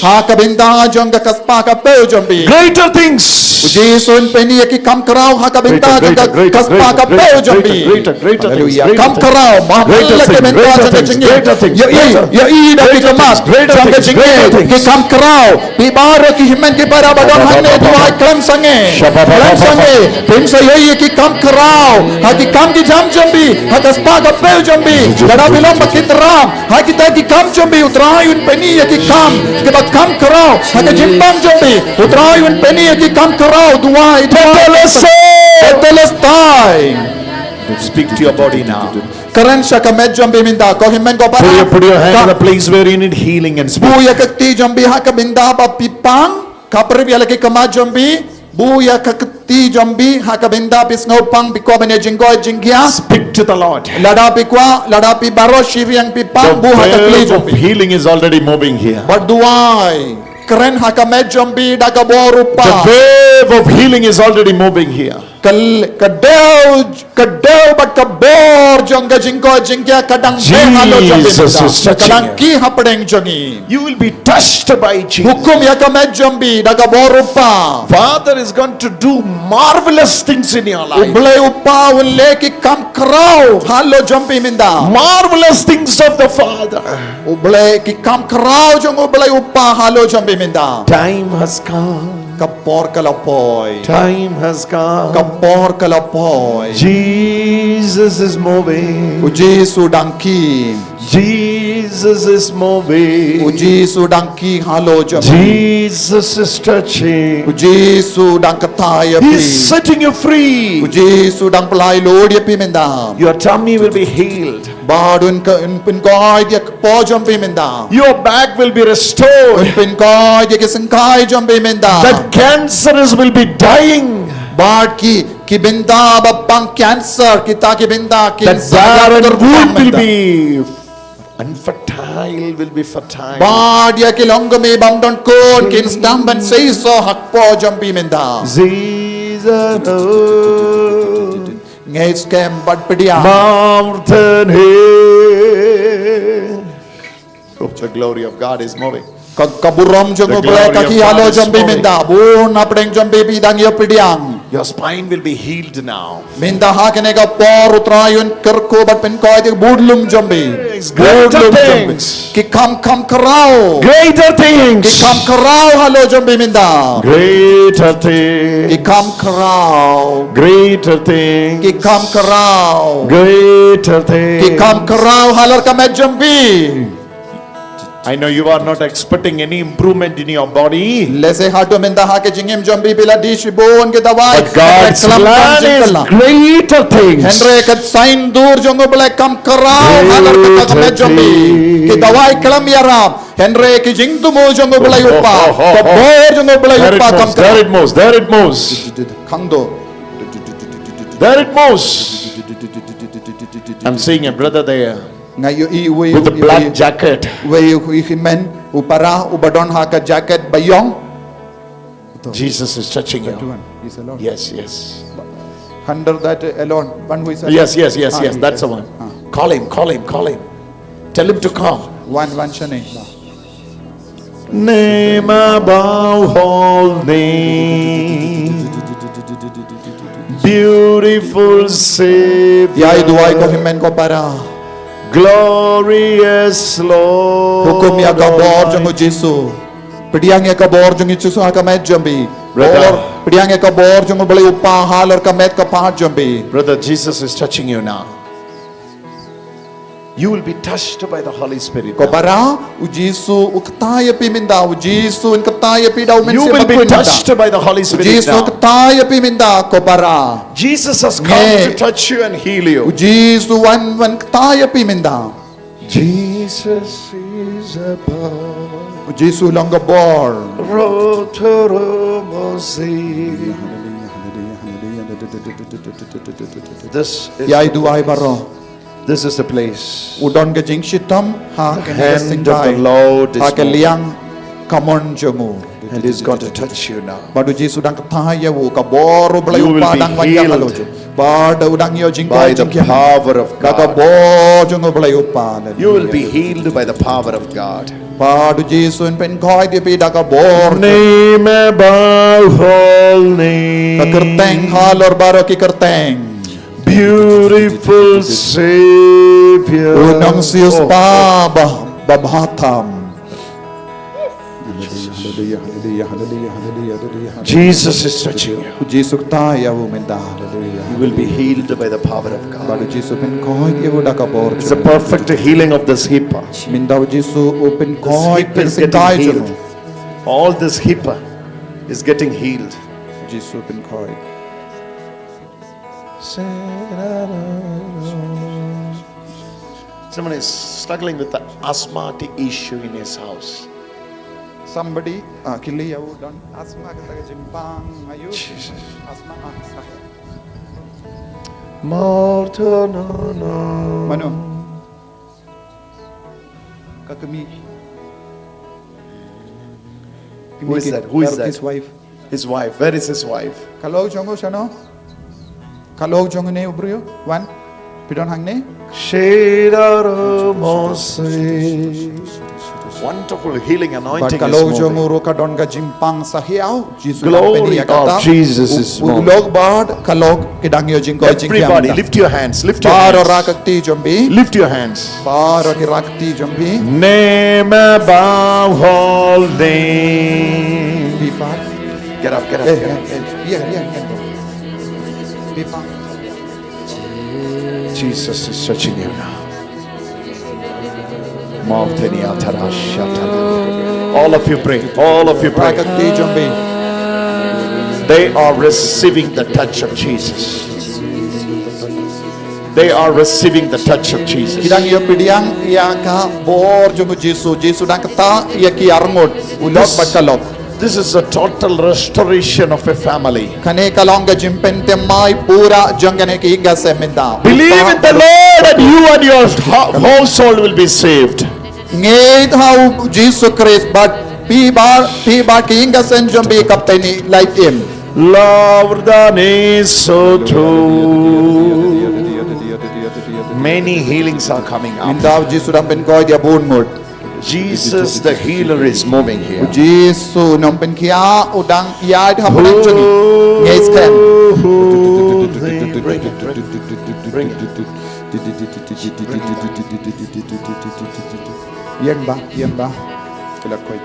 Ha ka bynta jong ka spah ka peu jong phi. Greater things. U Jisu un pyni ïa ki kam khraw ha ka bynta jong ka spah ka peu jong phi. Greater, greater, greater, greater, greater things, greater things. Kam khraw, ma la ki bynta jong ka jingim. Ïohi, ïohi da ki khmat jong ka jingim. Ki kam khraw. Phi baroh ki hynmen ki para ba don hangne, duwai khlem sangeh. Khlem sangeh. Phin sa ïohi ïa ki kam khraw ha ki kam ki jam jong phi, ha ka spah ka peu jong phi. Lada phi long ba ki tram ha kita ki kam jong phi, U Trai un pyni ïa ki kam kiba kham khraw ha ka jingpang jong phi. U Trai un pyni ïa ki kam khraw. Duwai, duwai. Tetelestai. Speak to your body now. Kren sha ka met jong phi mynta, ko hynmen ko para. Put your, put your hand on the place where you need healing and speak. Buh ïa ka kti jong phi ha ka bynta ba phi pang. Khaprip ïa la ki khmat jong phi. Buh ïa ka kti jong phi ha ka bynta phi sngew pang, phi kwah ban ïa jingkoit jingkhiah. Speak to the Lord. Lada phi kwah, lada phi baroh shi riang phi pang, buh ha ka kti jong phi. The wave of healing is already moving here. Bad duwai, kren ha ka met jong phi da ka bor u pa. The wave of healing is already moving here. Ka l-, ka dew, ka dew bad ka bor jong ka jingkoit jingkhiah ka dang beh halor jong phi mynta. Ka dang kiew hapdeng jong ngi. You will be touched by Jesus. Hukum ïa ka met jong phi da ka bor u pa. Father is going to do marvelous things in your life. U Blei u pa un leh ki kam khraw halor jong phi mynta. Marvelous things of the Father. U Blei, ki kam khraw jong U Blei u pa halor jong phi mynta. Time has come. Ka por ka la poi. Time has come. Ka por ka la poi. Jesus is moving. U Jisu dang kiew. Jesus is moving. U Jisu dang kiew halor jong phi. Jesus is touching. U Jisu dang kthah ïa phi. He's setting you free. U Jisu dang pynlait lut ïa phi mynta. Your tummy will be healed. Bad un ka, un pynkoit ïa ka kpoh jong phi mynta. Your back will be restored. Un pynkoit ïa ki syngkai jong phi mynta. That cancer is, will be dying. Bad ki, ki bynta ba pang cancer, kita ki bynta cancer. That barren womb will be, and fertile will be fertile. Bad ïa ki longkmie bym don khun kin sdang ban seisoh ha kpoh jong phi mynta. Jesus. Ngeit skhem bad pdiang. Mountain hill. Oh, the glory of God is moving. Ka, ka burom jong U Blei ka kiew halor jong phi mynta. Bun hapdeng jong phi phi dang ïoh pdiang. Your spine will be healed now. Mynta ha kane ka por U Trai un kyrkhu bad pynkoit ïa ka budlum jong phi. Greater things. Ki kam, kam khraw. Greater things. Ki kam khraw halor jong phi mynta. Greater things. Ki kam khraw. Greater things. Ki kam khraw. Greater things. Ki kam khraw halor ka met jong phi. I know you are not expecting any improvement in your body. Lehse haduh mynta ha ka jingim jong phi phi la die shibun ki dawai. But God's plan is greater things. Hynrei ka saiñdur jong U Blei kam khraw halor ka met jong phi. Ki dawai khlem ïarap. Hynrei ki jingthmu jong U Blei u Pa, ka bor jong U Blei u Pa kam khraw. There it moves, there it moves. Khang do. There it moves. I'm seeing a brother there. Nga ïohi uwei, with the black jacket, uwei u hynmen u para uba don ha ka jacket baïong. Jesus is touching you. Yes, yes. Under that alone, one who is, yes, yes, yes, yes, that's the one. Call him, call him, call him. Tell him to come. One, one shane. Name above all name. Beautiful Savior. Ïai duwai ko hynmen ko para. Glorious Lord. Hukum ïa ka bor jong u Jisu. Pdiang ïa ka bor jong u Jisu ha ka met jong phi. Brother. Bor, pdiang ïa ka bor jong u Blei u Kpa halor ka met ka phad jong phi. Brother, Jesus is touching you now. You will be touched by the Holy Spirit. Ko para, u Jisu u kta ïa phi mynta, u Jisu un kta ïa phi da u Mynsiem Bakhuid mynta. You will be touched by the Holy Spirit now. U Jisu u kta ïa phi mynta, ko para. Jesus has come to touch you and heal you. U Jisu wan, wan kta ïa phi mynta. Jesus is above. U Jisu u long ka bor. Rotoromosi. This is, ïai duwai baroh. This is the place. U don ka jingshitom ha kane ka singkai. The hand of the Lord is moving. Ha ka liang kamon jong u. And he's going to touch you now. Bad u Jisu u dang kta ïa u, ka bor u Blei u Kpa u dang wan ïa ka long jong u. You will be healed. Bad u dang ïoh jingkoit jingkhiah. By the power of God. Da ka bor jong u Blei u Kpa. You will be healed by the power of God. Bad u Jisu un pynkoit ïa phi da ka bor. Name above all names. Ka kyrteng halor baroh ki kyrteng. Beautiful Savior. U Nongsiewspah ba, ba bha tam. Hallelujah, hallelujah, hallelujah, hallelujah, hallelujah, hallelujah. Jesus is touching you. U Jisu u kta ïa u mynta. Hallelujah. You will be healed by the power of God. Bad u Jisu u pynkoit ïa u da ka bor jong u. It's a perfect healing of this hip. Mynta u Jisu u pynkoit ïa ka singkai jong u. This hip is getting healed. All this hip is getting healed. U Jisu u pynkoit. Someone is struggling with the asthmatic issue in his house. Somebody, ah, kylli ïa u don asthma, kata ka jingpang aïu. Jesus. Asthma, ah, sah. Mano? Ka kmie. Who is that? Who is that? His wife. His wife. Where is his wife? Ka lok jong u shano? Ka lok jong une u briew? Wan. Phi don hangne? Wonderful healing anointing is moving. Bad ka lok jong u ruh ka don ka jingpang sahiaw. Jisu u dang pynïaid ïa kata. Glory of Jesus is moving. U, u lok bad ka lok ki dang ïoh jingkoit jingkhiah. Everybody, lift your hands, lift your hands. Baroh rah ka kti jong phi. Lift your hands. Baroh ki rah ka kti jong phi. Name above all name. Phi pat. Get up, get up, get up. Eh, eh, eh, ïa, ïa, ïa. Phi pat. Jesus is touching you now. Mouth any atara shatara. All of you pray. All of you pray. Rah ka kti jong phi. They are receiving the touch of Jesus. They are receiving the touch of Jesus. Ki dang ïoh pdiang ïa ka bor jong u Jisu. Jisu u dang kta ïa ki arngut. U lok bad ka lok. This is a total restoration of a family. Kane ka long ka jingpynthymmai pura jong kane ka ïing ka sem mynta. Believe in the Lord and you and your ho-, household will be saved. Ngeit ha u Jisu Khrist bad phi bad, phi bad ka ïing ka sem jong phi kan pyni lait im. Lord, that is so true. Many healings are coming up. Mynta u Jisu u dang pynkoit ïa bun ngut. Jesus the healer is moving here. U Jisu u nongpynkhiah u dang ïaid hapdeng jong ngi. Ngeit skhem. Bring it, bring it, bring it. Ïeng bha, ïeng bha. Phi la koit.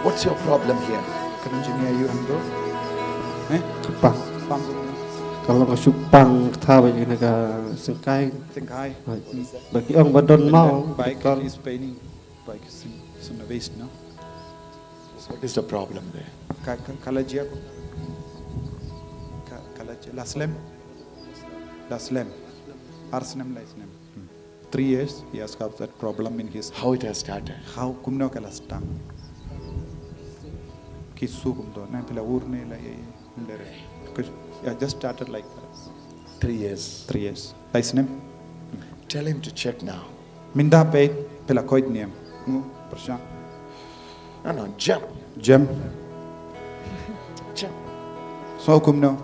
What's your problem here? Ka nong jingeh aïu hangto? Eh? Pang. Pang. Ka long ka shu pang kata ba ïa kane ka sengkai. Sengkai. Ba ki ong ba don maw. Ba ki is paining. Ba ki sum, sum na waist, no? What is the problem there? Ka, ka, ka la jia ko. Ka, ka la jia, la slem. La slem. Ar snem, la slem. Hmm. Three years, he has got that problem in his. How it has started? How, kumno ka la start? Ki su kumto, na phi la ur ne la ye, ye, ndere. Because, yeah, just started like that. Three years. Three years. Lai snem. Tell him to check now. Mynta peit, peit la koit niam. Ngu, pyrshang. No, no, jump. Jump. Jump. So kumno?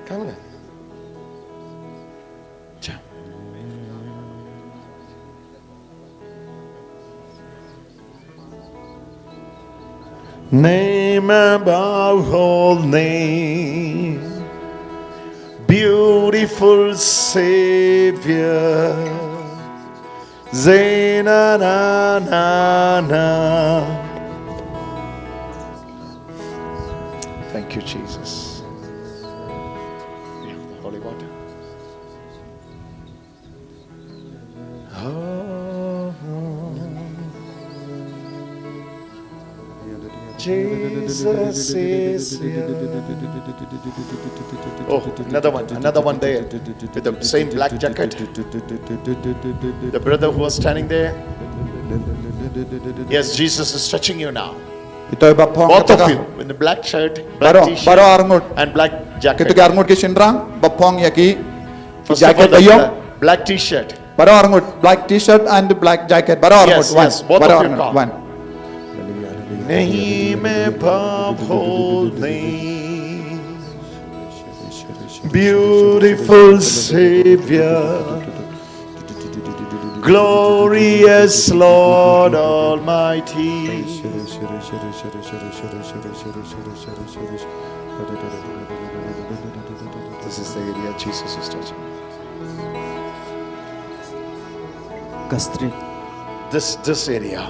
Come on. Jump. Name above all name, beautiful Savior. Zena na na na. Thank you, Jesus. Yeah, the holy water. Oh, Jesus is here. Oh, another one, another one there. With the same black jacket. The brother who was standing there. Yes, Jesus is touching you now. Ito ba phong. Both of you, in the black shirt, black t-shirt, baro arngut, and black jacket. Kito ki arngut ki shynrang ba phong ïa ki, ki jacket ba ïong. Black t-shirt. Baro arngut, black t-shirt and black jacket. Baro arngut. Yes, one. Yes, both of you come. One. Name above all names. Beautiful Savior. Glorious Lord Almighty. This is the area Jesus is touching. Kastri. This, this area.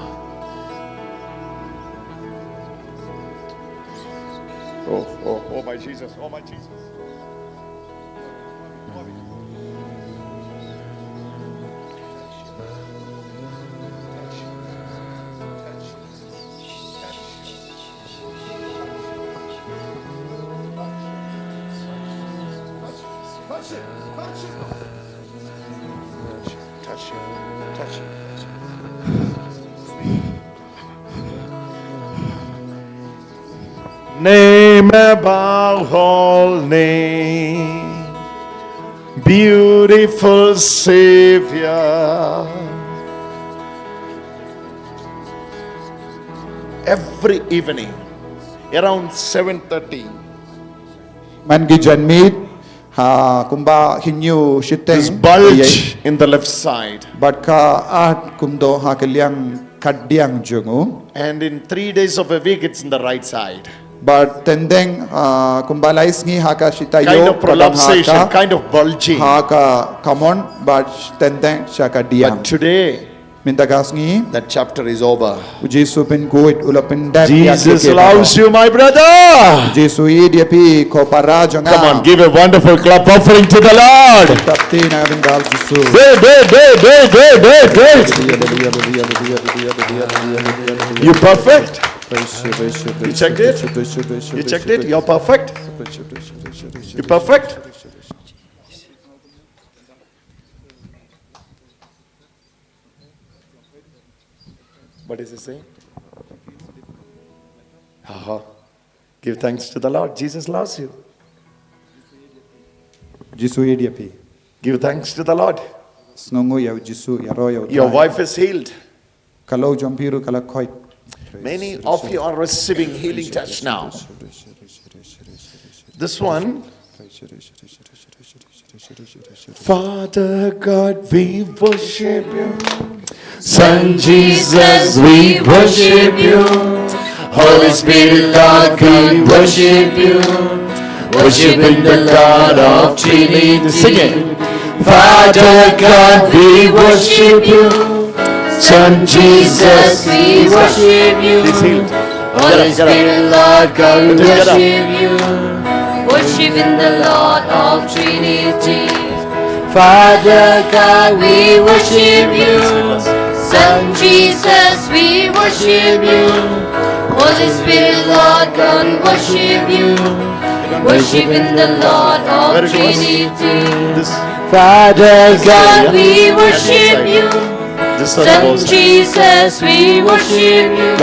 Oh, oh, oh my Jesus, oh my Jesus. Touch him. Touch him. Name above all name, beautiful Savior. Every evening, around seven thirty, man ki janmiet, ha kumba hynñiew shiteng, this bulge in the left side. Bad ka at kumto ha ka liang khaddiang jong u. And in three days of a week, it's in the right side. Bad teng teng, ah, kumba lai sngi ha ka shi taïew, kind of prolapsation, kind of bulging. Ha ka kamon, bad teng teng sha ka diang. But today, mynta ka sngi, that chapter is over. U Jisu u pynkhuid, u la pyndep ïa ka. Jesus loves you, my brother. U Jisu u ïeit ïa phi ko para jong nga. Come on, give a wonderful clap offering to the Lord. Tap ti na bynta u Jisu. Dei, dei, dei. You perfect? You checked it? You checked it? You're perfect? You perfect? What is he saying? Aha. Give thanks to the Lord. Jesus loves you. Jisu u ïeit ïa phi. Give thanks to the Lord. Sngewnguh ïa u Jisu, ïaroh ïa u Trai. Your wife is healed. Ka lok jong phi ruh ka la koit. Many of you are receiving healing touch now. This one. Father God, we worship you. Son Jesus, we worship you. Holy Spirit, Lord God, we worship you. Worshiping the God of Trinity. Sing it. Father God, we worship you. Son Jesus, we worship you. He's healed. Holy Spirit, Lord God, we worship you. Worship in the Lord of Trinity. Father God, we worship you. Son Jesus, we worship you. Holy Spirit, Lord God, we worship you. Worship in the Lord of Trinity. Father God, we worship you. Son Jesus, we worship you.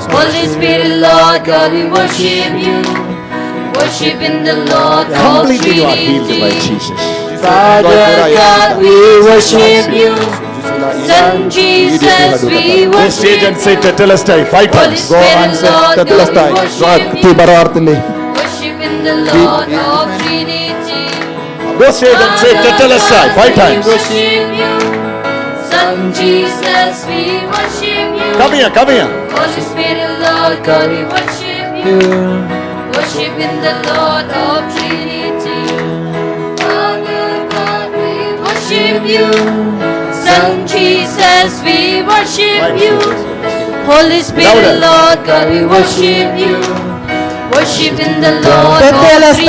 Holy Spirit, Lord God, we worship you. Worship in the Lord of Trinity. Completely you are healed by Jesus. Father God, we worship you. Son Jesus, we worship you. Go stage and say Tetelestai five times. Go and say Tetelestai. Go ahead. Worship in the Lord of Trinity. Go stage and say Tetelestai five times. Worship you. Son Jesus, we worship you. Come here, come here. Holy Spirit, Lord God, we worship you. Worship in the Lord of Trinity. Father God, we worship you. Son Jesus, we worship you. Holy Spirit, Lord God, we worship you. Worship in the Lord of Trinity.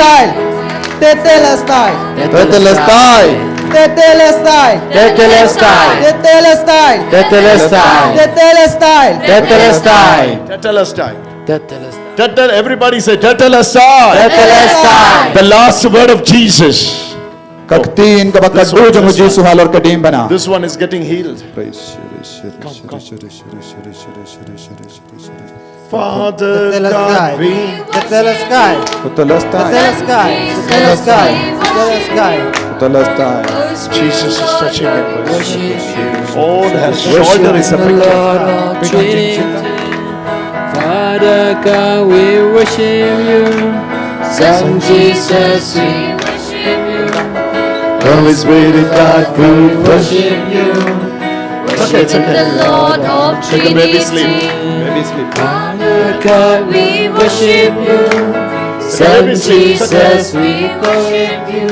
Tetelestai. Tetelestai. Tetelestai. Tetelestai. Tetelestai. Tetelestai. Tetelestai. Tetelestai. Tetelestai. Tetel-, everybody say Tetelestai. Tetelestai. The last word of Jesus. Ka ktien kaba khatduh jong u Jisu halor ka diengphna. This one is getting healed. Praise you. Come, come. Father God, we Tetelestai. Tetelestai. Tetelestai. Tetelestai. Tetelestai. Jesus is touching him. All her shoulder is affected. Father God, we worship you. Son Jesus, we worship you. Holy Spirit, God, we worship you. It's okay, it's okay. Worship the Lord of Trinity. Take a baby sleep. Baby sleep. Father God, we worship you. Son Jesus, we worship you.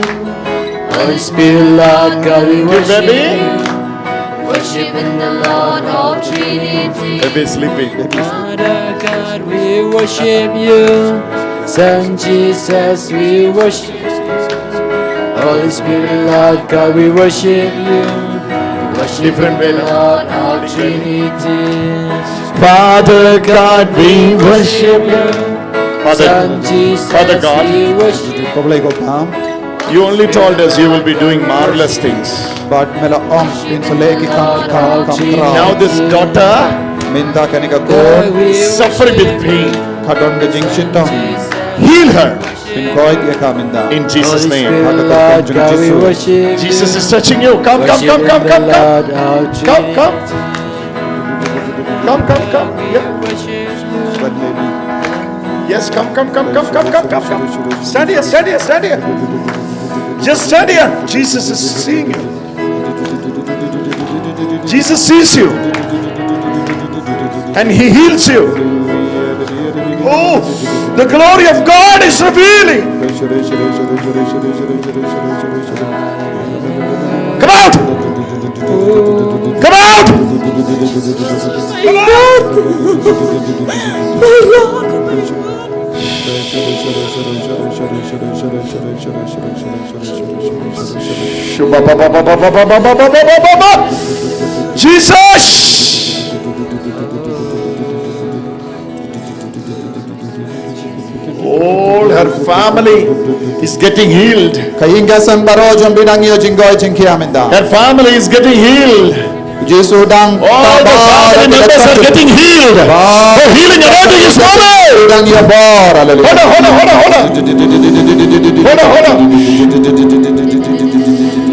Holy Spirit, Lord God, we worship you. Worship in the Lord of Trinity. Baby is sleeping. Father God, we worship you. Son Jesus, we worship you. Holy Spirit, Lord God, we worship you. Worship in the Lord of Trinity. Father God, we worship you. Father, Son Jesus, Father God, we worship you. You only told us you will be doing marvelous things. Bad me la ong phin sa leh ki kam, kam, kam khraw. Now this daughter, mynta kane ka khun, suffering with pain, ka don ka jingshitom. Heal her. Phin koit ïa ka mynta. In Jesus' name. Ha ka kyrteng jong u Jisu. Jesus is touching you. Come, come, come, come, come, come. Come, come. Come, come, come. Yeah. Yes, come, come, come. Stand here, stand here, stand here. Just stand here. Jesus is seeing you. Jesus sees you. And he heals you. Oh, the glory of God is revealing. Come out! Come out! Come out! Jesus! All her family is getting healed. Ka ïing ka sem baroh jong phi dang ïoh jingkoit jingkhiah mynta. Her family is getting healed. Jisu dang, all the family members are getting healed. The healing anointing is coming. Dang ïoh bor. Hallelujah. Hold on, hold on, hold on, hold on. Hold on, hold on.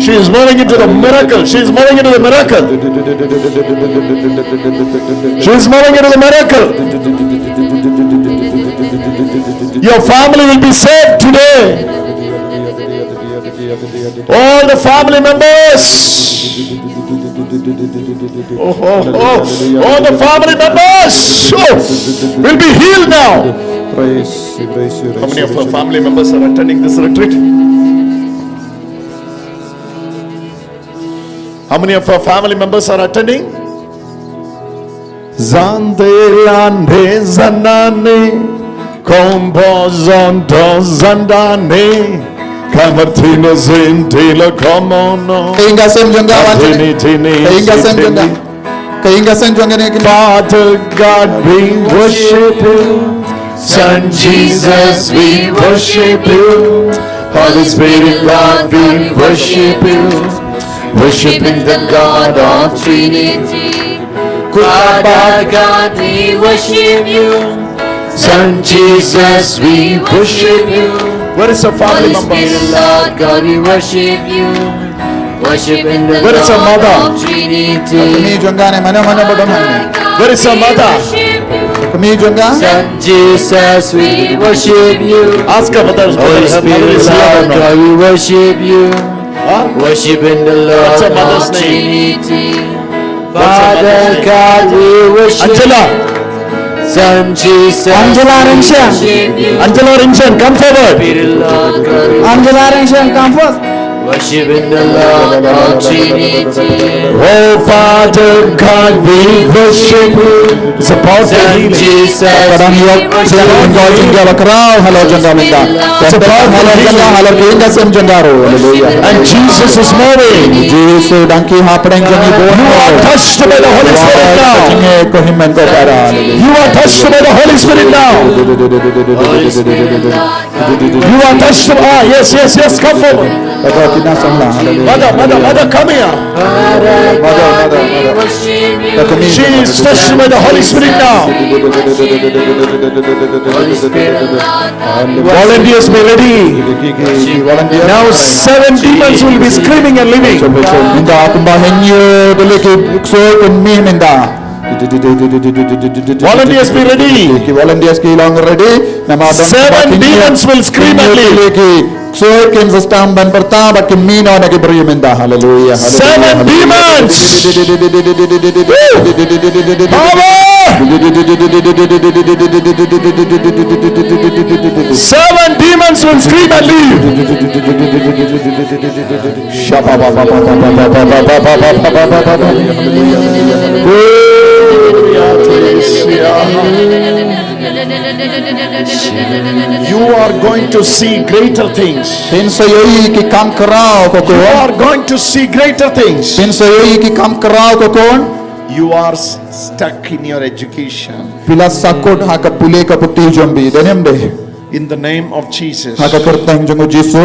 She is moving into the miracle. She is moving into the miracle. She is moving into the miracle. Your family will be saved today. All the family members. Oh, oh, oh. All the family members, oh, will be healed now. Praise you, praise you. How many of our family members are attending this retreat? How many of our family members are attending? Zande lande zanane, kombo zondo zandane, kamartine zintilo komono. Ka ïing ka sem jong nga wan tini. Tini, tini, ka ïing ka sem jong nga. Ka ïing ka sem jong nga ne. Father God, we worship you. Son Jesus, we worship you. Holy Spirit, Lord, we worship you. Worship in the God of Trinity. Father God, we worship you. Son Jesus, we worship you. Where is your family members? Spirit, Lord God, we worship you. Worship in the Where is your Lord mother? Of Trinity. Kmie jong ka ne mano mano ba don hangne. Where is your mother? Kmie jong ka? Son Jesus, we worship you. Ask her whether Holy Spirit, Lord God, we worship you. Huh? Worship in the Lord. What's your mother's name? Trinity. Father God, we worship Angela. Son Jesus, Angela Ringchen. Angela Ringchen, come forward. Angela Ringchen, come forth. Worship in the Lord of Trinity. Oh, Father God, we worship you. It's a powerful healing. Ka dang ïoh jingkynmaw jong ka bakhraw halor jong ka mynta. It's a powerful healing. Halor jong ka, halor ka ïing ka sem jong ka ruh. Hallelujah. And Jesus is moving. Jisu dang khie hapdeng jong ngi bun. You are touched by the Holy Spirit now. Ka jingeh ka hynmen ka para. Hallelujah. You are touched by the Holy Spirit now. You are touched. Ah, yes, yes, yes. Come forward. Mother, mother, mother, come here. Mother, mother, mother. She is touched by the Holy Spirit now. Volunteers, be ready. Now seven demons will be screaming and leaving. Mynta kumba hynñiew tylli ki ksuid kin mih mynta. Volunteers, be ready. Ki volunteers ki long ready. Namar don seven demons will scream and leave. Ki ksuid kin sa sdang ban pyrta bad kin mih noh na ki briew mynta. Hallelujah. Seven demons. Power. Seven demons will scream and leave. You are going to see greater things. Phin sa ïohi ki kam khraw, ko khun. You are going to see greater things. Phin sa ïohi ki kam khraw, ko khun. You are s- stuck in your education. Phi la sakut ha ka pule ka puthi jong phi, dei ne em dei? In the name of Jesus. Ha ka kyrteng jong u Jisu.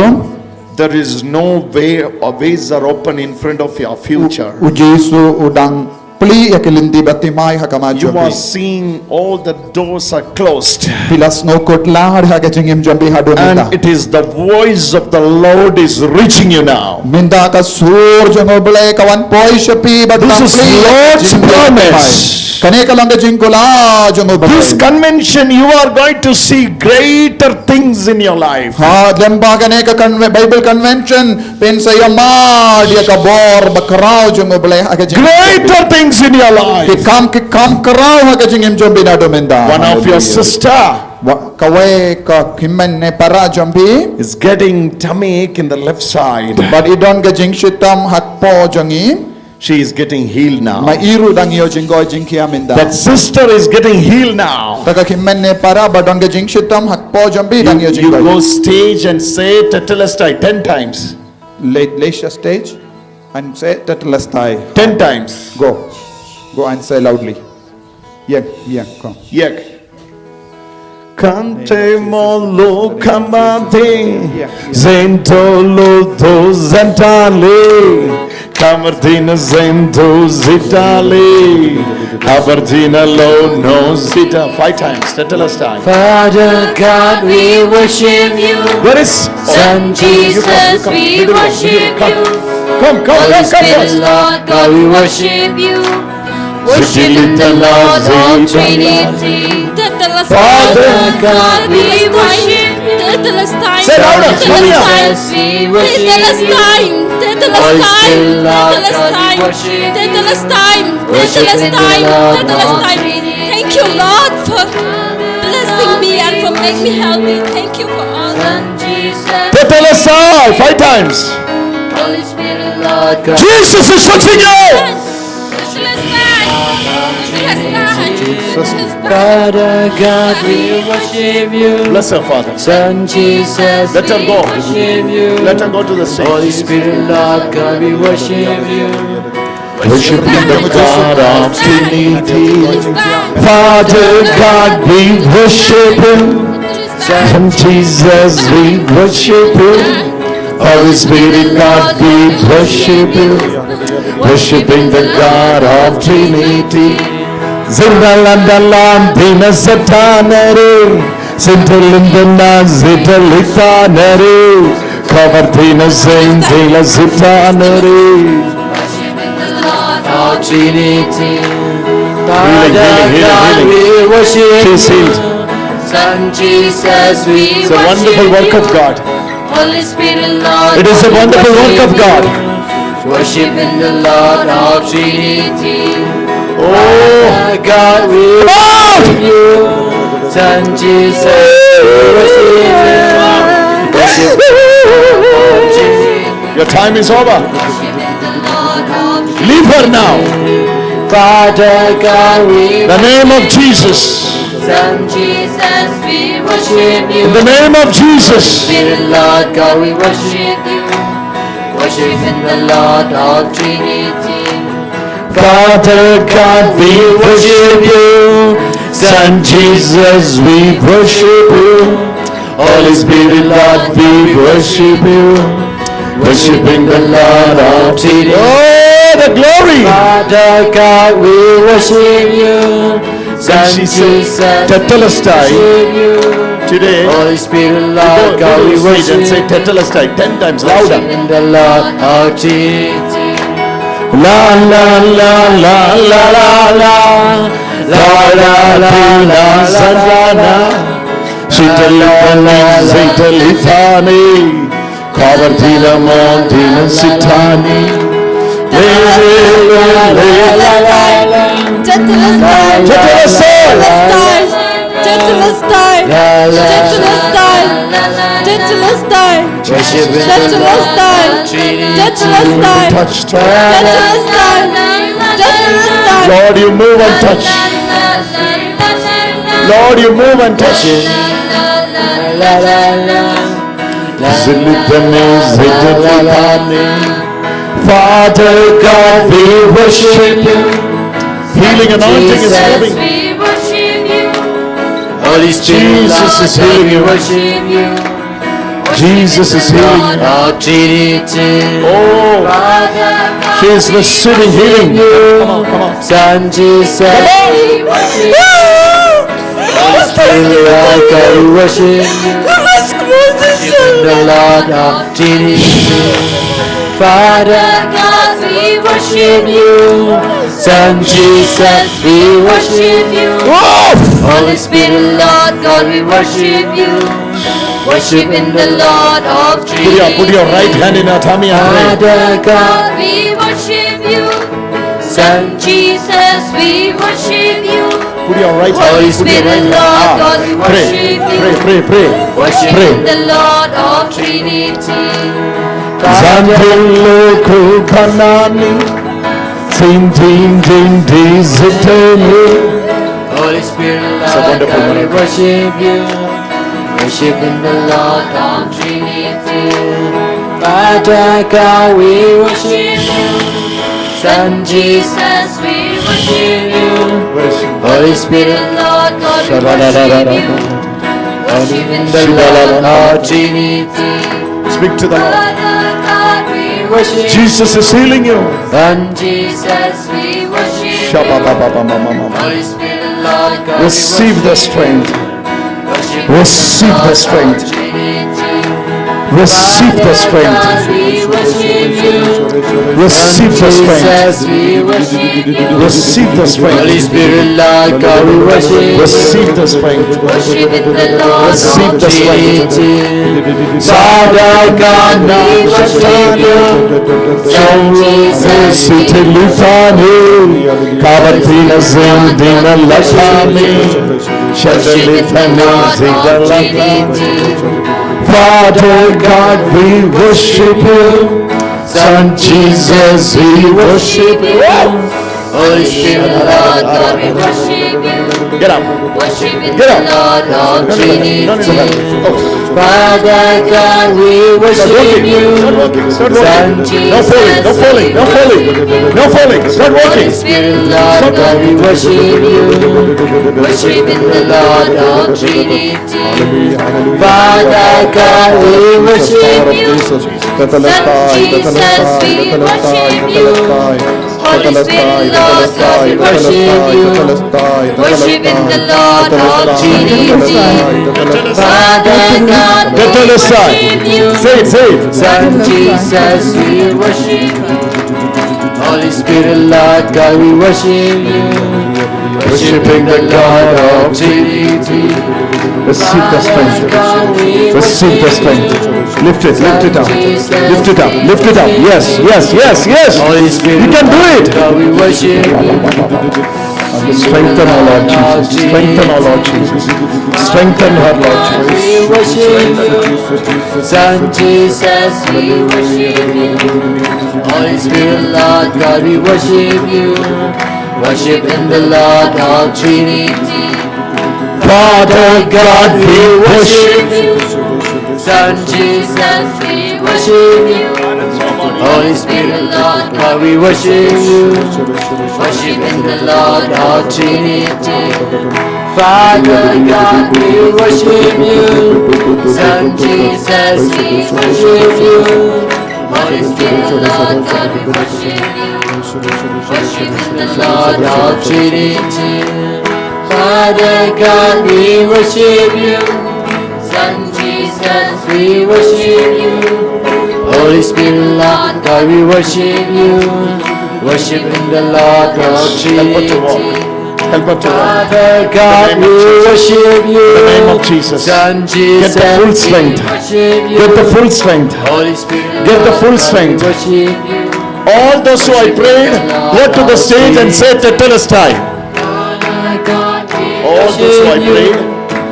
There is no way, or ways are open in front of your future. U Jisu u dang plie ïa ki lynti ba thymmai ha khmat jong phi. You are seeing all the doors are closed. Phi la sngewkhuslai ha ka jingim jong phi haduh mynta. And it is the voice of the Lord is reaching you now. Mynta ka sur jong U Blei ka wan poi sha phi bad ka plie ïa ka jingim jong phi. This is Lord's promise. Kane ka long ka jingkular jong U Blei. This convention, you are going to see greater things in your life. Ha, lem bad kane ka conve-, Bible convention, phin sa ïohmad ïa ka bor bakhraw jong U Blei ha ka jingim. Greater things in your life. Ki kam, ki kam khraw ha ka jingim jong phi naduh mynta. One of your sister. Wa-, kawei ka hynmen ne para jong phi. Is getting tummy ache in the left side. Bad i don ka jingshitom ha kpoh jong i. She is getting healed now. Ma i ruh dang ïoh jingkhuslai jingkhiah mynta. That sister is getting healed now. Kata ka hynmen ne para ba don ka jingshitom ha kpoh jong phi dang ïoh jingkhuslai. You go stage and say Tetelestai ten times. Leit, leit sha stage and say Tetelestai. Ten times. Go. Go and say loudly. Ïeng, ïeng, come. Ïeng. Kante molo kamade, zentolo do zentale, kamardina zento zitale, abardina lo no zita. Five times, Tetelestai. Father God, we worship you. Where is Son Jesus, we worship you. Come, come, come, come first. Holy Spirit, Lord God, we worship you. Worship in the Lord of Trinity. Father God, we worship. Say louder, come here. Tetelestai, Tetelestai, Tetelestai, Tetelestai, Tetelestai. Thank you, Lord, for blessing me and for making me healthy. Thank you for all that. Tetelestai, five times. Holy Spirit, Lord God. Jesus is touching you. Father God, we worship you. Bless her, Father. Son Jesus, let her go. We worship you. Let her go to the stage. Holy Spirit, Lord God, we worship you. Worshiping the God of Trinity. Father God, we worship you. Son Jesus, we worship you. Holy Spirit, God, we worship you. Worshiping the God of Trinity. Zindalan dalan dina satanare. Sintel lindena zita lita neri. Kabartina zendela zita neri. Healing, healing, healing, healing. She's healed. Son Jesus, we It's a wonderful work of God. Holy Spirit, Lord, it is a wonderful work of God. Worship in the Lord of Trinity. Oh God, we worship you. Son Jesus, we worship you. Worship in the Lord of Trinity. Your time is over. Leave her now. Father God, we The name of Jesus. Son Jesus, we worship you. In the name of Jesus. Spirit, Lord God, we worship you. Worship in the Lord of Trinity. Father God, we worship you. Son Jesus, we worship you. Holy Spirit, Lord, we worship you. Worshiping the Lord of Trinity. Oh, the glory. Father God, we worship you. When she said, "Tetelestai," today, Holy Spirit, Lord God, we worship you. Say, "Tetelestai," ten times louder. Worshiping the Lord of Trinity. La, la, la, la, la, la, la, la, la, la, la, la, la, la. Sitalitani, sitalitani. Kabartina mandina sitani. Le, le, le, le, le, le. Tetelestai. Tetelestai. Tetelestai. Tetelestai. Tetelestai. Tetelestai. Tetelestai. Tetelestai. Touch, touch. Tetelestai. Tetelestai. Lord, you move and touch. Lord, you move and touch. Zilipene, zilipene. Father God, we worship you. Healing anointing is coming. Jesus, we worship you. Holy Spirit, Jesus is healing you. Jesus is healing you. Lord, Trinity. Oh, Father God, she is receiving healing. Come on, come on. Son Jesus, come on. We worship you. Holy Spirit, Lord God, we worship you. Worship the Lord of Trinity. Father God, we worship you. Son Jesus, we worship you. Whoa! Holy Spirit, Lord God, we worship you. Worship in the Lord of Trinity. Put your, put your right hand in your tummy and pray. Father God, we worship you. Son Jesus, we worship you. Put your right hand, Holy Spirit, Lord God, we worship you. Pray, pray, pray. Worship in the Lord of Trinity. Zandelo kubanani. Ding, ding, ding, ding, zitene. Holy Spirit, Lord God, we worship you. Worship in the Lord of Trinity. Father God, we worship you. Son Jesus, we worship you. Holy Spirit, Lord God, we worship you. Worship in the Lord of Trinity. Speak to the Lord. Father God, we worship you. Jesus is healing you. Son Jesus, we worship you. Shabba-ba-ba-ba-ba-ba-ba. Holy Spirit, Lord God, we worship you. Receive the strength. Receive the strength. Receive the strength. Receive the strength. Receive the strength. Holy Spirit, Lord God, we worship you. Receive the strength. Receive the strength. Father God, we worship you. Sitelifani, kabatina zendina latami. Father God, we worship you. Son Jesus, we worship you. Holy Spirit, Lord God, we worship you. Get up. Worship in the Lord of Trinity. Father God, we worship you. Son Jesus, we worship you. Holy Spirit, Lord God, we worship you. Worship in the Lord of Trinity. Hallelujah, hallelujah. Father God, we worship you. Son Jesus, we worship you. Holy Spirit, Lord God, we worship you. Worship in the Lord of Trinity. Father God, we worship you. Say it, say it. Son Jesus, we worship you. Holy Spirit, Lord God, we worship you. Worshiping the God of Trinity. Receive the strength. Receive the strength. Lift it, lift it up. Lift it up, lift it up. Yes, yes, yes, yes. Holy Spirit, you can do it. God, we worship you. Strengthen our Lord Jesus. Strengthen our Lord Jesus. Strengthen her, Lord Jesus. We worship you. Son Jesus, we worship you. Holy Spirit, Lord God, we worship you. Worship in the Lord of Trinity. Father God, we worship you. Son Jesus, we worship you. Holy Spirit, Lord God, we worship you. Worship in the Lord of Trinity. Father God, we worship you. Son Jesus, we worship you. Holy Spirit, Lord God, we worship you. Worship in the Lord of Trinity. Father God, we worship you. Son Jesus, we worship you. Holy Spirit, Lord God, we worship you. Worship in the Lord of Trinity. Help her to walk. Help her to walk. Father God, we worship you. In the name of Jesus. Son Jesus, get the full strength. Get the full strength. Holy Spirit, get the full strength. All those who I prayed, go to the stage and say, "Tetelestai." All those who I prayed,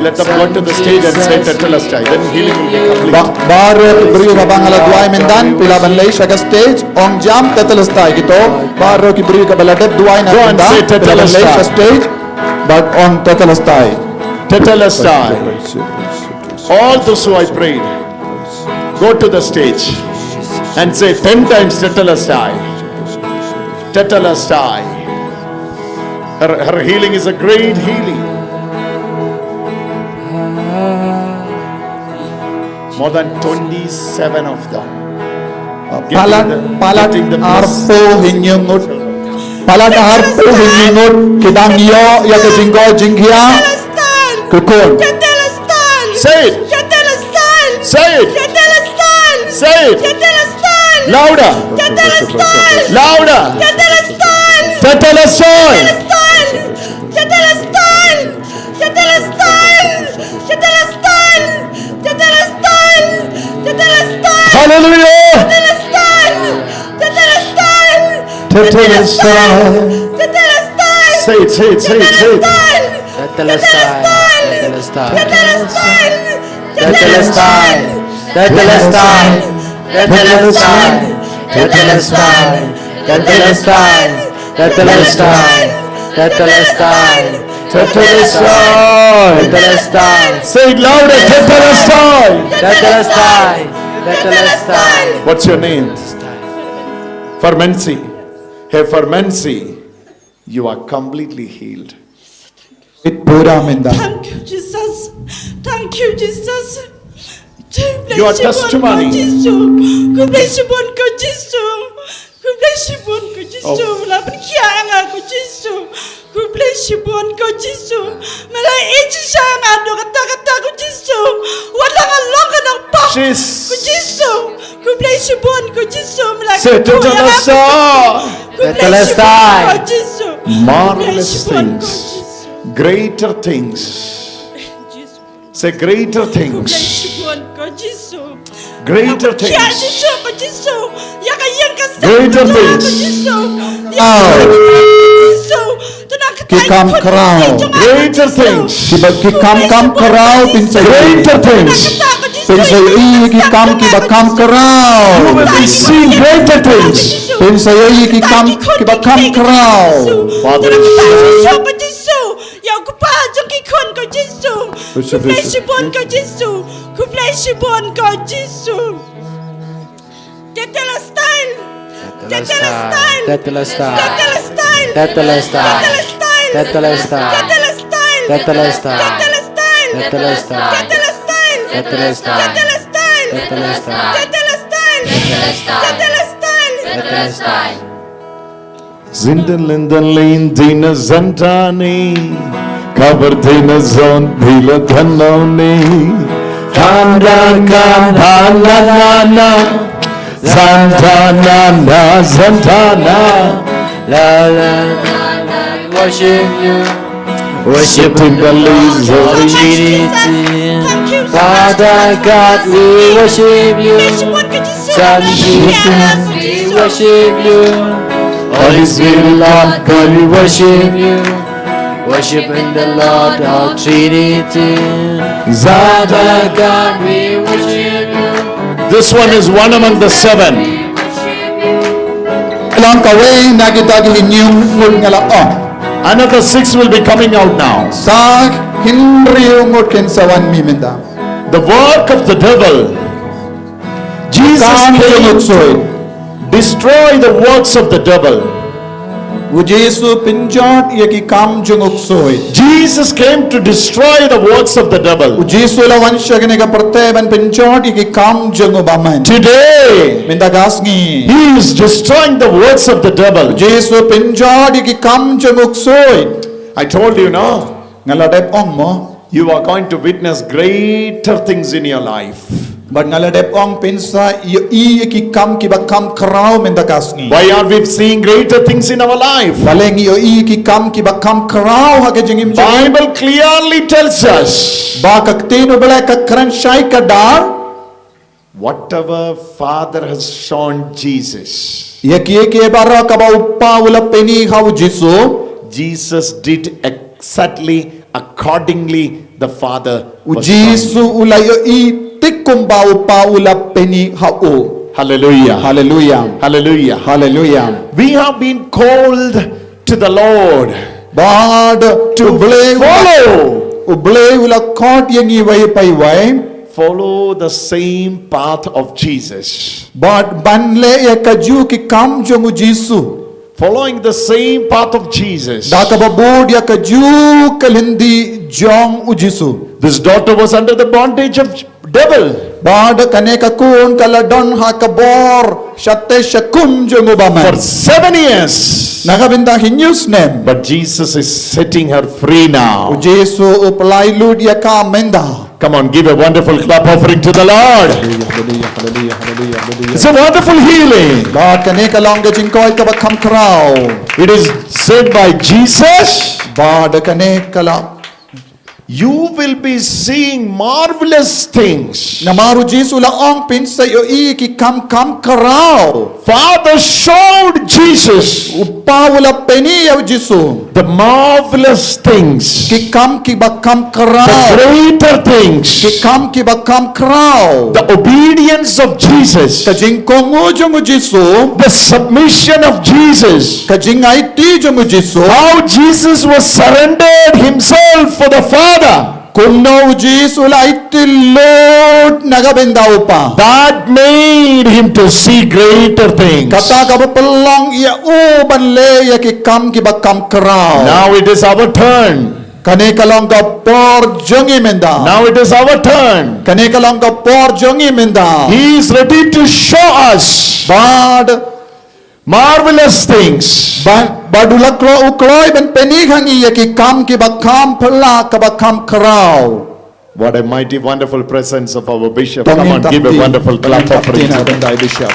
let them go to the stage and say, "Tetelestai." Then healing will be complete. Ba-, baroh ki briew ba nga la duwai mynta, phi lah ban leit sha ka stage, ong jam, "Tetelestai," kito. Baroh ki briew kiba la dep duwai na mynta, phi lah ban leit sha stage, bad ong, "Tetelestai." Tetelestai. All those who I prayed, go to the stage and say ten times, "Tetelestai. Tetelestai." Her, her healing is a great healing. More than twenty-seven of them. Palat, palat arphew hynñiew ngut. Palat arphew hynñiew ngut ki dang ïoh ïa ka jingkoit jingkhiah. Ki khun. Say it. Say it. Say it. Louder. Louder. Tetelestai. Tetelestai! Tetelestai! Tetelestai! Tetelestai! Hallelujah! Tetelestai! Tetelestai! Tetelestai! Tetelestai! Say it, say it, say it, say it. Tetelestai! Tetelestai! Tetelestai! Tetelestai! Tetelestai! Tetelestai! Tetelestai! Tetelestai! Tetelestai! Tetelestai! Say it louder. Tetelestai! Tetelestai! Tetelestai! What's your name? Fermency. Hey, Fermency, you are completely healed. It pura mynta. Thank you, Jesus. Thank you, Jesus. Your testimony. Khublei shibun ko Jisu. Khublei shibun ko Jisu. Oh. La pynkhiah ïa nga ko Jisu. Khublei shibun ko Jisu. Me la ïeit shisha ïa nga naduh katta katta ko Jisu. Wat la nga long ka nongpop. Jis. Ko Jisu. Khublei shibun ko Jisu. Me la kyntu ïa nga ko Jisu. Khublei shibun ko Jisu. Marvelous things. Greater things. Say, greater things. Greater things. Greater things. Ki kam khraw. Greater things. Kiba ki kam kam khraw, pynshai. Greater things. Pynshai ïa ki kam kiba kam khraw. You will be seeing greater things. Pynshai ïa ki kam kiba kam khraw. Father, Ïa u kpa jong ki khun ko Jisu. Khublei shibun ko Jisu. Khublei shibun ko Jisu. Tetelestai. Tetelestai. Tetelestai. Zindan lindan lin dina zantani. Kabar dina zon bila danoni. Tanda kan na na na. Zantana na zantana. La la la la. Worship you. Worship in the Lord of Trinity. Father God, we worship you. Son Jesus, we worship you. Holy Spirit, Lord God, we worship you. Worship in the Lord of Trinity. Father God, we worship you. This one is one among the seven. Long kawei na kita ki hynñiew ngut nga la ong. Another six will be coming out now. Sa hynriew ngut kin sa wan mynta. The work of the devil. Jesus came to destroy the works of the devil. U Jisu pynjot ïa ki kam jong u ksuid. Jesus came to destroy the works of the devil. U Jisu la wan sha kane ka pyrthei ban pynjot ïa ki kam jong u bymman. Today, mynta ka sngi, he is destroying the works of the devil. U Jisu pynjot ïa ki kam jong u ksuid. I told you, no? Nga la dep ong mo. You are going to witness greater things in your life. Bad nga la dep ong phin sa ïohi ïa ki kam kiba kham khraw mynta ka sngi. Why are we seeing greater things in our life? Balei ngi ïohi ïa ki kam kiba kham khraw ha ka jingim jong ngi? Bible clearly tells us. Ba ka ktien u Blei ka kren shai kdar. Whatever Father has shown Jesus, ïa kiei kiei baroh kaba u Kpa u la pyni ha u Jisu. Jesus did exactly accordingly the Father. U Jisu u la ïohi tik kumba u Kpa u la pyni ha u. Hallelujah. Hallelujah. Hallelujah. Hallelujah. We have been called to the Lord. Bad to u Blei u la, follow. U Blei u la khot ïa ngi iwei pa iwei. Follow the same path of Jesus. Bad ban leh ïa kajuh ki kam jong u Jisu. Following the same path of Jesus. Da kaba bud ïa kajuh ka lynti jong u Jisu. This daughter was under the bondage of devil. Bad kane ka khun ka la don ha ka bor shatei shakum jong u bymman. For seven years. Na ka bynta hynñiew snem. But Jesus is setting her free now. U Jisu u pynlait lut ïa ka mynta. Come on, give a wonderful clap offering to the Lord. Hallelujah, hallelujah, hallelujah, hallelujah, hallelujah. It's a wonderful healing. Bad kane ka long ka jingkoit kaba kham khraw. It is said by Jesus. Bad kane ka la You will be seeing marvelous things. Namar u Jisu u la ong phin sa ïohi ki kam kham khraw. Father showed Jesus. U Kpa u la pyni ïa u Jisu. The marvelous things. Ki kam kiba kham khraw. The greater things. Ki kam kiba kham khraw. The obedience of Jesus. Ka jingkohnguh jong u Jisu. The submission of Jesus. Ka jingaiti jong u Jisu. How Jesus was surrendered himself for the Father. Kumno u Jisu u la aiti lut na ka bynta u Kpa. That made him to see greater things. Kata kaba pynlong ïa u ban leh ïa ki kam kiba kham khraw. Now it is our turn. Kane ka long ka por jong ngi mynta. Now it is our turn. Kane ka long ka por jong ngi mynta. He is ready to show us. Bad marvelous things. Ba, bad u la kloi, u kloi ban pyni ha ngi ïa ki kam kiba kham phylla, kiba kham khraw. What a mighty, wonderful presence of our bishop. Come on, give a wonderful clap offering to him.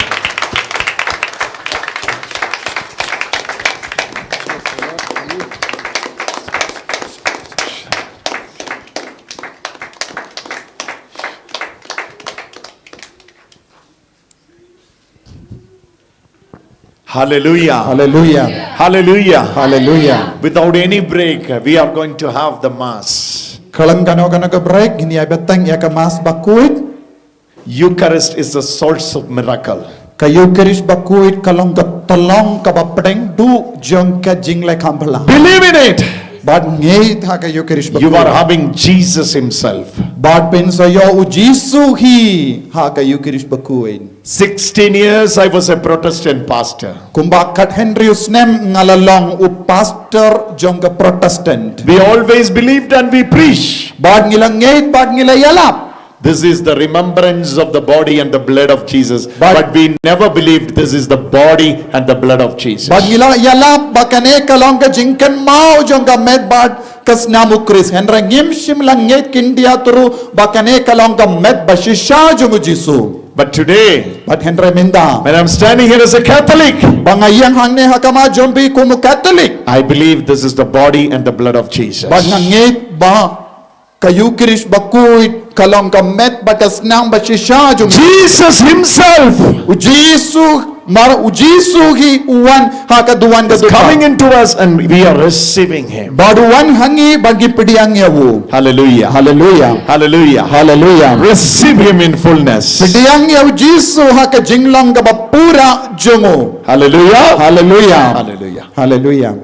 Hallelujah. Hallelujah. Hallelujah. Hallelujah. Without any break, we are going to have the Mass. Khlem kano kano ka break, ngin ïa bteng ïa ka Mass bakhuid. Eucharist is the source of miracle. Ka Eucharist bakhuid ka long ka tyllong kaba pdeng duh jong ka jingleh kham phylla. Believe in it. Bad ngeit ha ka Eucharist bakhuid. You are having Jesus himself. Bad phin sa ïoh u Jisu hi ha ka Eucharist bakhuid. Sixteen years I was a Protestant pastor. Kumba khathynriew snem nga la long u pastor jong ka Protestant. We always believed and we preached. Bad ngi la ngeit bad ngi la ïalap. This is the remembrance of the body and the blood of Jesus. But, but we never believed this is the body and the blood of Jesus. Bad ngi la ïalap ba kane ka long ka jingkynmaw jong ka met bad ka snam u Khrist. Hynrei ngim shym la ngeit khyndiat ruh ba kane ka long ka met ba shisha jong u Jisu. But today, bad hynrei mynta, when I'm standing here as a Catholic, ba nga ïeng hangne ha khmat jong phi kum u Catholic, I believe this is the body and the blood of Jesus. Bad nga ngeit ba ka Eucharist bakhuid ka long ka met bad ka snam ba shisha jong u. Jesus himself, u Jisu, mar u Jisu hi u wan ha ka duwan ka is dukan, coming into us and we are receiving him. Bad u wan ha ngi bad ngi pdiang ïa u. Hallelujah. Hallelujah. Hallelujah. Hallelujah. Receive him in fullness. Pdiang ïa u Jisu ha ka jinglong kaba pura jong u. Hallelujah. Hallelujah. Hallelujah. Hallelujah.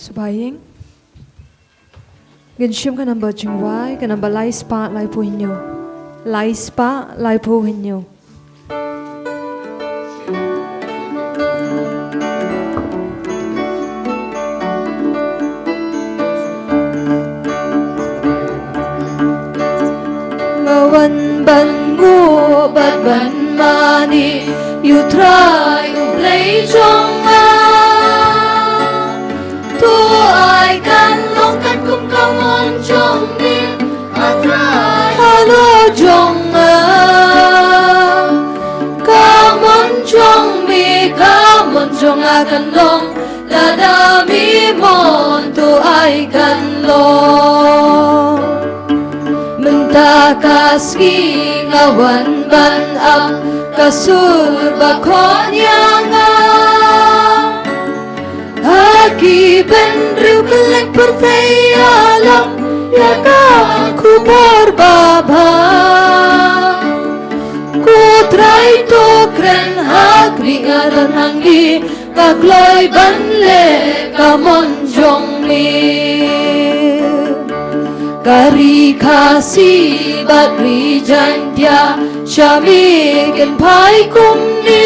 Sngewbha ïing. Ngin shim ka namba jingwai, ka namba lai spah laiphew hynñiew. Lai spah laiphew hynñiew. Nga wan ban nguh bad ban mane ïa u Trai U Blei jong nga. To ai kan long katkum ka mon jong me, A Trai halor jong nga. Ka mon jong me, ka mon jong nga kan long lada me mon, to ai kan long. Mynta ka sngi nga wan ban ap ka sur ba khot ïa nga. Ha ki bynriew kylleng pyrthei ïalam ïa ka Por babha. Ko Trai to kren ha kri nga don hangi, nga kloi ban leh ka mon jong mi. Ka ri Khasi bad ri Jaintia, sha mi kin phai kumne.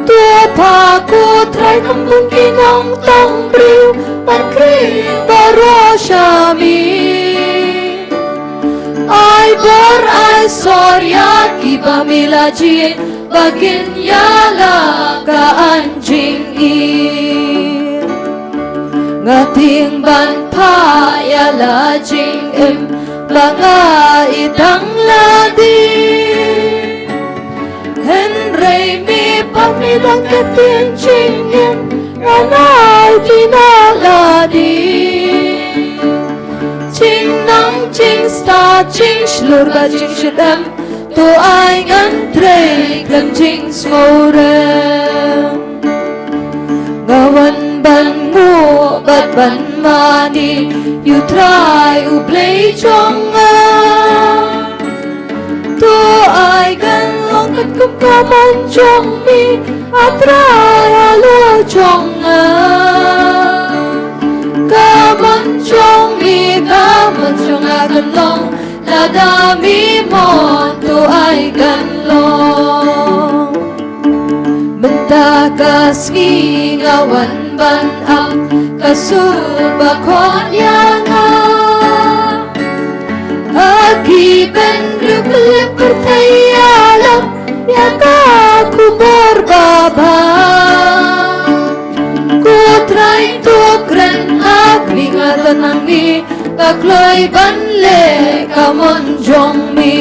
To pha ko Trai kham bun ki nongtong briew, ban kren baroh sha mi. Ai bor ai sor ïa kiba mi la jied, ba kin ïalap ka an jingim. Nga tieng ban phah ïa la jingim, ba nga ïeit tang lade. Hynrei me pat me don ka ktien jingim, nga nai ti na lade. Jingnang jingstad jingshlur bad jingshit em, to ai ngan trei khlem jingsngewrem. Nga wan ban nguh bad ban mane ïa u Trai u Blei jong nga. To ai kan long katkum ka mon jong me, A Trai halor jong nga. Ka mon jong me, ka mon jong nga kan long, lada me mon to ai kan long. Mynta ka sngi nga wan ban ap ka sur ba khot ïa nga. Ha ki bynriew khyllipmat pyrthei ïalam ïa ka khubor babha. Ko Trai to kren ha kri nga don hangne, nga kloi ban leh ka mon jong me.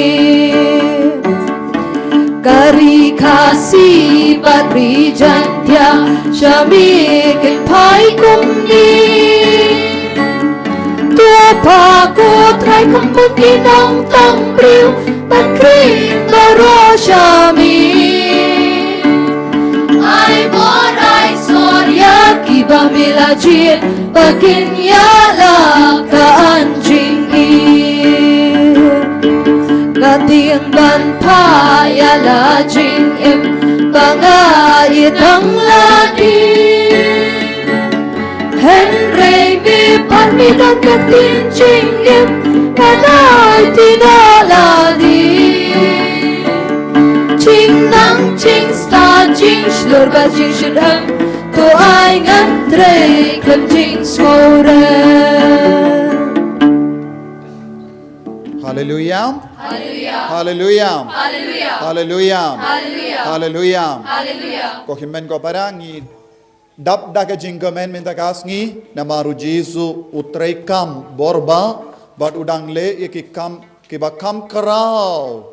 Ka ri Khasi bad ri Jaintia, sha me kin phai kumne. To pha ko Trai kham bun ki nongtong briew, ban kren baroh sha me. Ai bor ai sor ïa kiba me la jied, ba kin ïalap ka an jingim. Nga tieng ban phah ïa la jingim, ba nga ïeit tang lade. Hynrei me pat me don ka ktien jingim, nga nai ti na lade. Jingnang jingstad jingshlur bad jingshit em, to ai ngan trei khlem jingsngewrem. Haleluya. Haleluya. Haleluya. Haleluya. Haleluya. Haleluya. Haleluya. Haleluya. Ko hynmen ko para, ngi dap da ka jingkmen mynta ka sngi, namar u Jisu u treikam bor ba, bad u dang leh ïa ki kam kiba kham khraw,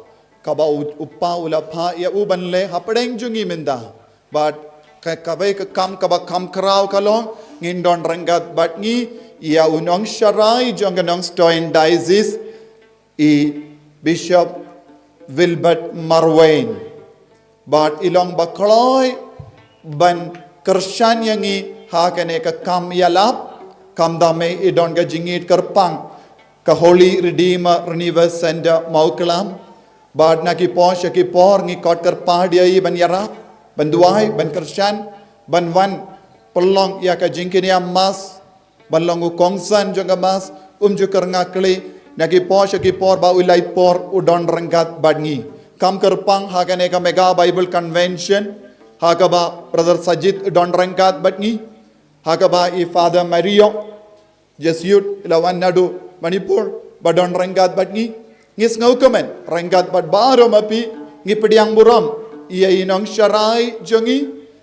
kaba u, u Kpa u la phah ïa u ban leh hapdeng jong ngi mynta. Bad ka, kawei ka kam kaba kham khraw ka long, ngin don ryngkat bad ngi ïa u nongsharai jong ka Nongstoiñ Diocese, i Bishop Wilbert Marwein. Bad i long ba kloi ban kyrshan ïa ngi ha kane ka kam ïalap, kumta me i don ka jingïeit kyrpang ka Holy Redeemer Renewal Center Mawklam. Bad na ki por sha ki por ngi kot kyrpad ïa i ban ïarap, ban duwai, ban kyrshan, ban wan pynlong ïa ka jingkynïam Mass, ban long u kongsan jong ka Mass, um ju kyrngah kli, na ki por sha ki por ba u lai por u don ryngkat bad ngi. Kham kyrpang ha kane ka Mega Bible Convention, ha kaba Brother Sajid u don ryngkat bad ngi, ha kaba i Father Mario, Jesuit, i la wan naduh Manipur, ba don ryngkat bad ngi. Ngi sngewkmen ryngkat bad baroh ma phi, ngi pdiang burom ïa i nongsharai jong ngi,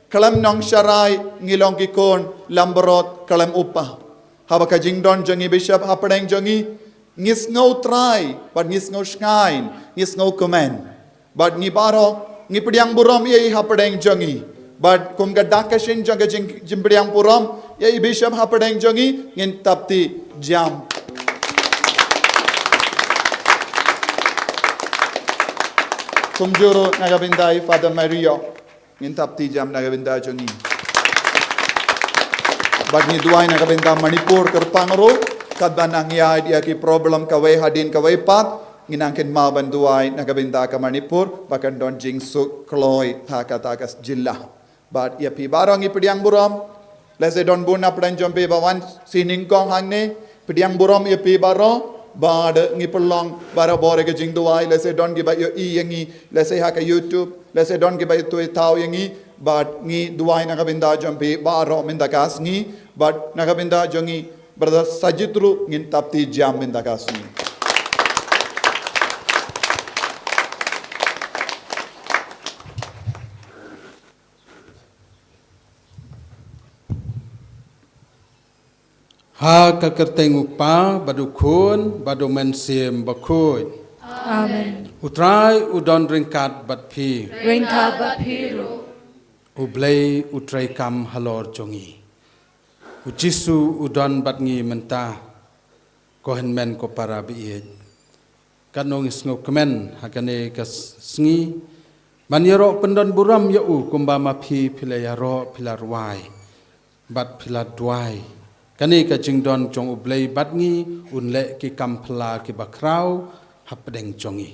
khlem nongsharai ngi long ki khun langbrot khlem u kpa. Haba ka jingdon jong i Bishop hapdeng jong i, ngi sngewtrai, bad ngi sngewshngaiñ, ngi sngewkmen. Bad ngi baroh, ngi pdiang burom ïa i hapdeng jong i. Bad kum ka dak ka shin jong ka jing, jingpdiang burom ïa i Bishop hapdeng jong i, ngin tap ti jam. Kumjuh ruh na ka bynta i Father Mario. Ngin tap ti jam na ka bynta jong i. Bad ngi duwai na ka bynta Manipur kyrpang ruh. Katba nang ïaid ïa ki problem kawei hadien kawei pat, ngi nang kynmaw ban duwai na ka bynta ka Manipur ba kan don jingsuk kloi ha kata ka jylla. Bad ïa phi baroh ngi pdiang burom. Lehse don bun na pdeng jong phi ba wan sngewnyngkong hangne, pdiang burom ïa phi baroh. Bad ngi pynlong barabor ïa ka jingduwai, lehse don kiba ïohi ïa ngi, lehse ha ka YouTube, lehse don kiba ïathuh ïathaw ïa ngi. Bad ngi duwai na ka bynta jong phi baroh mynta ka sngi. Bad na ka bynta jong ngi, Brother Sajid ruh ngin tap ti jam mynta ka sngi. Ha ka kyrteng u Kpa bad u Khun bad u Mynsiem Bakhuid. Amen. U Trai u don ryngkat bad phi. Ryngkat bad phi ruh. U Blei u treikam halor jong ngi. U Jisu u don bad ngi mynta. Ko hynmen ko para baieit, katno ngi sngewkmen ha kane ka s-, sngi ban ïaroh pyndon burom ïa u kumba ma phi phi la ïaroh, phi la rwai bad phi la duwai. Kane ka jingdon jong U Blei bad ngi, un leh ki kam phylla kiba khraw hapdeng jong ngi.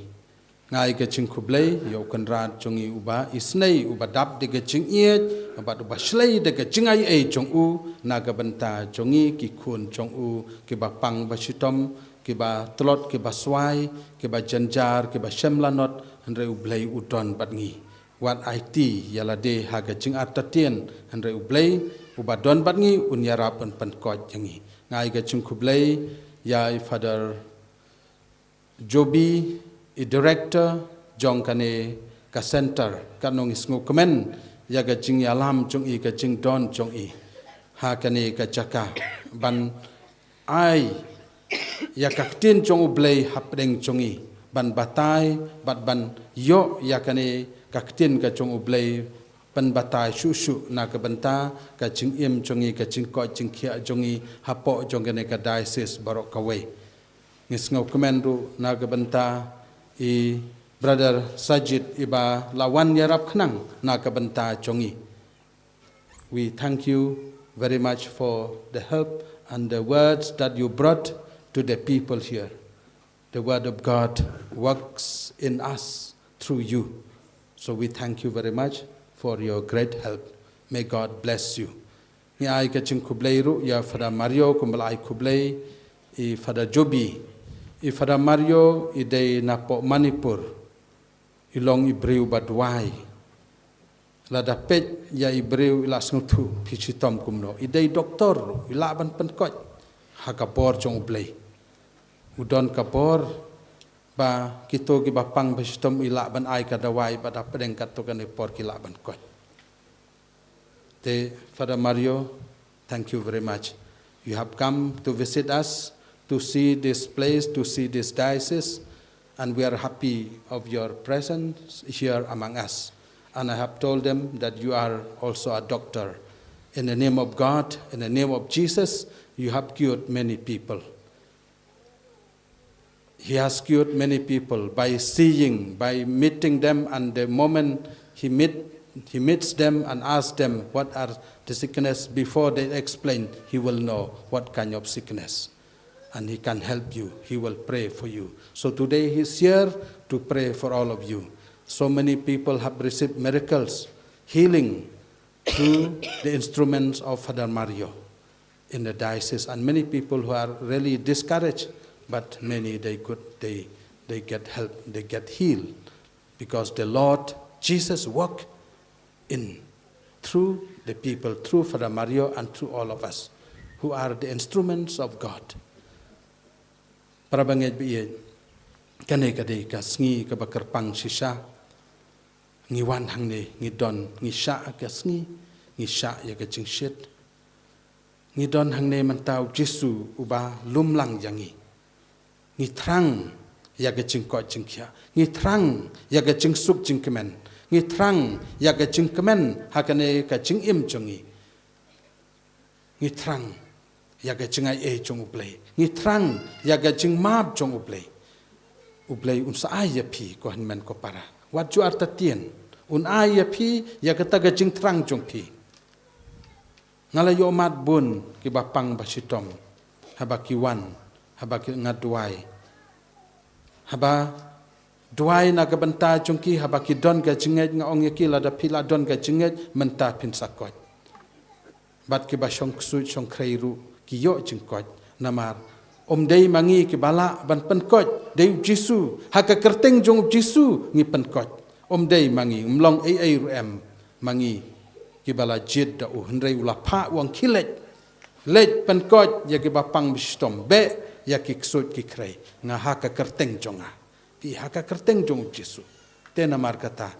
Nga ai ka jingkhublei ïa U Kynrad jong ngi uba isynei, uba dap da ka jingïeit bad uba shlei da ka jingaiei jong u na ka bynta jong ngi ki khun jong u kiba pang ba shitom, kiba tlot, kiba swai, kiba jynjar, kiba shem lanot. Hynrei U Blei u don bad ngi. Wat aiti ïa lade ha ka jingartatien, hynrei U Blei uba don bad ngi un ïarap, un pynkoit ïa ngi. Nga ai ka jingkhublei ïa i Father Jobi, i director jong kane ka center, katno ngi sngewkmen ïa ka jingïalam jong i, ka jingdon jong i ha kane ka jaka ban ai ïa ka ktien jong U Blei hapdeng jong i, ban batai bad ban ïoh ïa kane ka ktien ka jong U Blei, ban batai shuh shuh na ka bynta ka jingim jong i, ka jingkoit jingkhiah jong i hapoh jong kane ka diocese baroh kawei. Ngi sngewkmen ruh na ka bynta i Brother Sajid iba la wan ïarap khnang na ka bynta jong i. We thank you very much for the help and the words that you brought to the people here. The word of God works in us through you. So we thank you very much for your great help. May God bless you. Ngi ai ka jingkhublei ruh ïa Father Mario kumba la ai khublei i Father Jobi. I Father Mario i dei napoh Manipur. I long i briew ba duwai. Lada peit ïa i briew i la sngewthuh phi shitom kumno. I dei doktor ruh, i lah ban pynkoit ha ka bor jong U Blei. U don ka bor ba kito kiba pang ba shitom i lah ban ai ka dawai bad hapdeng kato kane por ki lah ban koit. Te Father Mario, thank you very much. You have come to visit us, to see this place, to see this diocese, and we are happy of your presence here among us. And I have told them that you are also a doctor. In the name of God, in the name of Jesus, you have cured many people. He has cured many people by seeing, by meeting them, and the moment he meet, he meets them and asks them what are the sickness, before they explain, he will know what kind of sickness. And he can help you. He will pray for you. So today he is here to pray for all of you. So many people have received miracles, healing through the instruments of Father Mario in the diocese, and many people who are really discouraged, but many they could, they, they get help, they get healed, because the Lord Jesus work in, through the people, through Father Mario and through all of us who are the instruments of God. Para bangeit baieit, kane ka dei ka sngi kaba kyrpang shisha. Ngi wan hangne, ngi don, ngi shah ka sngi, ngi shah ïa ka jingshit. Ngi don hangne mynta U Jisu uba lumlang ïa ngi. Ngi thrang ïa ka jingkoit jingkhiah. Ngi thrang ïa ka jingsuk jingkmen. Ngi thrang ïa ka jingkmen ha kane ka jingim jong ngi. Ngi thrang ïa ka jingaiei jong U Blei. Ngi thrang ïa ka jingmap jong U Blei. U Blei un sa ai ïa phi, ko hynmen ko para. Wat ju artatien. Un ai ïa phi ïa kata ka jingthrang jong phi. Nga la ïohmad bun kiba pang ba shitom. Haba ki wan, haba ki nga duwai. Haba duwai na ka bynta jong ki, haba ki don ka jingngeit, nga ong ïa ki, lada phi la don ka jingngeit, mynta phin sa koit. Bad kiba shong ksuid shong khrei ruh ki ïoh jingkoit. Namar ym dei ma ngi kiba lah ban pynkoit, dei U Jisu. Ha ka kyrteng jong U Jisu ngi pynkoit. Ym dei ma ngi, ym long ei ei ruh em ma ngi kiba la jied da u, hynrei u la phah u ong khie leit. Leit pynkoit ïa kiba pang ba shitom, beh ïa ki ksuid ki khrei. Nga ha ka kyrteng jong nga. Phi ha ka kyrteng jong U Jisu. Te namar kata,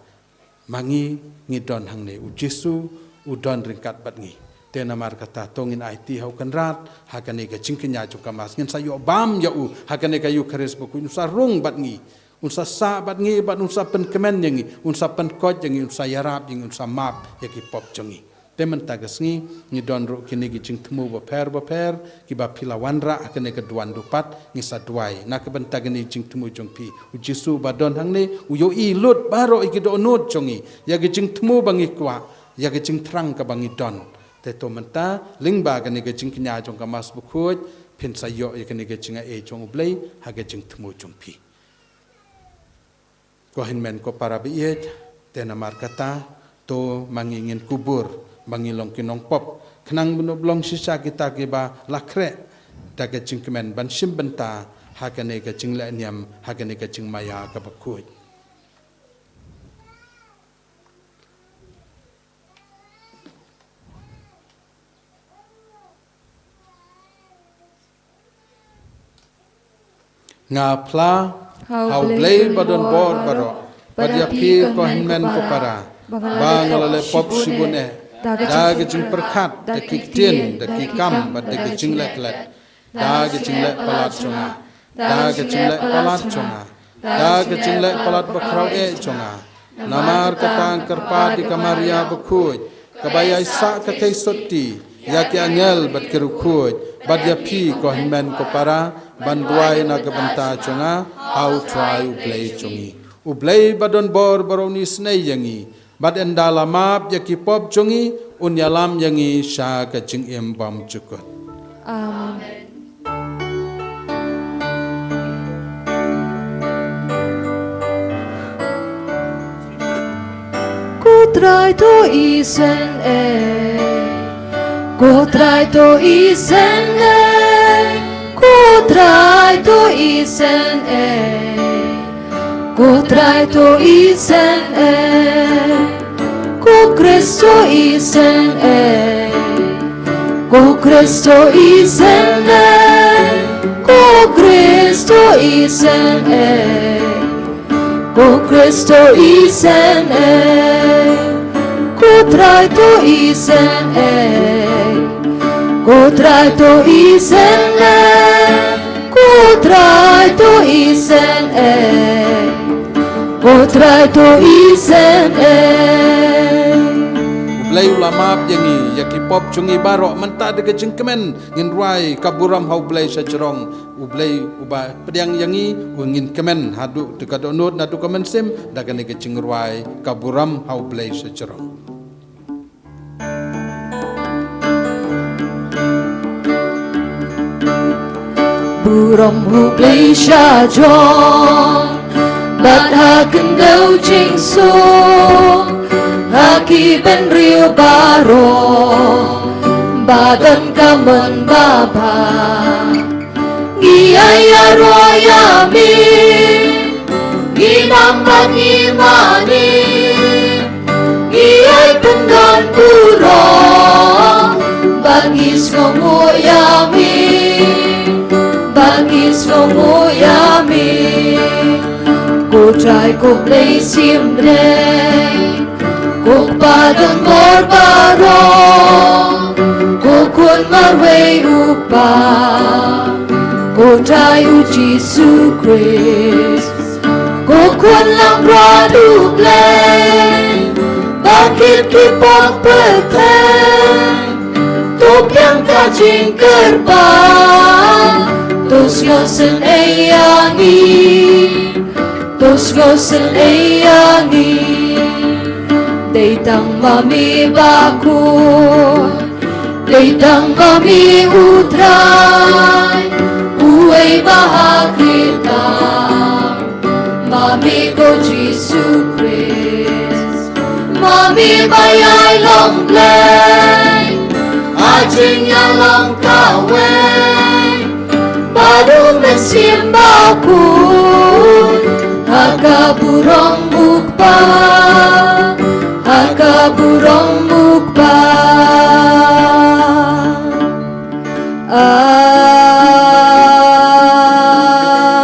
ma ngi ngi don hangne, U Jisu u don ryngkat bad ngi. Te namar kata, to ngin aiti ha u Kynrad ha kane ka jingkñia jong ka Mass, ngin sa ïoh bam ïa u ha kane ka Eukharist bakhuid, un sa rung bad ngi, un sa sah bad ngi, bad un sa pynkmen ïa ngi, un sa pynkoit ïa ngi, un sa ïarap ïa ngi, un sa map ïa ki pop jong ngi. Te mynta ka sngi ngi don ruh kine ki jingthmu bapher bapher kiba phi la wanrah ha kane ka duwan dupat, ngi sa duwai na ka bynta kine ki jingthmu jong phi. U Jisu ba don hangne u ïohi lut baroh ïa ki dohnud jong ngi, ïa ki jingthmu ba ngi kwah, ïa ki jingthrang kaba ngi don. Te to mynta lyngba kane ka jingkñia jong ka Mass bakhuid, phin sa ïoh ïa kane ka jingai jong U Blei ha ka jingthmu jong phi. Ko hynmen ko para ba ïeit, te namar kata, to ma ngi ngin kubur ba ngi long ki nongpop, khnang ban ym long shisha kita kiba la khreh da ka jingkmen ban shim bynta ha kane ka jingleh niam, ha kane ka jingmaïa kaba khuid. Nga phla ha U Blei ba don bor baroh, bad ïa phi ko hynmen ko para, ba nga la leh pop shibun eh, da ka jingpyrkhat, da ki ktien, da ki kam, bad da ka jingleh klet. Da ka jingleh palat jong nga, da ka jingleh palat jong nga, da ka jingleh palat bakhraw eh jong nga. Namar kata nga kyrpad ïa ka Maria bakhuid, kaba ïai sah ka theisotti ïa ki angel bad ki riewkhuid, bad ïa phi ko hynmen ko para, ban duwai na ka bynta jong nga ha U Trai U Blei jong ngi. U Blei ba don bor baroh un isynei ïa ngi, bad ynda la map ïa ki pop jong ngi, un ïalam ïa ngi sha ka jingim bymjukut. Amen. Ko Trai to isynei. Ko Trai to isynei. Ko Trai to isynei. Ko Trai to isynei. Ko Khrist to isynei. Ko Khrist to isynei. Ko Khrist to isynei. Ko Khrist to isynei. Ko Trai to isynei. Ko Trai to isynei. Ko Trai to isynei. Ko Trai to isynei. U Blei u la map ïa ngi ïa ki pop jong ngi baroh, mynta da ka jingkmen ngin rwai ka burom ha U Blei sha jrong. U Blei uba pdiang ïa ngi, u ngin kmen haduh ka dohnud naduh ka mynsiem da kane ka jingrwai ka burom ha U Blei sha jrong. Burom U Blei sha jrong, bad ha khyndew jingsuk, ha ki bynriew baroh ba donkam mon babha. Ngi ai ïaroh ïa me, ngi nam bad ngi mane, ngi ai pyndon burom, bad ngi sngewnguh ïa me, bad ngi sngewnguh ïa me. Ko Trai ko Blei shibneng, ko Kpa don bor baroh, ko Khun marwei u Kpa, ko Trai U Jisu Khrist, ko Khun langbrot U Blei, ba kit ki pop pyrthei. To pdiang ka jingkyrpad, to sngewsynei ïa ngi, to sngewsynei ïa ngi. Dei tang ma me bakhuid, dei tang ma me U Trai, Ba ïai long Blei ha jingïalong kawei, bad U Mynsiem Bakhuid ha ka burom U Kpa, ha ka burom U Kpa.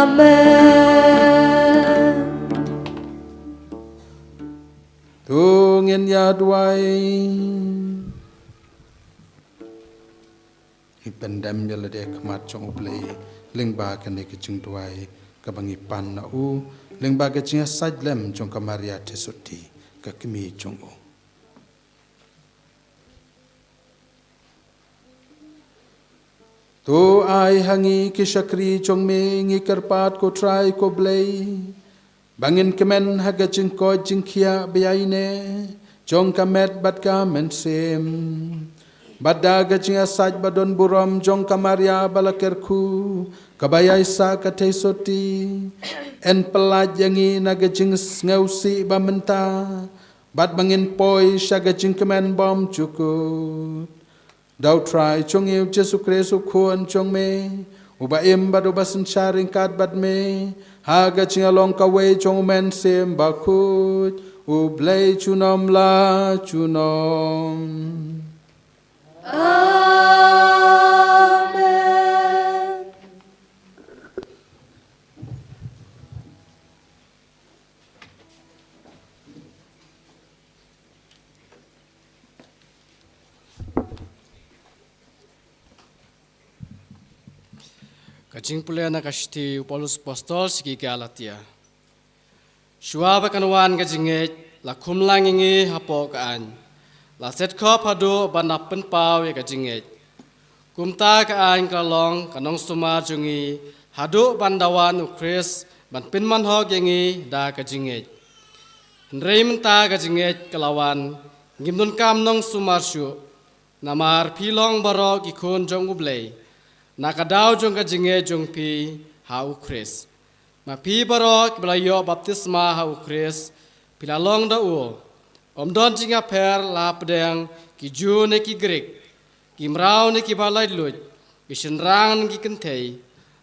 Amen. To ngin ïa duwai. Ngi pyndem ïa lade ha khmat jong U Blei lyngba kane ka jingduwai kaba ngi pan na U, lyngba ka jingïasaid lem jong ka Maria Theisotti, ka kmie jong U. To ai ha ngi ki shakri jong Me, ngi kyrpad ko Trai ko Blei, ba ngin kmen ha ka jingkoit jingkhiah ba ïaineh jong ka met bad ka mynsiem, bad da ka jingïasaid ba don burom jong ka Maria ba la kyrkhu, kaba ïaisah ka Theisotti, yn pyllait ïa ngi na ka jingsngewsih ba mynta, bad ba ngin poi sha ka jingkmen bymjukut. Da U Trai jong ngi U Jisu Khrist U Khun jong Me, uba im bad uba synshar ryngkat bad Me ha ka jingïalong kawei jong U Mynsiem Bakhuid, U Blei junom la junom. Amen. Ka jingpule na ka shithi u Paulus Apostol sha ki Galatia. Shuwa ba kan wan ka jingngeit, la khum lang ïa ngi hapoh ka aiñ. La set khop haduh ban da pynpaw ïa ka jingngeit. Kumta ka aiñ ka la long ka nongsumar jong ngi haduh ban da wan U Khrist ban pynman hok ïa ngi da ka jingngeit. Hynrei mynta ka jingngeit ka la wan, ngim donkam nongsumar shuh. Namar phi long baroh ki khun jong U Blei na ka daw jong ka jingngeit jong phi ha U Khrist. Ma phi baroh kiba la ïoh baptisma ha U Khrist, phi la long da u. Ym don jingïapher la hapdeng ki Jiw ne ki Grik, ki mraw ne kiba laitluid, ki shynrang ne ki kynthei,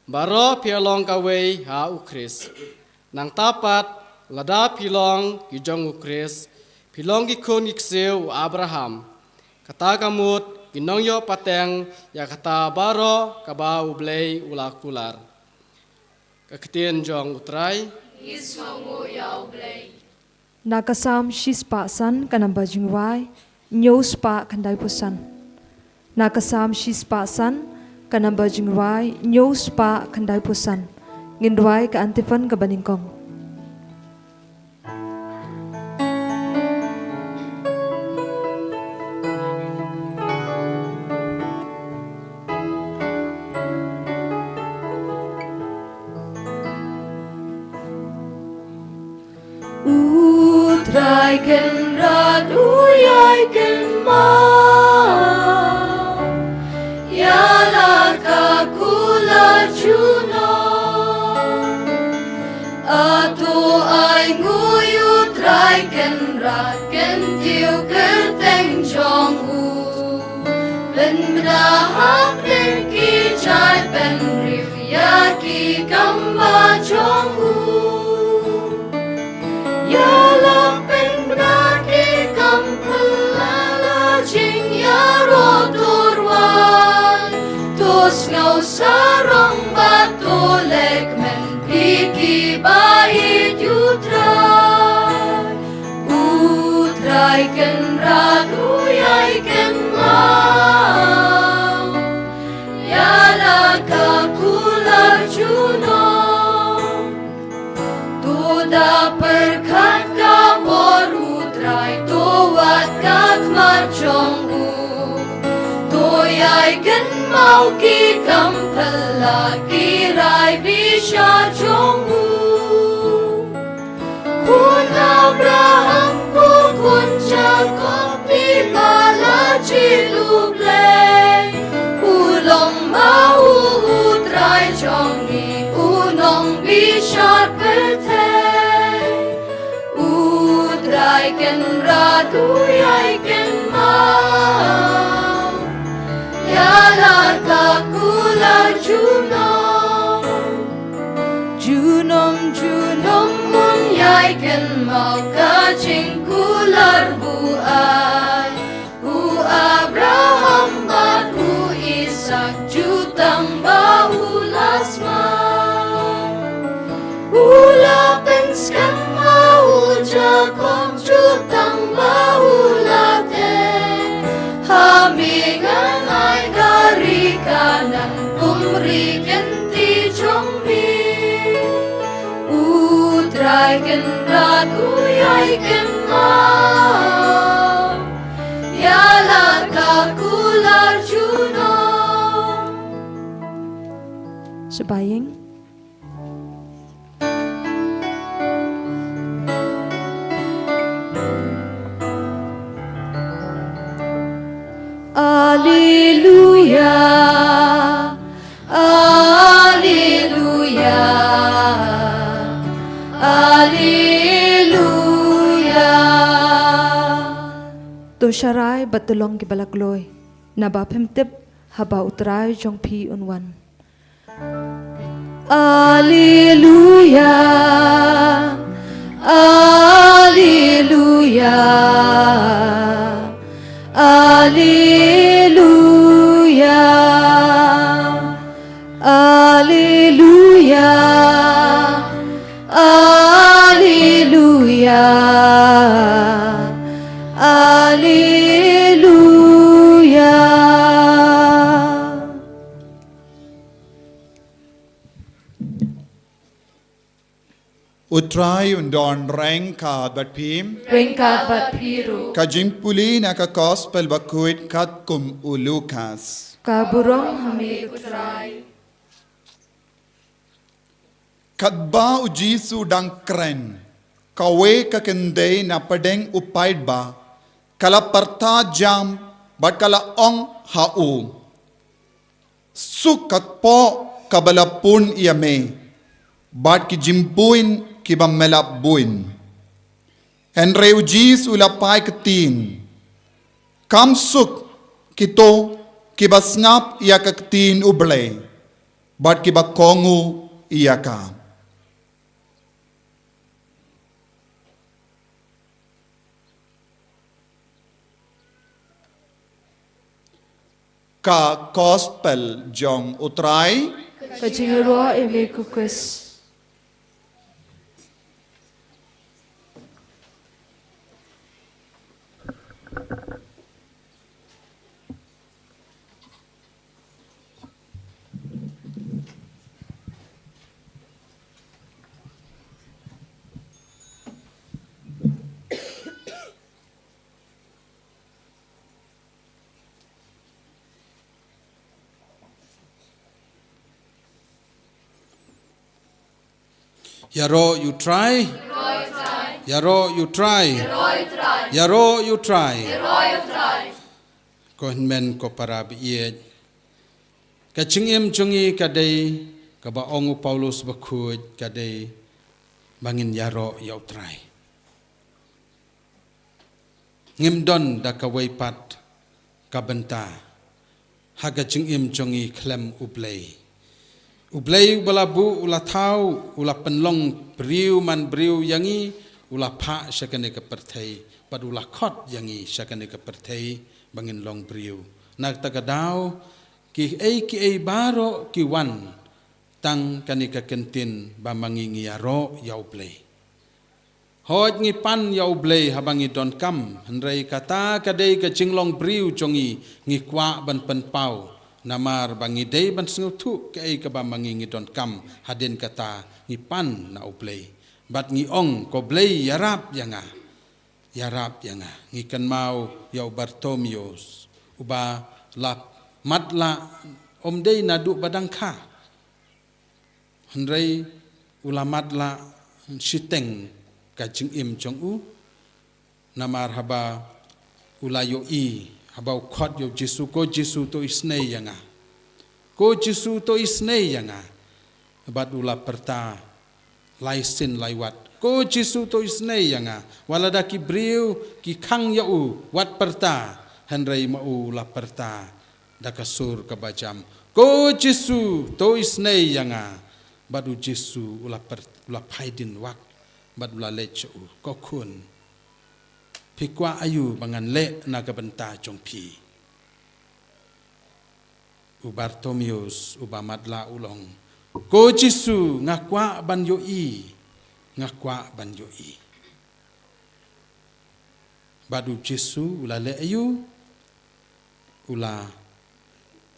baroh phi la long kawei ha U Khrist. Nangta pat, lada phi long ki jong U Khrist, phi long ki khun ki ksiew u Abraham. Kata ka mut, ki nongïoh pateng ïa kata baroh kaba U Blei u la kular. Ka ktien jong U Trai. Ngi sngewnguh ïa U Blei. Na ka Salm shispah san ka namba jingrwai hynñiewspah khyndaiphew san. Na ka Salm shispah san ka namba jingrwai hynñiewspah khyndaiphew san. Ngin rwai ka antiphon kaba nyngkong. U Trai Kynrad u ïai kynmaw ïa la ka kular junom. Hato ainguh ïa U Trai Kynrad, kyntiew kyrteng jong u. Pynbna hapdeng ki jaitbynriew ïa ki kam ba jong u. Ïa la pynbna ki kam phylla, la jingïaroh to rwai. To sngew sarong bad to leh kmen, phi kiba ïeit ïa U Trai. U Trai Kynrad u ïai kynmaw ïa la ka kular junom. To da pyrkhat ka bor U Trai, to wad ka khmat jong u. To ïai kynmaw ki kam phylla, ki rai bishar jong u. Khun Abraham, ko khun Jakob, phi ba la jied U Blei. U long ma u U Trai jong ngi, u nongbishar pyrthei. U Trai Kynrad u ïai kynmaw ïa la ka kular junom. Junom junom un ïai kynmaw ka jingkular buaid. U Abraham bad u Isak jutang ba u la sma. U la pynskhem ha u Jakob jutang ba u la teh. Ha me ngan ai ka ri Kanaan kum ri kynti jong me. U Trai Kynrad u ïai kynmaw ïa la ka kular junom. Shaba ïing. Alleluia, alleluia, alleluia. To sharai bad to long kiba la kloi, naba phim tip haba U Trai jong phi un wan. Alleluia, alleluia, alleluia, alleluia, alleluia, alleluia. U Trai un don ryngkat bad phi. Ryngkat bad phi ruh. Ka jingpule na ka Gospel bakhuid katkum u Lukas. Ka burom ha me U Trai. Katba u Jisu dang kren, kawei ka kynthei na pdeng u paidbah ka la pyrta jam bad ka la ong ha u, suk ka kpoh kaba la pun ïa me bad ki jingbuin kiba me la buin. Hynrei u Jisu u la phai ktien, kam suk kito kiba sngap ïa ka ktien U Blei bad kiba kohnguh ïa ka. Ka Gospel jong U Trai. Ka jingïaroh ïa me ko Khrist. Ïaroh ïa U Trai. Ïaroh ïa U Trai. Ïaroh ïa U Trai. Ko hynmen ko para baieit. Ka jingim jong ngi ka dei kaba ong u Paulus bakhuid ka dei ba ngin ïaroh ïa U Trai. Ngim don da kawei pat ka bynta ha ka jingim jong ngi khlem U Blei. U Blei uba la buh, u la thaw, u la pynlong briew man briew ïa ngi, u la phah sha kane ka pyrthei bad u la khot ïa ngi sha kane ka pyrthei ba ngin long briew. Na kata ka daw kiei kiei baroh ki wan tang kane ka kyntien ba ma ngi ngi ïaroh ïa U Blei. Hooid ngi pan ïa U Blei haba ngi donkam, hynrei kata ka dei ka jinglong briew jong ngi, ngi kwah ban pynpaw. Namar ba ngi dei ban sngewthuh kaei kaba ma ngi ngi donkam, hadien kata ngi pan na U Blei. Bad ngi ong, ko Blei ïarap ïa nga. Ïarap ïa nga. Ngi kynmaw ïa u Bartimeus uba la matlah, ym dei naduh ba dang kha. Hynrei u la matlah shiteng ka jingim jong u. Namar haba u la ïohi, haba u khot ïa u Jisu, ko Jisu to isynei ïa nga. Ko Jisu to isynei ïa nga. Bad u la pyrta lai sien lai wat, Ko Jisu, to isynei ïa nga. Wat lada ki briew ki khang ïa u, wat pyrta. Hynrei ma u u la pyrta da ka sur kaba jam, Ko Jisu, to isynei ïa nga. Bad u Jisu u la pyr-, u la phai dien wak bad u la leit sha u, Ko khun, phi kwah aïu ba ngan leh na ka bynta jong phi? U Bartimeus uba matlah u la ong, Ko Jisu, nga kwah ban ïohi, nga kwah ban ïohi. Bad u Jisu u la leh aïu? U la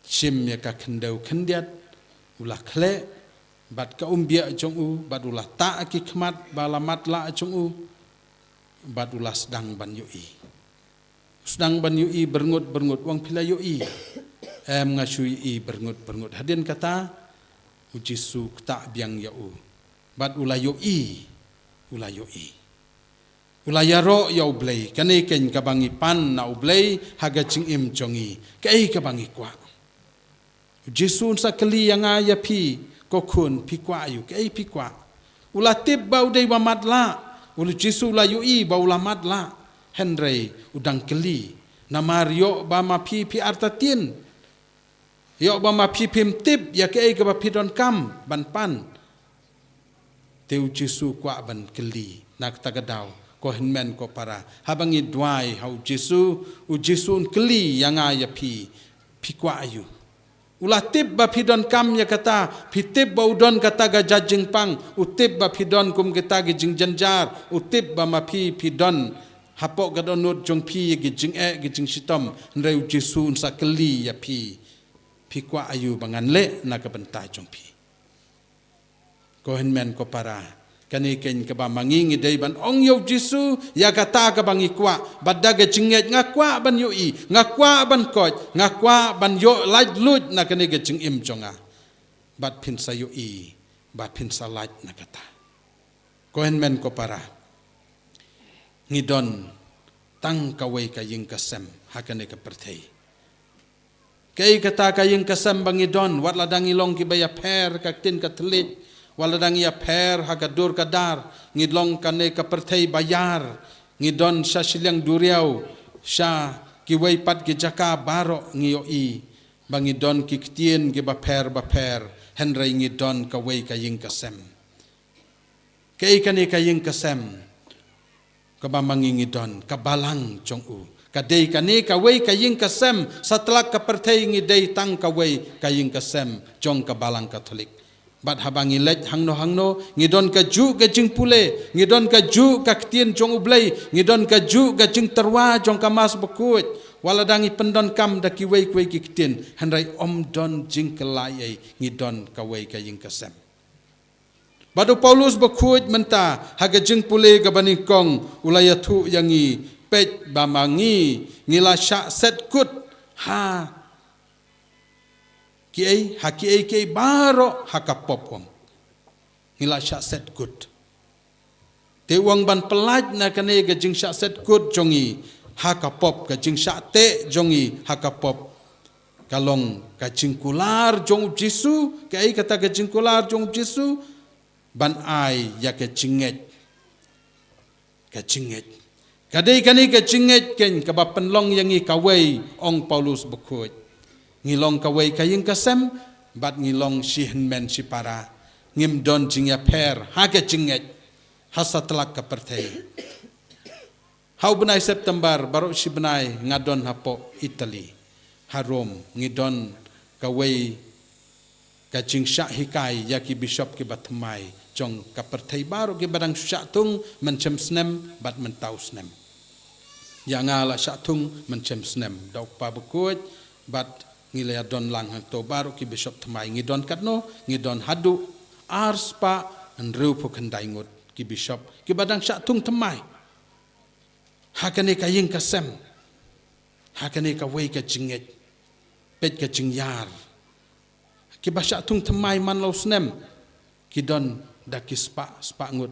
shim ïa ka khyndew khyndiat, u la khleh bad ka umbiah jong u, bad u la tah ki khmat ba la matlah jong u, bad u la sdang ban ïohi. Sdang ban ïohi byrngut byrngut. U ong, phi la ïohi? Em, nga shu ïohi byrngut byrngut. Hadien kata u Jisu ktah biang ïa u, bad u la ïohi, u la ïohi. U la ïaroh ïa U Blei. Kane keiñ kaba ngi pan na U Blei ha ka jingim jong ngi. Kaei kaba ngi kwah? U Jisu un sa kylli ïa nga ïa phi, Ko khun, phi kwah aïu? Kaei phi kwah? U la tip ba u dei ba matlah. U Jisu u la ïohi ba u la matlah. Hynrei u dang kylli. Namar ïoh ba ma phi phi artatien, ïoh ba ma phi phim tip ïa kaei kaba phi donkam ban pan. Te u Jisu u kwah ban kylli na kata ka daw. Ko hynmen ko para, haba ngi duwai ha u Jisu, u Jisu un kylli ïa nga ïa phi, phi kwah aïu? U la tip ba phi donkam ïa kata, phi tip ba u don kata ka jingpang, u tip ba phi don kum kata ka jingjynjar, u tip ba ma phi phi don hapoh ka dohnud jong phi ïa ka jingeh, ka jingshitom. Hynrei u Jisu un sa kylli ïa phi, phi kwah aïu ba ngan leh na ka bynta jong phi? Ko hynmen ko para, kane keiñ kaba ma ngi ngi dei ban ong ïa u Jisu ïa kata kaba ngi kwah, bad da ka jingngeit, nga kwah ban ïohi, nga kwah ban koit, nga kwah ban ïoh laitluid na kane ka jingim jong nga. Bad phin sa ïohi, bad phin sa lait na kata. Ko hynmen ko para, ngi don tang kawei ka ïing ka sem ha kane ka pyrthei. Kaei kata ka ïing ka sem ba ngi don? Wat lada ngi long kiba ïapher ka ktien Katholik, wat lada ngi ïapher ha ka dur ka dar, ngi long kane ka pyrthei ba ïar, ngi don sha shiliang duriaw, sha kiwei pat ki jaka baroh ngi ïohi ba ngi don ki ktien kiba pher bapher, hynrei ngi don kawei ka ïing ka sem. Kaei kane ka ïing ka sem kaba ma ngi ngi don? Ka balang jong u. Ka dei kane kawei ka ïing ka sem, satlak ka pyrthei ngi dei tang kawei ka ïing ka sem jong ka balang Katholik. Bad haba ngi leit hangno hangno, ngi don kajuh ka jingpule, ngi don kajuh ka ktien jong U Blei, ngi don kajuh ka jingtyrwa jong ka Mass Bakhuid. Wat lada ngi pyndonkam da kiwei kiwei ki ktien, hynrei ym don jingkylla ei, ngi don kawei ka ïing ka sem. Bad u Paulus Bakhuid mynta ha ka jingpule kaba nyngkong u la ïathuh ïa ngi, peit ba ma ngi ngi la shah set kut ha kiei, ha kiei kiei baroh ha ka pop, ong. Ngi la shah set kut. Te u ong ban pyllait na kane ka jingshah set kut jong ngi ha ka pop, ka jingshah teh jong ngi ha ka pop, ka long ka jingkular jong U Jisu. Kaei kata ka jingkular jong U Jisu? Ban ai ïa ka jingngeit. Ka jingngeit. Ka dei kane ka jingngeit keiñ kaba pynlong ïa ngi kawei, ong Paulus Bakhuid. Ngi long kawei ka ïing ka sem, bad ngi long shi hynmen shi para. Ngim don jingïapher ha ka jingngeit ha satlak ka pyrthei. Ha u bnai September baroh shi bnai nga don hapoh Italy, ha Rome, ngi don kawei ka jingshah hikai ïa ki bishop kiba thymmai jong ka pyrthei baroh kiba dang shah thung mynshem snem bad mynta u snem. Ïa nga la shah thung mynshem snem da u Kpa Bakhuid, bad ngi la ïa don lang hangto baroh ki bishop thymmai. Ngi don katno? Ngi don haduh ar spah hynriewphew khyndai ngut ki bishop kiba dang shah thung thymmai ha kane ka ïing ka sem, ha kane kawei ka jingngeit. Peit ka jingïar. Kiba shah thung thymmai man la u snem ki don da ki spah, spah ngut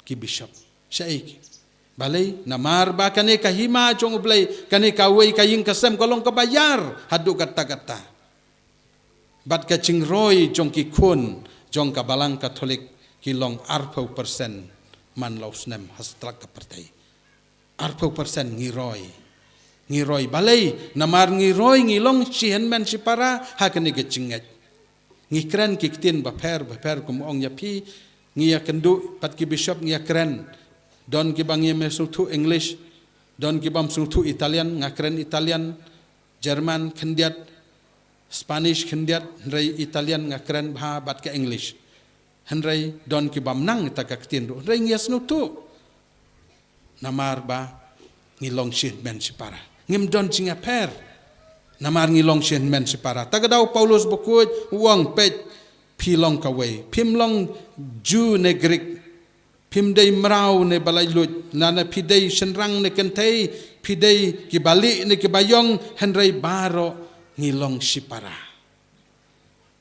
ki bishop. Shaei ki? Balei? Namar ba kane ka hima jong U Blei, kane kawei ka ïing ka sem ka long kaba ïar haduh katta katta. Bad ka jingroi jong ki khun jong ka Balang Katholik ki long arphew percent man la u snem ha satlak ka pyrthei. Arphew percent ngi roi. Ngi roi balei, namar ngi roi ngi long shi hynmen shi para ha kane ka jingngeit. Ngi kren ki ktien bapher bapher kum ong ïa phi, ngi ïa kynduh pat ki bishop ngi ïa kren. Don kiba ngi ym sngewthuh English, don kibym sngewthuh Italian, nga kren Italian, German khyndiat, Spanish khyndiat, hynrei Italian nga kren bha bad ka English. Hynrei don kibym nang ïa ka ktien ruh, hynrei ngi ïa sngewthuh. Namar ba ngi long shi hynmen shi para. Ngim don jingïapher. Namar ngi long shi hynmen shi para. Ta ka daw Paulus bakhuid u ong, peit, phi long kawei. Phim long Jew ne Greek. Phim dei mraw ne ba laitluid. Lane phi dei shynrang ne kynthei. Phi dei kiba lieh ne kiba ïong. Hynrei baroh ngi long shi para.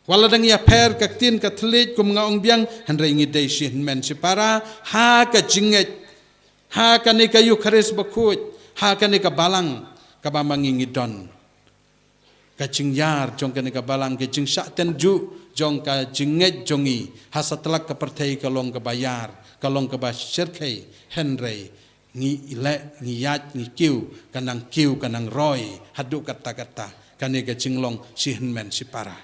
Wat la dang ïapher ka ktien Katholik kum nga ong biang, hynrei ngi dei shi hynmen shi para ha ka jingngeit, ha kane ka Eukharist bakhuid, ha kane ka balang kaba ma ngi ngi don. Ka jingïar jong kane ka balang, ka jingshah tynjuh jong ka jingngeit jong ngi ha satlak ka pyrthei ka long kaba ïar, ka long kaba shyrkhei, hynrei ngi leh, ngi ïaid, ngi kiew, ka nang kiew, ka nang roi haduh katta katta. Kane ka jinglong shi hynmen shi para.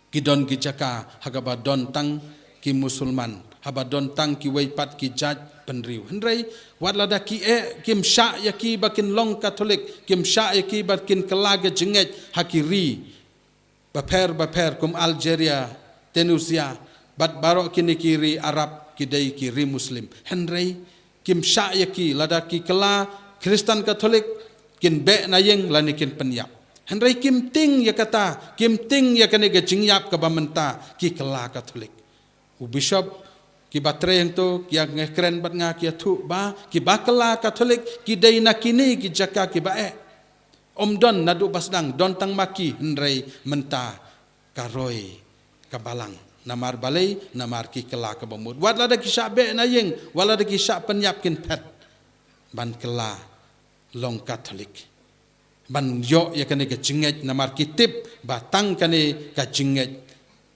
Ki don ki jaka ha kaba don tang ki Musulman, haba don tang kiwei pat ki jait bynriew. Hynrei wat lada ki eh, kim shah ïa ki ba kin long Katholik, kim shah ïa ki ba kin kylla ka jingngeit ha ki ri bapher bapher kum Algeria, Tunisia, bad baroh kine ki ri Arab, ki dei ki ri Muslim. Hynrei kim shah ïa ki, lada ki kylla Khristan Katholik, kin beh na ïing lane kin pynïap. Hynrei kim tieng ïa kata, kim tieng ïa kane ka jingïap kaba mynta ki kylla Katholik. U bishop kiba trei hangto ki ïa kren bad nga, ki ïathuh ba kiba kylla Katholik ki dei na kine ki jaka kiba eh. Ym don naduh ba sdang, don tang ma ki, hynrei mynta ka roi ka balang. Namar balei? Namar ki kylla kaba mut. Wat lada ki shah beh na ïing, wat lada ki shah pynïap, kin phet ban kylla long Katholik, ban ïoh ïa kane ka jingngeit, namar ki tip ba tang kane ka jingngeit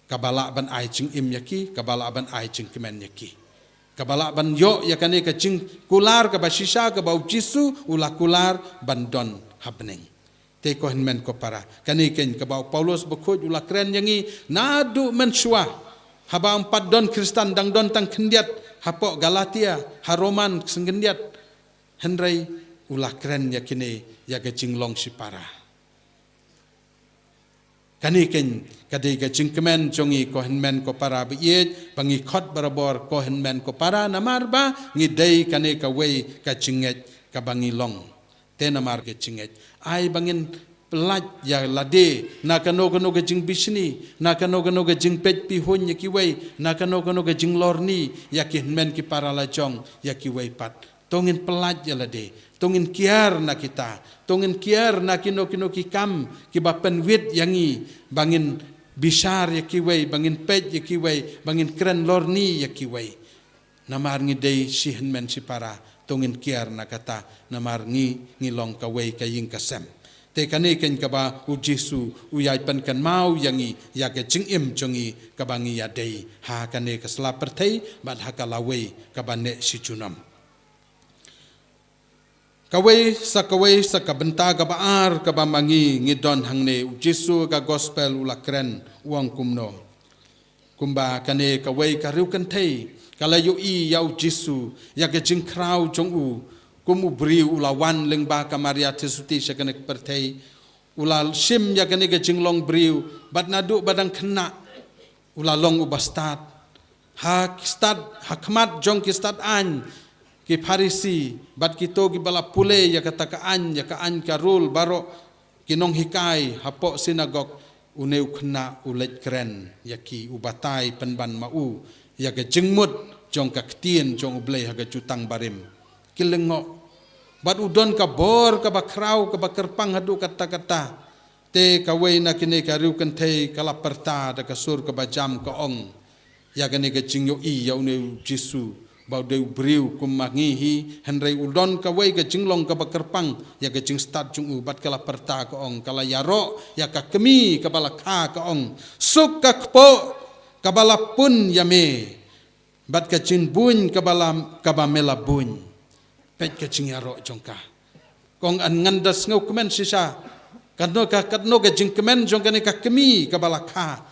kaba lah ban ai jingim ïa ki, kaba lah ban ai jingkmen ïa ki, kaba lah ban ïoh ïa kane ka jingkular kaba shisha kaba U Jisu u la kular ban don ha bneng. Te ko hynmen ko para, kane keiñ kaba u Paulus bakhuid u la kren ïa ngi naduh mynshuwa, haba ym pat don Khristan, dang don tang khyndiat hapoh Galatia, ha Roman sngewkhyndiat. Hynrei u la kren ïa kine, ïa ka jinglong shi para. Kane keiñ ka dei ka jingkmen jong ngi ko hynmen ko para ba ïeit, ba ngi khot barabor ko hynmen ko para, namar ba ngi dei kane kawei ka jingngeit kaba ngi long. Te namar ka jingngeit, ai ba ngin pyllait ïa lade na kano kano ka jingbishni, na kano kano ka jingpeit pihuiñ ïa kiwei, na kano kano ka jinglorni ïa ki hynmen ki para la jong, ïa kiwei pat. To ngin pyllait ïa lade, to ngin kiar na kita, to ngin kiar na kino kino ki kam kiba pynwit ïa ngi, ba ngin bishar ïa kiwei, ba ngin peit ïa kiwei, ba ngin kren lorni ïa kiwei. Namar ngi dei shi hynmen shi para, to ngin kiar na kata, namar ngi, ngi long kawei ka ïing ka sem. Te kane keiñ kaba U Jisu u ïai pynkynmaw ïa ngi, ïa ka jingim jong ngi kaba ngi ïadei ha kane ka sla pyrthei bad ha ka lawei kaba neh shi junom. Kawei sa kawei sa ka bynta kaba ar kaba ma ngi ngi don hangne, U Jisu ka gospel u la kren, u ong kumno. Kumba kane kawei ka riewkynthei ka la ïohi ïa U Jisu, ïa ka jingkhraw jong u, kum u briew u la wan lyngba ka Maria Theisotti sha kane ka pyrthei, u la shim ïa kane ka jinglong briew, bad naduh ba dang khynnah u la long uba stad. Ha ki stad, ha khmat jong ki stad aiñ, ki Pharisi, bad kito kiba la pule ïa kata ka aiñ, ïa ka aiñ ka rule baroh ki nonghikai hapoh synagog, une u khynnah u leit kren ïa ki, u batai pynban ma u ïa ka jingmut jong ka ktien jong U Blei ha ka Jutang Barim. Ki lyngngoh. Bad u don ka bor kaba khraw kaba kyrpang haduh katta katta. Te kawei na kine ka riewkynthei ka la pyrta da ka sur kaba jam, ka ong, ïa kane ka jingïohi ïa une U Jisu, ba u dei u briew kum ma ngi hi, hynrei u don kawei ka jinglong kaba kyrpang ïa ka jingstad jong u, bad ka la pyrta, ka ong, ka la ïaroh ïa ka kmie kaba la kha, ka ong, suk ka kpoh kaba la pun ïa me. bad ka jingbuiñ kaba la, kaba me la buiñ. Peit ka jingïaroh jong ka. Kong an ngan da sngewkmen shisha. Katno ka, katno ka jingkmen jong kane ka kmie kaba la kha.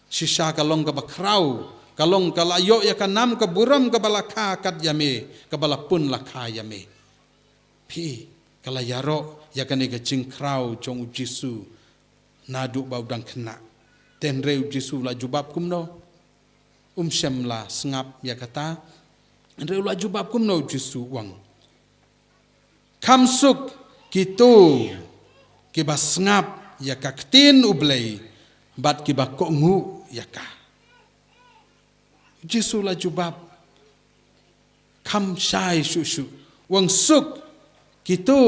Shisha ka long kaba khraw. Ka long ka la ïoh ïa ka nam ka burom kaba la kha kat ïa me. Kaba la pun la kha ïa me. Phi, ka la ïaroh ïa kane ka jingkhraw jong u Jisu. Naduh ba u dang khynnah. Te hynrei u Jisu la jubab kumno. Um shym la sngap ïa kata. Hynrei u la jubab kumno u Jisu u ong. Kham suk kito kiba sngap ïa ka ktien u Blei bad kiba kohnguh ïa ka. U Jisu la jubab. Kham shai shuh shuh. U ong suk kito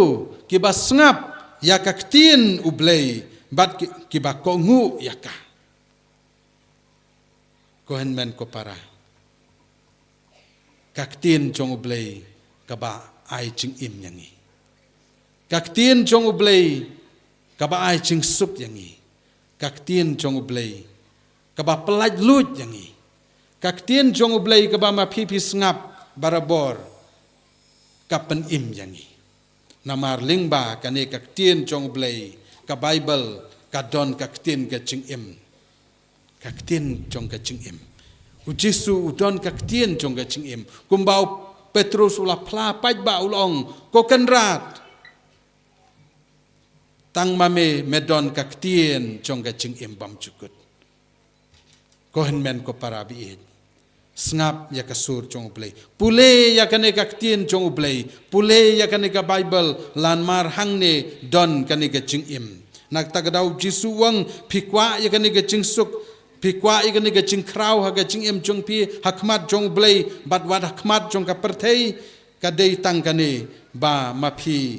kiba sngap ïa ka ktien u Blei bad ki, kiba kohnguh ïa ka. Ko hynmen ko para. Ka ktien jong u Blei kaba ai jingim ïa ngi. Ka ktien jong u Blei kaba ai jingsuk ïa ngi. Ka ktien jong u Blei kaba pyllait luid ïa ngi. Ka ktien jong u Blei kaba ma phi phi sngap barabor ka pynim ïa ngi. Namar lyngba kane ka ktien jong u Blei, ka Baibl, ka don ka ktien ka jingim. Ka ktien jong ka jingim. U Jisu u don ka ktien jong ka jingim. Kumba u Petrus u la phla paidbah u la ong, ko Kynrad. Tang ma me me don ka ktien jong ka jingim bymjukut. Ko hynmen ko para baieit. Sngap ïa ka sur jong u Blei. Pule ïa kane ka ktien jong u Blei. Pule ïa kane ka Baibl. Namar hangne don kane ka jingim. Na kata ka daw u Jisu u ong phi kwah ïa kane ka jingsuk. Phi kwah ïa kane ka jingkhraw ha ka jingim jong phi ha khmat jong u Blei. Bad wat ha khmat jong ka pyrthei. Ka dei tang kane ba ma phi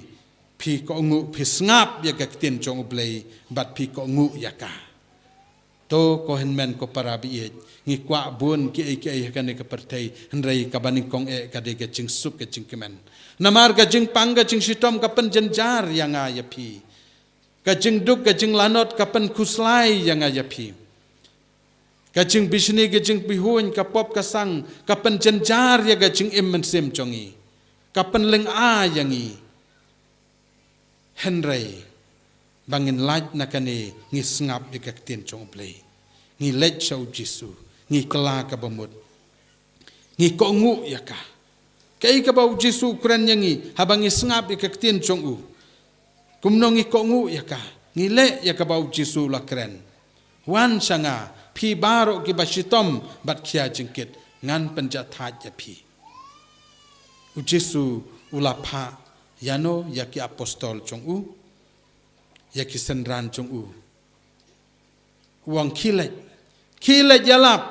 phi kohnguh phi sngap ïa ka ktien jong u Blei bad phi kohnguh ïa ka. To ko hynmen ko para baieit, ngi kwah bun kiei kiei ha kane ka pyrthei, hynrei kaba nyngkong eh ka dei ka jingsuk ka jingkmen. Namar ka jingpang ka jingshitom ka pynjynjar ïa nga ïa phi. Ka jingduk ka jinglanot ka pynkhuslai ïa nga ïa phi. Ka jingbishni ka jingbihuiñ ka pop ka sang ka pynjynjar ïa ka jingim mynsiem jong ngi. Ka pynlynga ïa ngi. Hynrei ba ngin lait na kane ngi sngap ïa ka ktien jong u Blei. Ngi leit sha u Jisu, ngi kylla kaba mut. Ngi kohnguh ïa ka. Kaei kaba u Jisu u kren ïa ngi haba ngi sngap ïa ka ktien jong u. Kumno ngi kohnguh ïa ka. Ngi leh ïa kaba u Jisu u la kren. Wan sha nga phi baroh kiba shitom bad khia jingkit ngan pynjahthait ïa phi. U Jisu u la phah ïano ïa ki apostol jong u, ïa ki synran jong u. U ong khie leit, khie leit ïalap.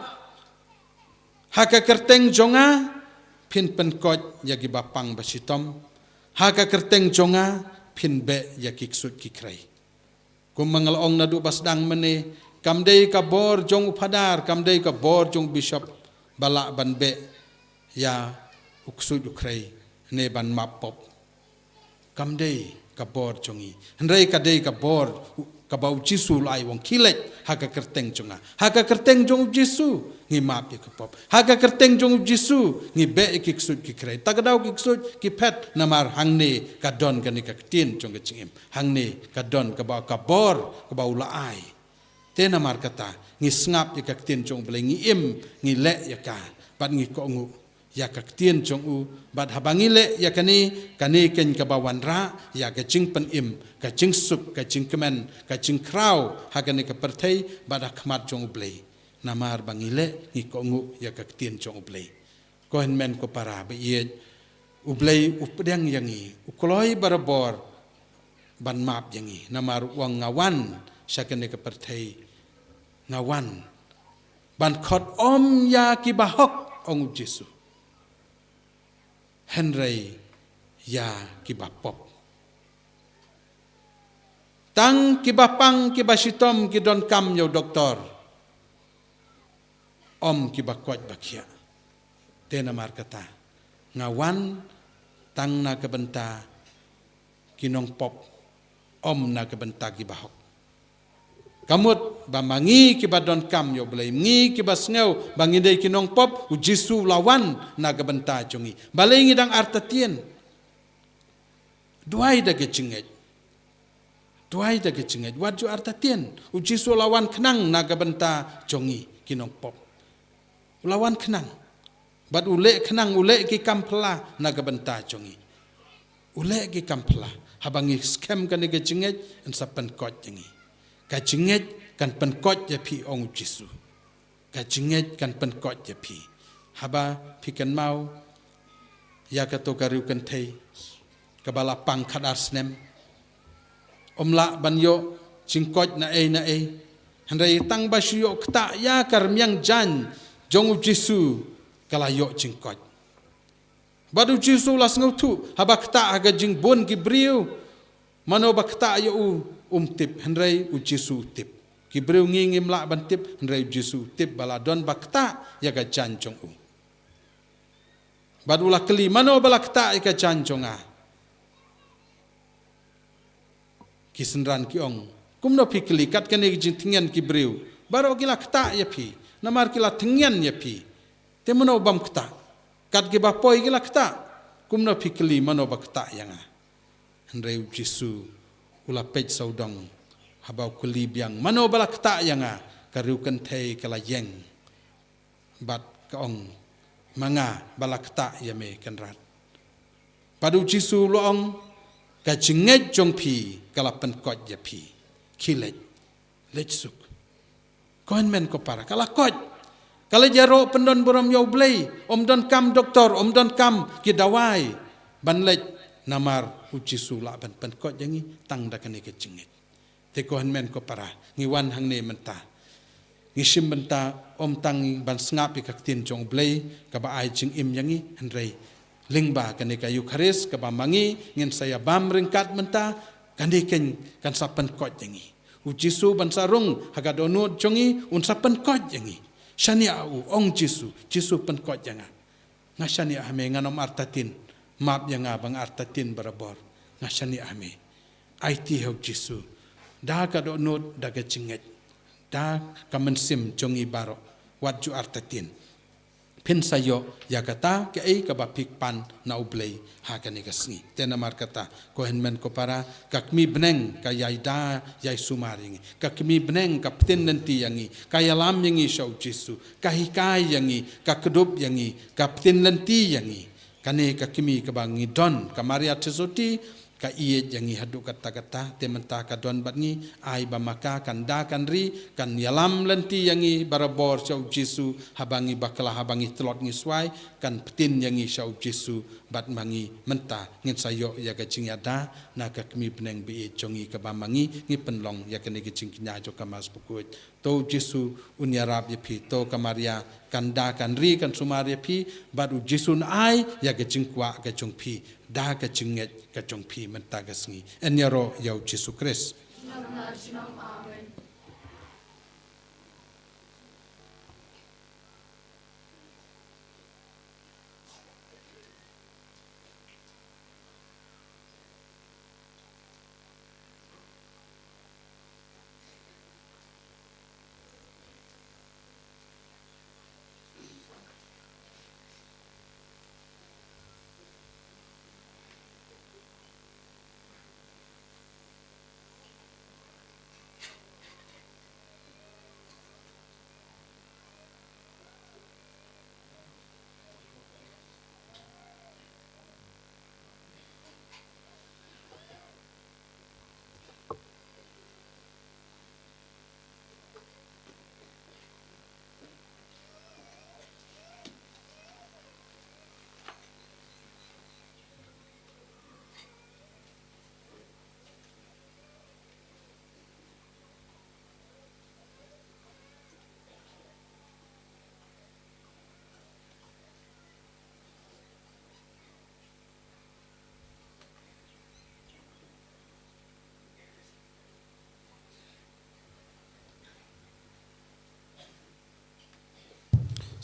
Ha ka kyrteng jong nga phin pynkoit ïa kiba pang ba shitom. Ha ka kyrteng jong nga phin beh ïa ki ksuid ki khrei. Kumba nga la ong naduh ba sdang mynne, kam dei ka bor jong u phadar, kam dei ka bor jong u bishop ba lah ban beh ïa u ksuid u khrei ne ban map pop. Kam dei ka bor jong ngi. Hynrei ka dei ka bor u, kaba u Jisu u la ai, u ong khie leit ha ka kyrteng jong nga. Ha ka kyrteng jong u Jisu ngi map ïa ka pop. Ha ka kyrteng jong u Jisu ngi beh ïa ki ksuid ki khrei. Ta ka daw ki ksuid ki phet namar hangne ka don kane ka ktien jong ka jingim. Hangne ka don kaba ka bor kaba u la ai. Te namar kata ngi sngap ïa ka ktien jong u Blei, ngi im, ngi leh ïa ka bad ngi kohnguh ïa ka ktien jong u. Bad haba ngi leh ïa kane, kane keiñ kaba wanrah ïa ka jingpynim, ka jingsuk, ka jingkmen, ka jingkhraw ha kane ka pyrthei bad ha khmat jong u Blei. Namar ba ngi leh, ngi kohnguh ïa ka ktien jong u Blei. Ko hynmen ko para baieit, u Blei u pdiang ïa ngi, u kloi barabor ban map ïa ngi. Namar u ong nga wan sha kane ka pyrthei, nga wan ban khot ym ïa kiba hok, ong u Jisu, hynrei ïa kiba pop. Tang kiba pang kiba shitom ki donkam ïa u doktor, ym kiba koit ba khiah. Te namar kata nga wan tang na ka bynta ki nongpop, ym na ka bynta kiba hok. Ka mut ba ma ngi kiba donkam ïa U Blei, ngi kiba sngew ba ngi dei ki nongpop, U Jisu u la wan na ka bynta jong ngi. Balei ngi dang artatien? Duwai da ka jingngeit. Duwai da ka jingngeit. Wat ju artatien. U Jisu u la wan khnang na ka bynta jong ngi ki nongpop. U la wan khnang. Bad u leh khnang, u leh ki kam phylla na ka bynta jong ngi. U leh ki kam phylla. Haba ngi skhem kane ka jingngeit, yn sa pynkoit ïa ngi. Ka jingngeit kan pynkoit ïa phi, ong U Jisu. Ka jingngeit kan pynkoit ïa phi. Haba phi kynmaw ïa kato ka riewkynthei kaba la pang khadar snem. Ym lah ban ïoh jingkoit na ei na ei. Hynrei tang ba shu ïoh ktah ïa ka rmiang jaiñ jong U Jisu ka la ïoh jingkoit. Bad U Jisu u la sngewthuh, haba ktah ha ka jingbun ki briew, mano ba ktah ïa u um tip, hynrei U Jisu u tip. Ki briew ngi ngim lah ban tip, hynrei U Jisu u tip ba la don ba ktah ïa ka jaiñ jong u. Bad u la kylli, mano ba la ktah ïa ka jaiñ jong nga? Ki synran ki ong, kumno phi kylli, kat kane ka jingthngen ki briew baroh ki la ktah ïa phi, namar ki la thngen ïa phi. Te mano bym ktah? Kat kiba poi ki la ktah. Kumno phi kylli, mano ba ktah ïa nga? Hynrei U Jisu u la peit sawdong, haba u kylli biang, mano ba la ktah ïa nga? Ka riewkynthei ka la ïeng bad ka ong, ma nga ba la ktah ïa me, Kynrad. Bad U Jisu u la ong, ka jingngeit jong phi ka la pynkoit ïa phi. Khie leit, leit suk. Ko hynmen ko para, ka la koit. Ka leit ïaroh pyndon burom ïa U Blei, ym donkam doktor, ym donkam ki dawai ban leit, namar U Jisu u lah ban pynkoit ïa ngi tang da kane ka jingngeit. Te ko hynmen ko para, ngi wan hangne mynta. Ngi shim bynta ym tang ban sngap ïa ka ktien jong U Blei kaba ai jingim ïa ngi, hynrei lyngba kane ka Eukharist kaba ma ngi ngin sa ïa bam ryngkat mynta, kane keiñ kan sa pynkoit ïa ngi. U Jisu ban sa rung ha ka dohnud jong ngi, un sa pynkoit ïa ngi. Shaniah ha u, ong Jisu, Jisu pynkoit ïa nga. Nga shaniah ha me, ngan ym artatien. Map ïa nga ba nga artatien barabor. Nga shaniah ha me. Aiti ha U Jisu da ka dohnud, da ka jingngeit, da ka mynsiem jong ngi baroh. Wat ju artatien. Phin sa ïoh ïa kata kaei kaba phi kpan na U Blei ha kane ka sngi. Te namar kata, ko hynmen ko para, ka kmie bneng ka ïai da ïai sumar ïa ngi. Ka kmie bneng ka pyntin lynti ïa ngi, ka ïalam ïa ngi sha U Jisu, ka hikai ïa ngi, ka kdup ïa ngi, ka pyntin lynti ïa ngi. Kane ka kmie kaba ngi don, ka Maria Theisotti, ka ïeit ïa ngi haduh katta katta. Te mynta ka don bad ngi, ai ba ma ka kan da kan ri, kan ïalam lynti ïa ngi barabor sha U Jisu, haba ngi bakla, haba ngi tlot ngi swai, kan pyntin ïa ngi sha U Jisu. Bad ma ngi mynta ngin sa ïoh ïa ka jingïada na ka kmie bneng ba ïeit jong ngi kaba ma ngi, ngi pynlong ïa kane ka jingkñia jong ka Mass Bakhuid. To U Jisu un ïarap ïa phi, to ka Maria kan da kan ri kan sumar ïa phi, bad U Jisu un ai ïa ka jingkwah ka jong phi da ka jingngeit ka jong phi mynta ka sngi. Yn ïaroh ïa U Jisu Khrist.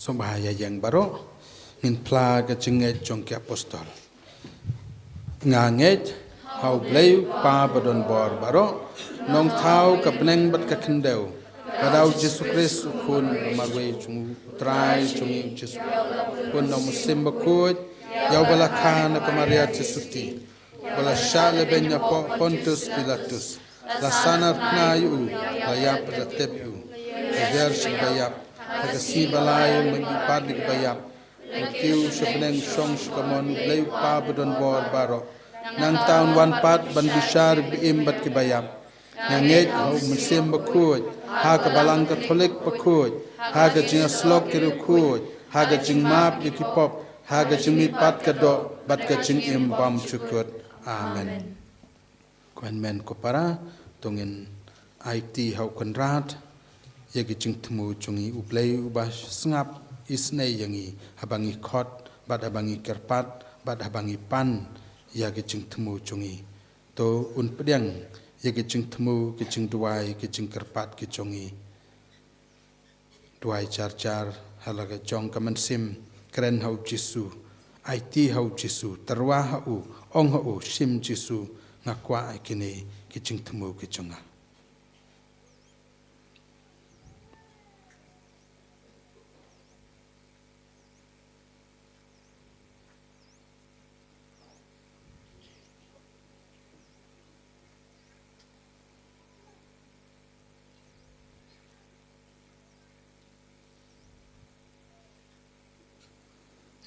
Sngewbha ïa ïeng baroh, ngin phla ka jingngeit jong ki apostol. Nga ngeit Ha U Blei U Kpa ba don bor baroh, Nongthaw ka bneng bad ka khyndew, bad ha U Jisu Khrist U Khun ba marwei jong U Trai jong ngi U Jisu, U Khun Nongmynsiem Bakhuid, ïa uba la kha na ka Maria Theisotti, ba la shah lehbeiñ hapoh Pontius Pilatus, la sahnarphna ïa u, la ïap bad la tep ïa u, la hiar sha kiba ïap, ha ka sngi ba lai un mih pat na kiba ïap, la kiew sha bneng, shong sha kamon U Blei U Kpa ba don bor baroh. Nangta un wan pat ban bishar ïa kiba im bad kiba ïap. Nga ngeit ha U Mynsiem Bakhuid, ha ka Balang Katholik bakhuid, ha ka jingïasyllok ki riewkhuid, ha ka jingmap ïa ki pop, ha ka jingmihpat ka doh bad ka jingim bymjukut. Amen. Ko hynmen ko para, to ngin aiti ha U Kynrad ïa ki jingthmu jong ngi. U Blei uba sngap isynei ïa ngi haba ngi khot bad haba ngi kyrpad bad haba ngi pan ïa ki jingthmu jong ngi. To un pdiang ïa ki jingthmu, ki jingduwai, ki jingkyrpad ki jong ngi. Duwai jar jar ha la ka jong ka mynsiem, kren ha U Jisu, aiti ha U Jisu, tyrwa ha u, ong ha u, shim Jisu, nga kwah ïa kine ki jingthmu ki jong nga.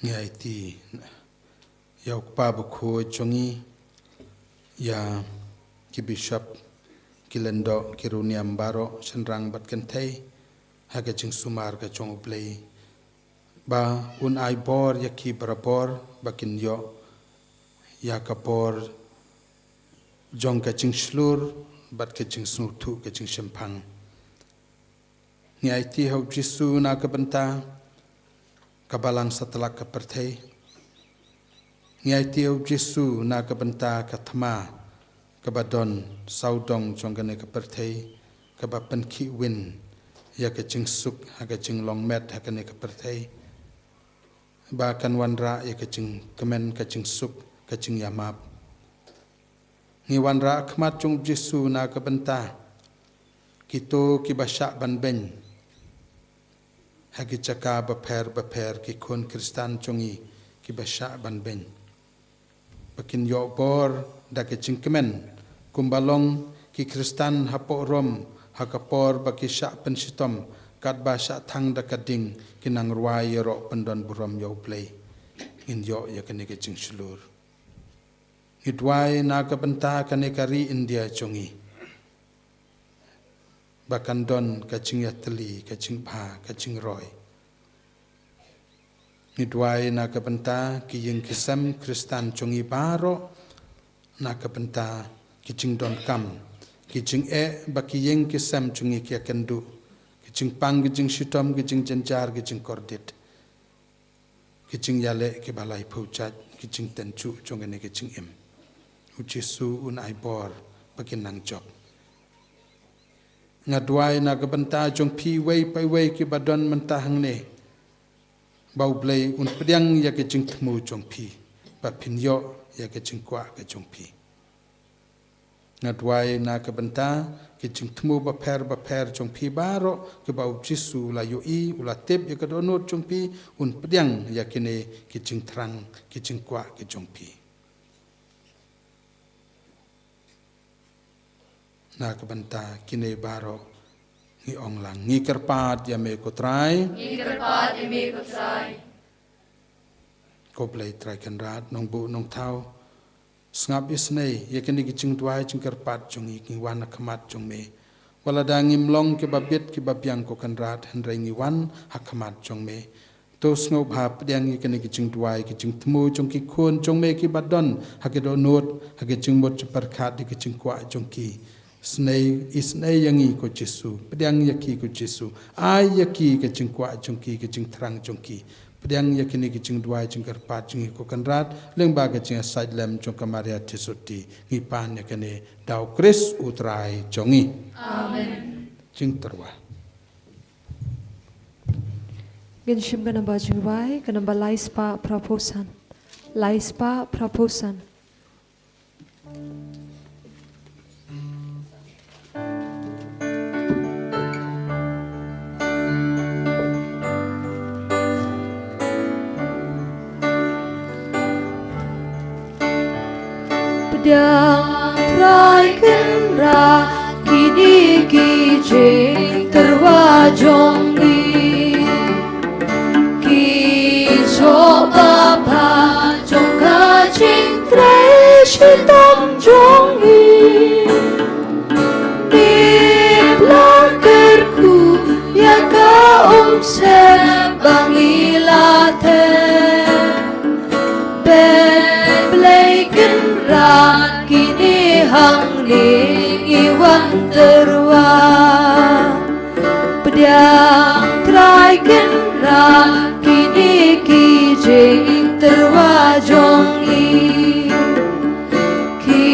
Ngi aiti ïa U Kpa Bakhuid jong ngi, ïa ki bishop, ki lyngdoh, ki riewniam baroh, shynrang bad kynthei, ha ka jingsumar ka jong U Blei, ba un ai bor ïa ki barabor, ba kin ïoh ïa ka bor jong ka jingshlur bad ka jingsngewthuh, ka jingshemphang. Ngi aiti ha U Jisu na ka bynta ka Balang Satlak ka pyrthei. Ngi aiti ha U Jisu na ka bynta ka thma kaba don sawdong jong kane ka pyrthei, kaba pynkhih win ïa ka jingsuk ha ka jinglong met ha kane ka pyrthei, ba kan wanrah ïa ka jingkmen, ka jingsuk, ka jingïamap. Ngi wanrah ha khmat jong U Jisu na ka bynta kito kiba shah ban beiñ ha ki jaka bapher bapher, ki khun Khristan jong ngi kiba shah ban beiñ, ba kin ïoh bor da ka jingkmen, kumba long ki Khristan hapoh Rom, ha ka por ba ki shah pynshitom, katba shah thang da ka ding, ki nang rwai ïaroh pyndonburom ïa U Blei. Ngin ïoh ïa kane ka jingshlur. Ngi duwai na ka bynta kane ka ri India jong ngi, ba kan don ka jingïatylli, ka jingbha, ka jingroi. Ngi duwai na ka bynta ki ïing ki sem Khristan jong ngi baroh, na ka bynta ki jingdonkam, ki jingeh ba ki ïing ki sem jong ngi ki ïakynduh, ki jingpang, ki jingshitom, ki jingjynjar, ki jingkordit, ki jingïaleh kiba laiphew jait, ki jingtynjuh jong kane ka jingim. U Jisu un ai bor ba kin nang jop. Nga duwai na ka bynta jong phi iwei pa iwei kiba don mynta hangne, ba U Blei un pdiang ïa ka jingthmu jong phi, ba phin ïoh ïa ka jingkwah ka jong phi. Nga duwai na ka bynta ki jingthmu bapher bapher jong phi baroh, kiba U Jisu u la ïohi, u la tip ïa ka dohnud jong phi, un pdiang ïa kine ki jingthrang, ki jingkwah ki jong phi. Na ka bynta kine baroh ngi ong lang, ngi kyrpad ïa me ko Trai. Ngi kyrpad ïa me ko Trai. Ko Blei Trai Kynrad, Nongbuh Nongthaw, sngap isynei ïa kine ki jingduwai jingkyrpad jong ngi, ngi wan ha khmat jong me. Wat lada ngim long kiba bit kiba biang ko Kynrad, hynrei ngi wan ha khmat jong me. To sngewbha pdiang ïa kine ki jingduwai, ki jingthmu jong ki khun jong me kiba don ha ki dohnud, ha ki jingmut jingpyrkhat, ïa ki jingkwah jong ki. Isynei, isynei ïa ngi ko Jisu, pdiang ïa ki ko Jisu. Ai ïa ki ka jingkwah jong ki, ka jingthrang jong ki. Pdiang ïa kine ki jingduwai jingkyrpad jong ngi ko Kynrad, lyngba ka jingïasaid lem jong ka Maria Theisotti, ngi pan ïa kane da U Khrist U Trai jong ngi. Amen. Jingtyrwa. Ngin shim ka namba jingduwai, ka namba lai spah phra phew san. Lai spah phra phew san. Pdiang Trai Kynrad kine ki jingtyrwa jong ngi. Ki soh babha jong ka jingtrei shitom jong ngi. Ngi la kyrkhu ïa ka umsyep ba ngi la theh. Peit Blei Kynrad, kine hangne ngi wan tyrwa. Pdiang Trai Kynrad, kine ki jingtyrwa jong ngi. Ki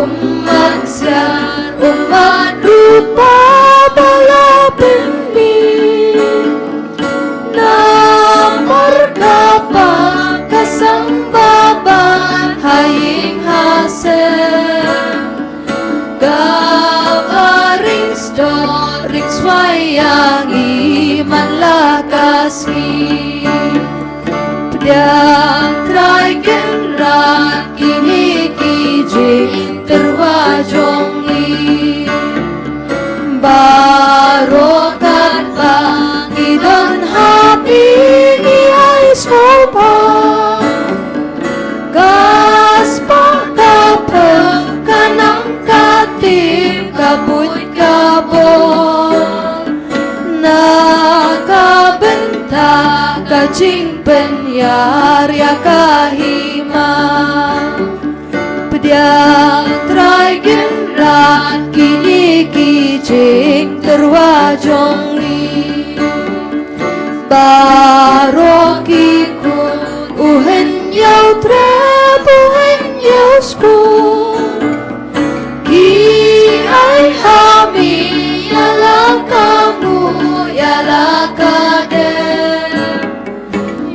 ummat siar, ummat rupa ba la pynmih. Namar ka pap ka sangbaban ha ïing ha sem. Kaba ring sdot ring swai ïa ngi man la ka sngi. Pdiang Trai Kynrad, kine ki jingtyrwa jong ngi. Baroh katba ngi don ha phi ngi ai sngewbha. Ka spah ka pher, ka nam ka tim, ka buit ka bor. Na ka bynta ka jingpynïar ïa ka hima. Pdiang Trai Kynrad, kine ki jingtyrwa jong ngi. Baroh ki khun, u hynñiew trep, u hynñiew skul. Ki ai ha mi ïa la ka nguh, ïa la ka dem.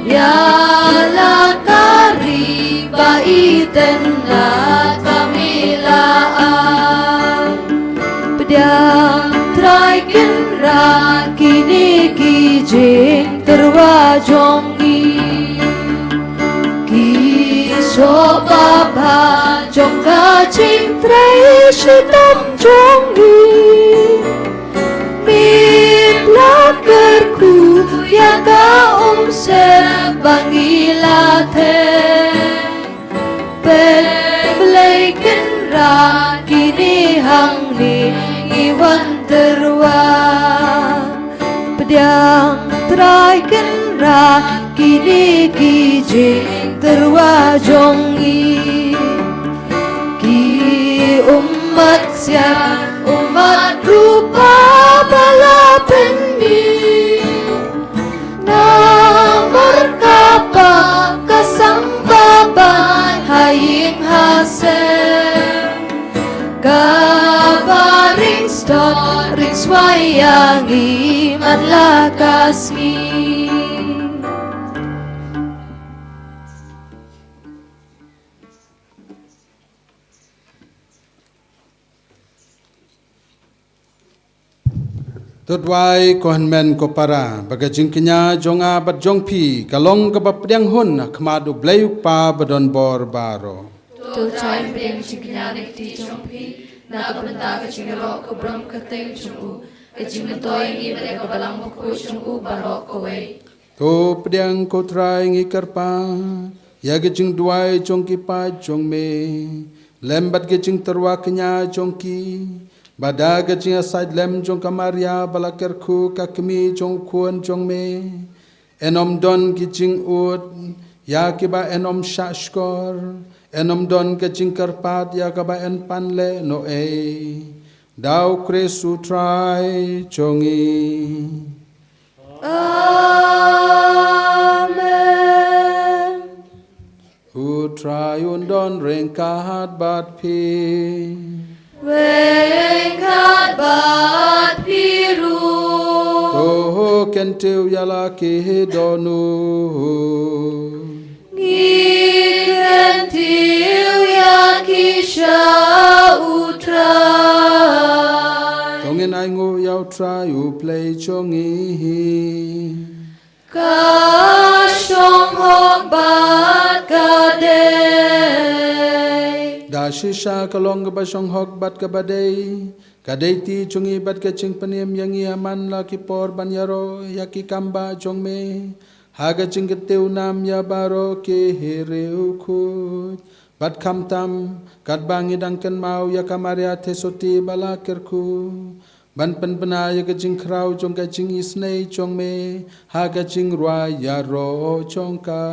Ïa la ka ri ba itynnad ba me la ai. Pdiang Trai Kynrad, kine ki jingtyrwa jong ngi. Ki soh babha jong ka jingtrei shitom jong ngi. Mim la kyrkhu ïa ka umsyep ba ngi la theh. Peit Blei Kynrad, kine hangne ngi wan tyrwa. Pdiang Trai Kynrad, kine ki jingtyrwa jong ngi. Ki ummat siar, ummat rupa ba la pynmih. Namar ka pap ka sangbaban ha ïing ha sem. Kaba ring sdot ring swai ïa ngi man la ka sngi. To duwai ko hynmen ko para, ba ka jingkñia jong nga bad jong phi ka long kaba pdiang hun ha khmat U Blei U Kpa badonbor baroh. To Trai, pdiang jingkñia na ka kti jong phi, na ka bynta ka jingïaroh ka burom ka kyrteng jong u, ka jingmyntoi ïa ngi bad ïa ka balang bakhuid jong u baroh kawei. To pdiang ko Trai, ngi kyrpad ïa ka jingduwai jong ki paid jong me, lem bad ka jingtyrwa kñia jong ki, bad da ka jingïasaid lem jong ka Maria ba la kyrkhu, ka kmie jong u Khun jong me, yn ym don ki jingud ïa kiba yn ym shahshkor, yn ym don ka jingkyrpad ïa kaba yn pan leh noh ei. Da U Khrist U Trai jong ngi. Amen. U Trai un don ryngkat bad phi. Ryngkat bad phi ruh. To kyntiew ïa la ki dohnud. Ngi kyntiew ïa ki sha U Trai. To ngin ainguh ïa U Trai U Blei jong ngi. Ka shong hok bad ka dei. Da Shisha ka long kaba shong hok bad kaba dei, ka dei ti jong ngi bad ka jingpynim ïa ngi ha man la ki por ban ïaroh ïa ki kam ba jong me, ha ka jingkyntiew nam ïa baroh ki riewkhuid. Bad khamtam, katba ngi dang kynmaw ïa ka Maria Theisotti ba la kyrkhu, ban pynbna ïa ka jingkhraw jong ka jingisynei jong me, ha ka jingrwai ïaroh jong ka.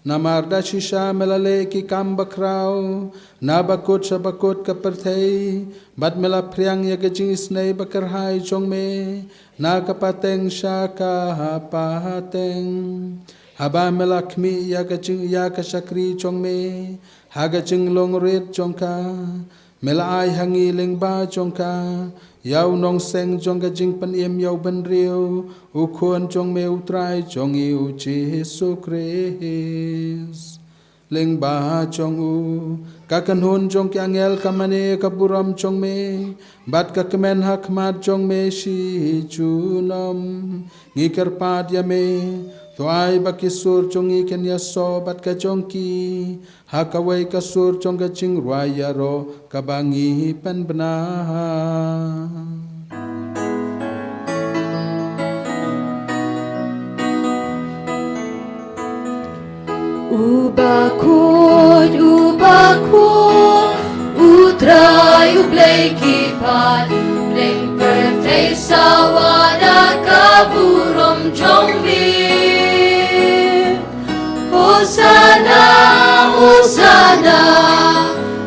Namar da shisha me la leh ki kam bakhraw, na bakut sha bakut ka pyrthei, bad me la phriang ïa ka jingisynei bakyrhai jong me, na ka pateng sha ka pateng. Haba me la khmih ïa ka jing ïa ka shakri jong me, ha ka jinglong rit jong ka, me la ai ha ngi lyngba jong ka, ïa u nongseng jong ka jingpynim ïa u bynriew, u khun jong me u Trai jong ngi u Jisu Khrist. Lyngba jong u, ka kynhun jong ki angel ka mane ka burom jong me, bad ka kmen ha khmat jong me shi junom. Ngi kyrpad ïa me, to ai ba ki sur jong ngi kin ïasoh bad ka jong ki, ha kawei ka sur jong ka jingrwai ïaroh kaba ngi pynbna. Uba khuid, uba khuid, u Trai u Blei ki paid, lyngpyrthei sawa da ka burom jong me. Hosana, Hosana,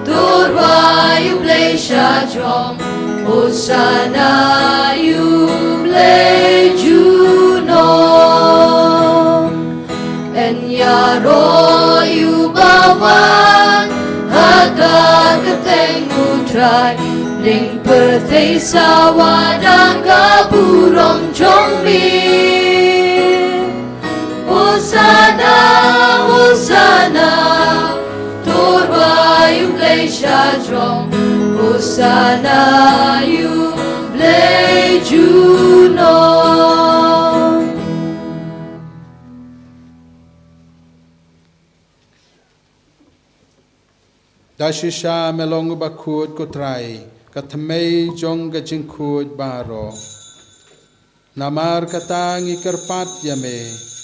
to rwai u Blei shajrong. Hosana ïa u Blei junom. Yn ïaroh ïa uba wan ha ka kyrteng u Trai, lyngpyrthei sawa da ka burom jong me. Hosana, Hosana, to rwai u Blei shajrong. Hosana ïa u Blei junom. Da shisha me long uba khuid ko Trai, ka thymmei jong ka jingkhuid baroh. Namar kata ngi kyrpad ïa me,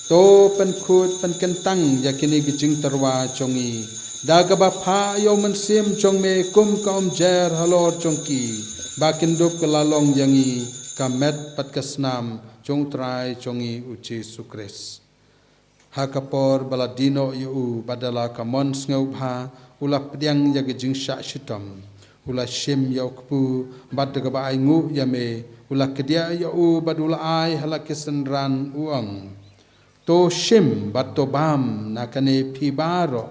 to pynkhuid pynkyntang ïa kine ki jingtyrwa jong ngi, da kaba phah ïa u Mynsiem jong me kum ka umjer halor jong ki, ba kin dup ka la long ïa ngi ka met bad ka snam jong u Trai jong ngi u Jisu Khrist. Ha ka por ba la die noh ïa u bad da la ka mon sngewbha, u la pdiang ïa ka jingshah shitom, u la shim ïa u kpu, bad da kaba ainguh ïa me, u la kdiah ïa u bad u la ai ha la ki synran, u ong: To shim bad to bam na kane phi baroh,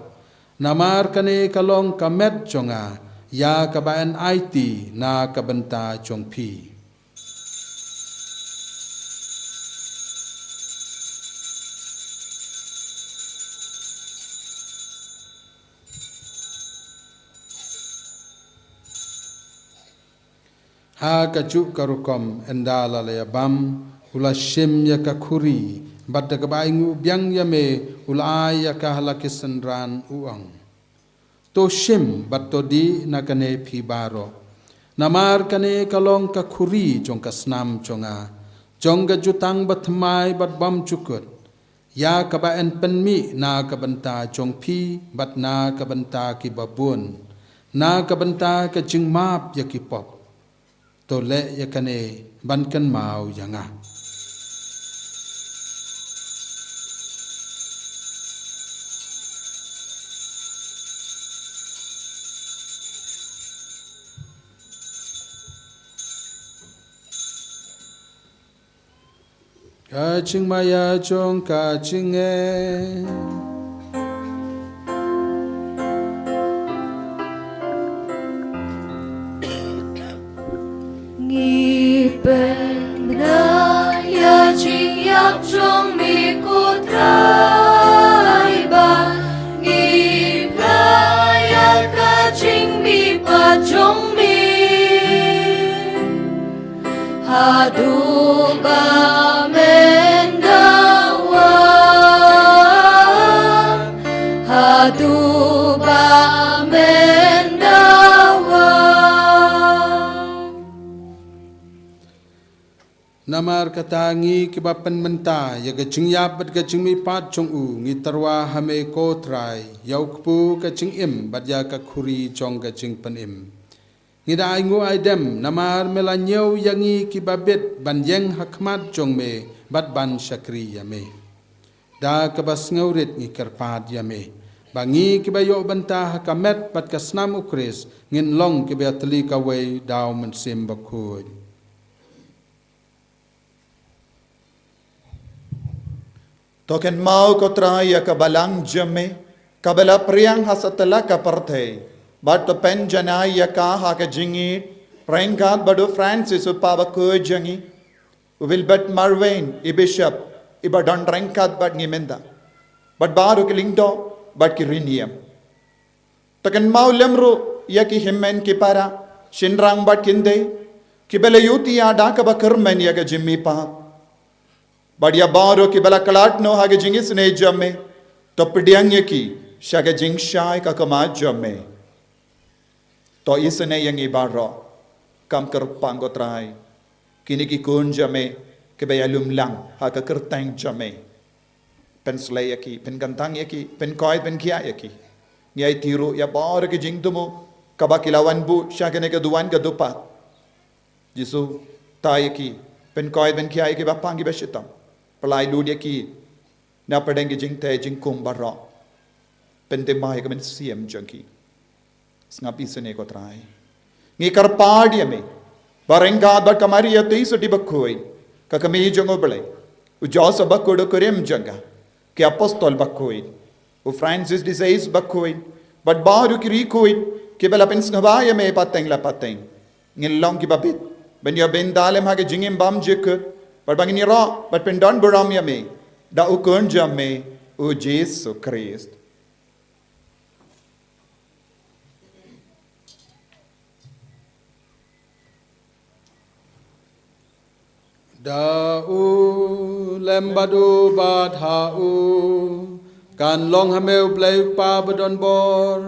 namar kane ka long ka met jong nga, ïa kaba yn aiti na ka bynta jong phi. Ha kajuh ka rukom, ynda la la ïa bam, u la shim ïa ka khuri, bad da kaba ainguh biang ïa me, u la ai ïa ka ha la ki synran, u ong: To shim bad to dih na kane phi baroh. Namar kane ka long ka khuri jong ka snam jong nga, jong ka jutang bathymmai bad bymjukut, ïa kaba yn pynmih na ka bynta jong phi bad na ka bynta ki babun, na ka bynta ka jingmap ïa ki pop. To leh ïa kane ban kynmaw ïa nga. Ka jingmaïa jong ka jingeh. Ngi pynbna ïa jingïap jong me ko Trai, ba ngi pynbna ïa ka jingmihpat jong me. Haduh ba men da wan, haduh ba Namar kata ngi kiba pynmynta ïa ka jingïap bad ka jingmihpat jong u, ngi tyrwa ha me ko Trai, ïa u kpu ka jingim bad ïa ka khuri jong ka jingpynim. Ngi da ai nguh ai dem namar me la ñiew ïa ngi kiba bit ban ïeng ha khmat jong me bad ban shakri ïa me. Da kaba sngewrit ngi kyrpad ïa me ba ngi kiba ïoh bynta ha ka met bad ka snam u Khrist ngin long kiba ïatylli kawei da u Mynsiem Bakhuid. To kynmaw ko Trai ïa ka balang jong me kaba la pdiang ha satlak ka pyrthei, bad to pynjanai ïa ka ha ka jingïeit ryngkat bad u Francis u Papa bakhuid jong ngi, u Wilbert Marwein i Bishop iba don ryngkat bad ngi mynta, bad baroh ki lyngdoh bad ki rynïeng. To kynmaw lem ruh ïa ki hynmen ki para, shynrang bad kynthei kiba la ïohi ïa da kaba kyrmen ïa ka jingmihpat, bad ïa baroh kiba la khlad noh ha ka jingisynei jong me, to pdiang ïa ki sha ka jingshai ka khmat jong me. To isynei ïa ngi baroh, kam kyrpang ko Trai, kine ki khun jong me kiba ïalum lang ha ka kyrteng jong me. Pynslei ïa ki, pynkyntang ïa ki, pynkoit pynkhiah ïa ki. Ngi aiti ruh ïa baroh ki jingthmu kaba ki la wan buh sha kane ka duwan ka dupat. Jisu, tai ïa ki, pynkoit pynkhiah ïa ki ba pang ki ba shitom. Pynlait lut ïa ki na pdeng ki jingtei jingkhum baroh. Pynthymmai ïa ka mynsiem jong ki. Sngap isynei ko Trai. Ngi kyrpad ïa me ba ryngkat bad ka Maria Theisotti bakhuid, ka kmie jong u Blei, u Joseph bakhuid u kurim jong ka, ki apostol bakhuid, u Francis de Sales bakhuid, bad baroh ki riewkhuid kiba la pynsngewbha ïa me pateng la pateng, ngin long kiba bit ban ïoh bynta lem ha ka jingim bym jukut, bad ba ngin ïaroh bad pyndonburom ïa me da u Khun jong me, u Jisu Khrist. Da u lem bad u bad ha u, kan long ha me u Blei u Kpa badonbor,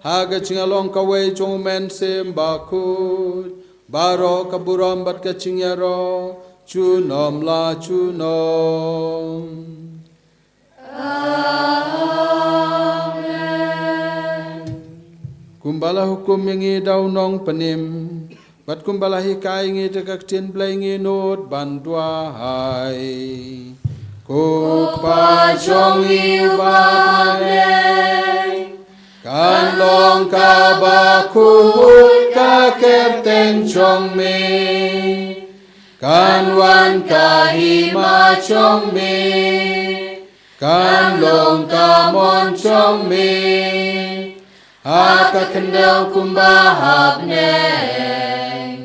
ha ka jingïalong kawei jong u Mynsiem Bakhuid, baroh ka burom bad ka jingïaroh junom la junom. Amen. Kumba la hukum ïa ngi da u Nongpynim, bad kumba la hikai ïa ngi da ka ktien Blei, ngin nud ban duwai. Ko Kpa jong ngi uba ha bneng, kan long kaba khuid ka kyrteng jong me. Kan wan ka hima jong me. Kan long ka mon jong me, ha ka khyndew kumba ha bneng.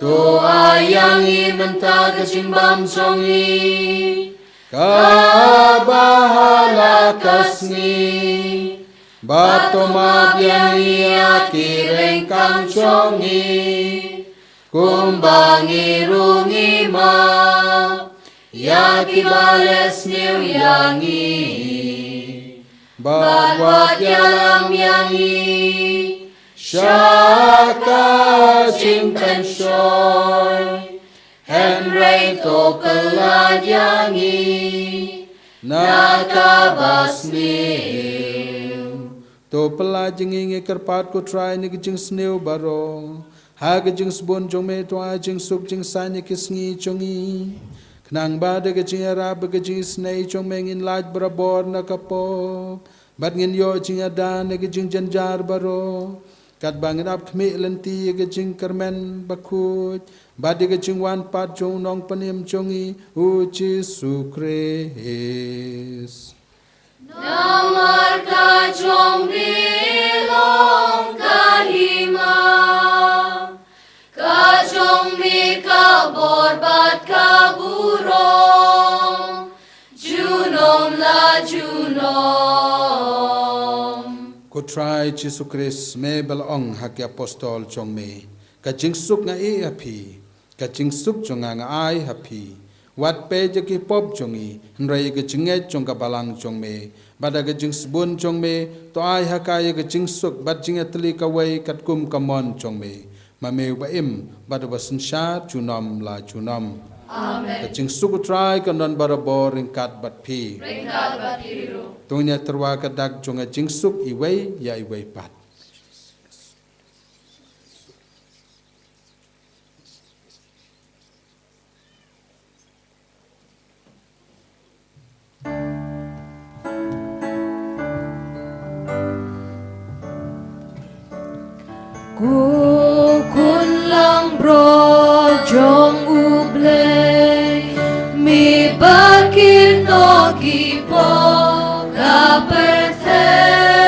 To ai ïa ngi mynta ka jingbam jong ngi, kaba ha la ka sngi. Bad to map ïa ngi ïa ki ryngkang jong ngi, kumba ngi ruh ngi map ïa kiba leh sniew ïa ngi. Bad wat ïalam ïa ngi sha ka jingpynshoi, hynrei to pyllait ïa ngi na kaba sniew. To pyllait ïa ngi, ngi kyrpad ko Trai, na ka jingsniew baroh, ha ka jingsbun jong me to ai jingsuk jingsaiñ ïa ki sngi jong ngi, khnang ba da ka jingïarap bad ka jingisynei jong me ngin lait barabor na ka pop, bad ngin ïoh jingïada na ka jingjynjar baroh, katba ngin ap khmih lynti ïa ka jingkyrmen bakhuid bad ïa ka jingwan pat jong u Nongpynim jong ngi, u Jisu Khrist. Namar ka jong me long ka hima, ka jong me ka bor bad ka burom, junom la junom. Ko Trai Jisu Khrist, me ba la ong ha ki apostol jong me, ka jingsuk nga ai ha phi, ka jingsuk jong nga nga ai ha phi. Wat peit ïa ki pop jong ngi, hynrei ïa ka jingngeit jong ka balang jong me. Bad ha ka jingsbun jong me to ai ha ka ïa ka jingsuk bad jingïatylli kawei katkum ka mon jong me. Ma me uba im bad uba synshar junom la junom. Amen. Ka jingsuk U Trai kan don barabor ryngkat bad phi. Ryngkat bad phi ruh. To ngin ïa tyrwa ka dak jong ka jingsuk iwei ïa iwei pat. Ko khun langbrot jong U Blei, me ba kynnoh ki pop ka pyrthei,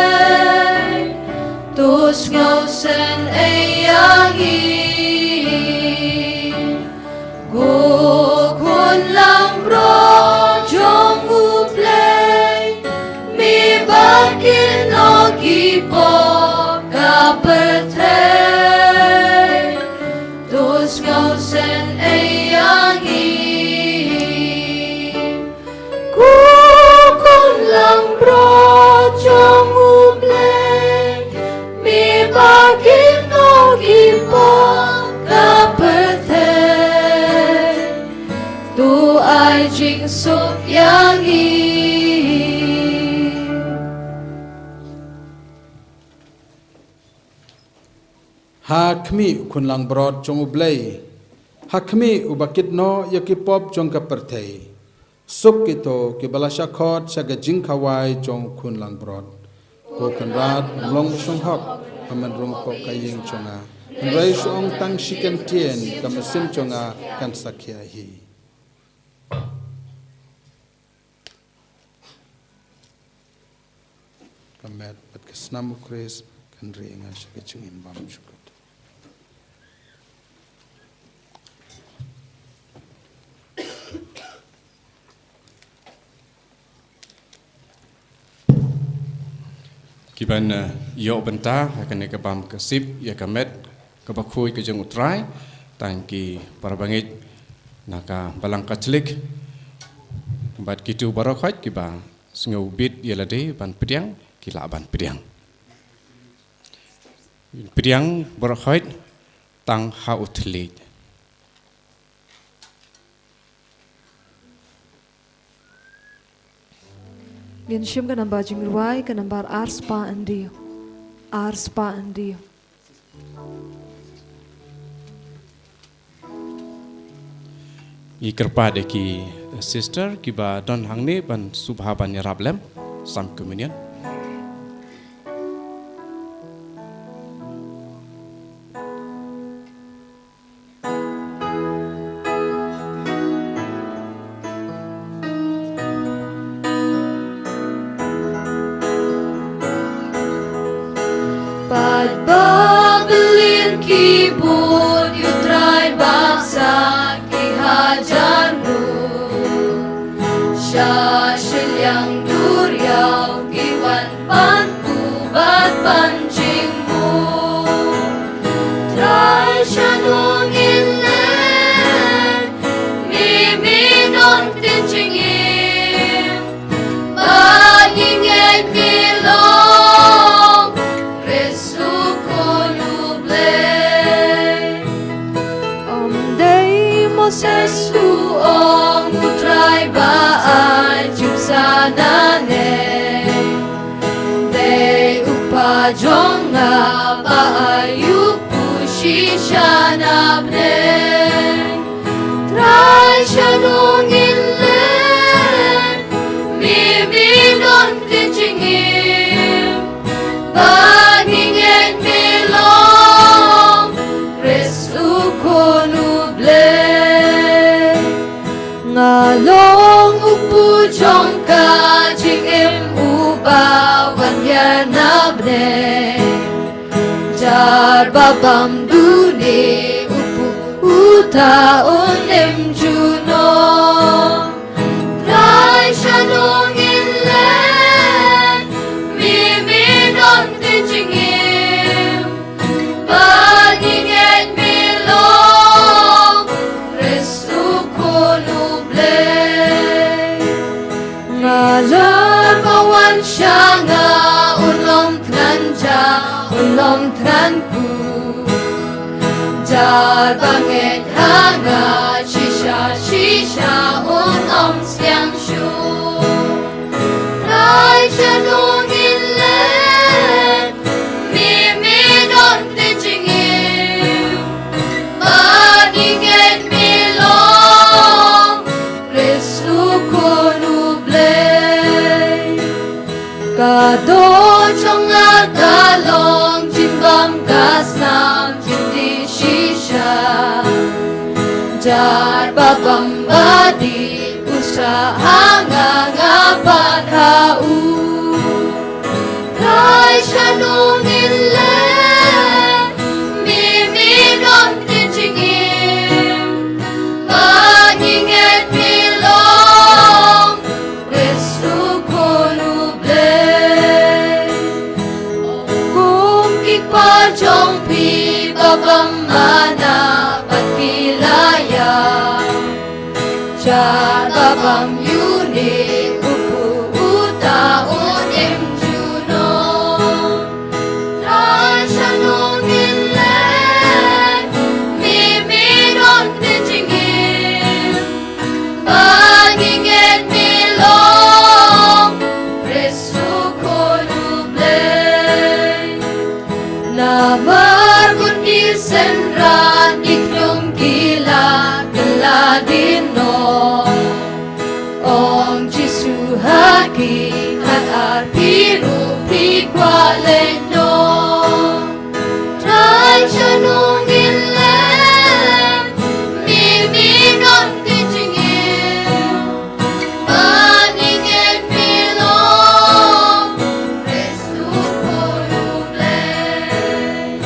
to sngewsynei ïa ngi. Ko khun langbrot jong U Blei, me ba kynnoh ki pop ka pyrthei, to sngewsynei ïa ngi. Ko khun langbrot jong U Blei, me ba kynnoh ki pop ka pyrthei, to ai jingsuk ïa ngi. Ha khmih, khun langbrot jong U Blei. Ha khmih, uba kynnoh ïa ki pop jong ka pyrthei. Suk kito kiba la shah khot sha ka jingkhawai jong khun langbrot. Ko Kynrad, ym long ba shong hok, ba men rung hapoh ka ïing jong nga. Hynrei shu ong tang shi kyntien, ka mynsiem jong nga kan sa khia hi. Ka met bad ka snam U Khrist kan ri ïa nga sha ka jingim bymjukut. Ki ban, eh, ïoh bynta ha kane ka bam ka sip ïa ka met kaba khuid ka jong U Trai, tang ki para bangeit na ka Balang Katholik bad kito baroh khoit kiba sngew bit ïa lade ban pdiang, ki lah ban pdiang. Pdiang baroh khoit tang ha U Thylliej. Ngin shim ka nambar jingrwai, ka nambar ar spah hynriew. Ar spah hynriew. Ngi kyrpad ïa ki sister kiba don hangne ban sngewbha ban ïarap lem sam communion. Bad ba bylli ki bud ïa U Trai ba sah ki hajar nguh. Sha shiliang duriaw ki wan ban kuh bad ban jingmut. Trai, shano ngin leit? Me, me don ktien jingim. Ba ngi ngeit me long Khrist U Khun U Blei. Ym dei Moses u ong, U Trai ba ai jingpynsah nangne. Dei u kpa jong nga ba ai u kpu shisha na bneng. Trai, shano ngin leit? Me, me don ktien jingim. Ba ngi ngeit me long Khrist U Khun U Blei. Nga long u kpu jong ka jingim, uba wan ïa na bneng. Jar ba bam duni u kpu, uta un im junom. Trai, shano ngin leit? Me, me don ktien jingim. Ba ngi ngeit me long Khrist U Khun U Blei. Nga la ba wan sha nga, un long thngan ja, un long thngan kpu. Jar ba ngeit ha nga, shisha shi Ta un ong sngewsih. Trai shano ngin leh, me me don te jingim. Ba ngi ngeit me long, Khrist u khun u Blei. Ka doh jong nga ka long jingbam ka snam jingdih shisha. Jar ba bam ba dih u sah ha nga, nga pat ha u. Trai shano ngin leh, me me don te jingim. Ba ngi ngeit me long, Khrist u khun u Blei. Kum ki kpa jong phi ba bam mana bad ki la ïap. Jar ba bam ïa une u kpu uta un im junom. Trai shano ngin leh, me me don te jingim. Ba ngi ngeit me long, Khrist u khun u Blei. Namar bun ki synran ki kynthei ki la kylla dien noh. Ong Jisu ha ki, khatar phi ruh phi kwah leit noh. Trai shano ngin leh, me me don te jingim. Ba ngi ngeit me long, Khrist u khun u Blei.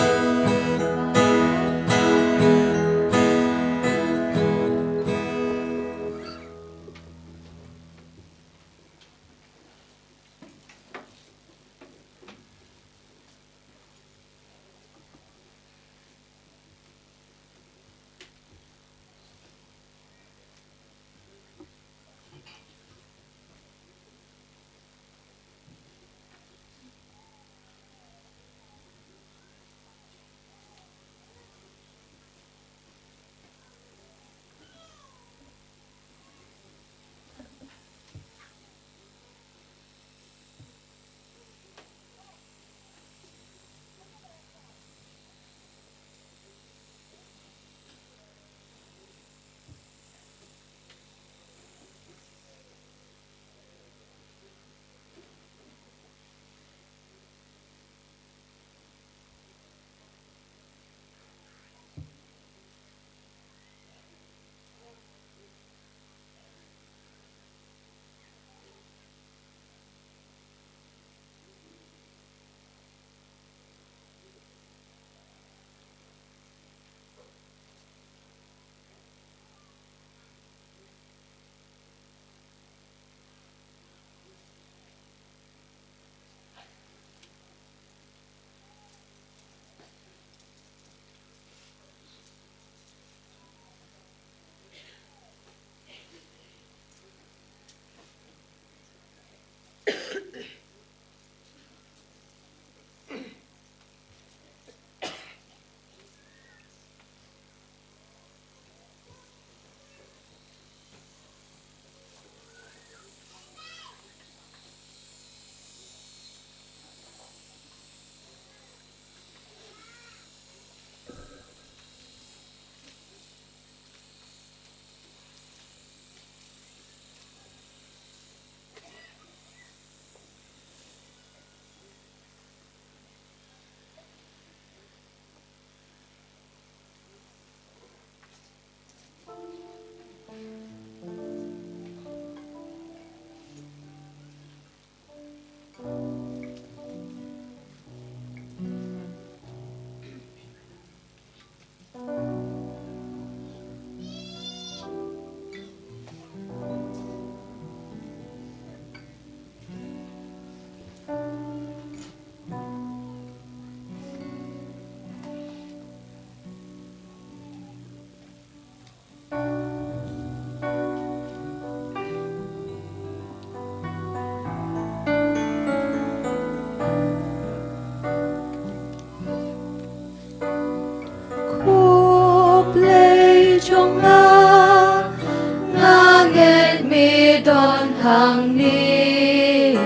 me don hangne.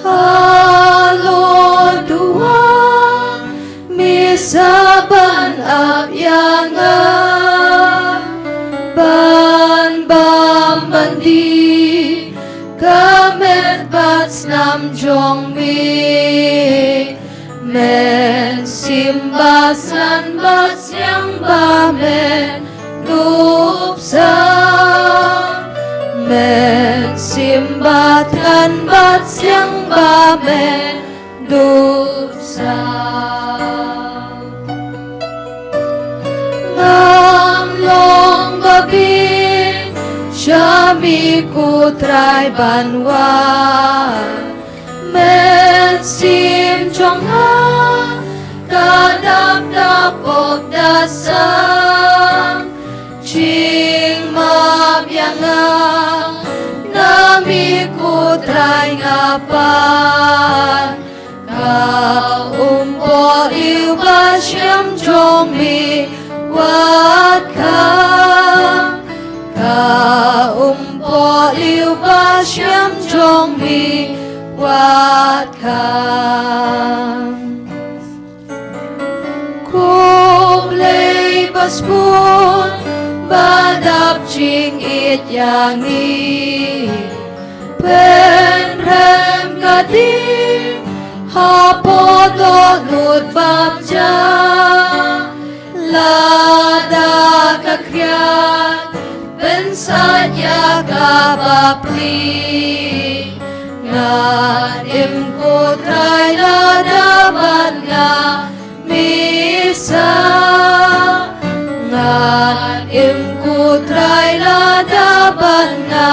Halor duwar me sa ban ap ïa nga, ban bam ban die ka met bad snam jong me. Mynsiem ba san bad siang ba men dup sa. Mynsiem ba than bad siang ba men dup sa. Ngam long ba bieit sha me ko Trai ban wad. Mynsiem jong nga ka dap da pop da sang. Jingmap ïa nga na me ko Trai nga pan. Ka umpohliew ba shem jong me wat khang. Ka umpohliew ba shem jong me wat khang. Khublei ba sbun ba dap jingïeit ïa ngi. Pynrem ka ding hapoh dohnud bapjah. Lada ka khriat pynsait ïa ka bapli. Ngan im ko Trai lada bad nga me sa. Ngan im ko Trai lada bad nga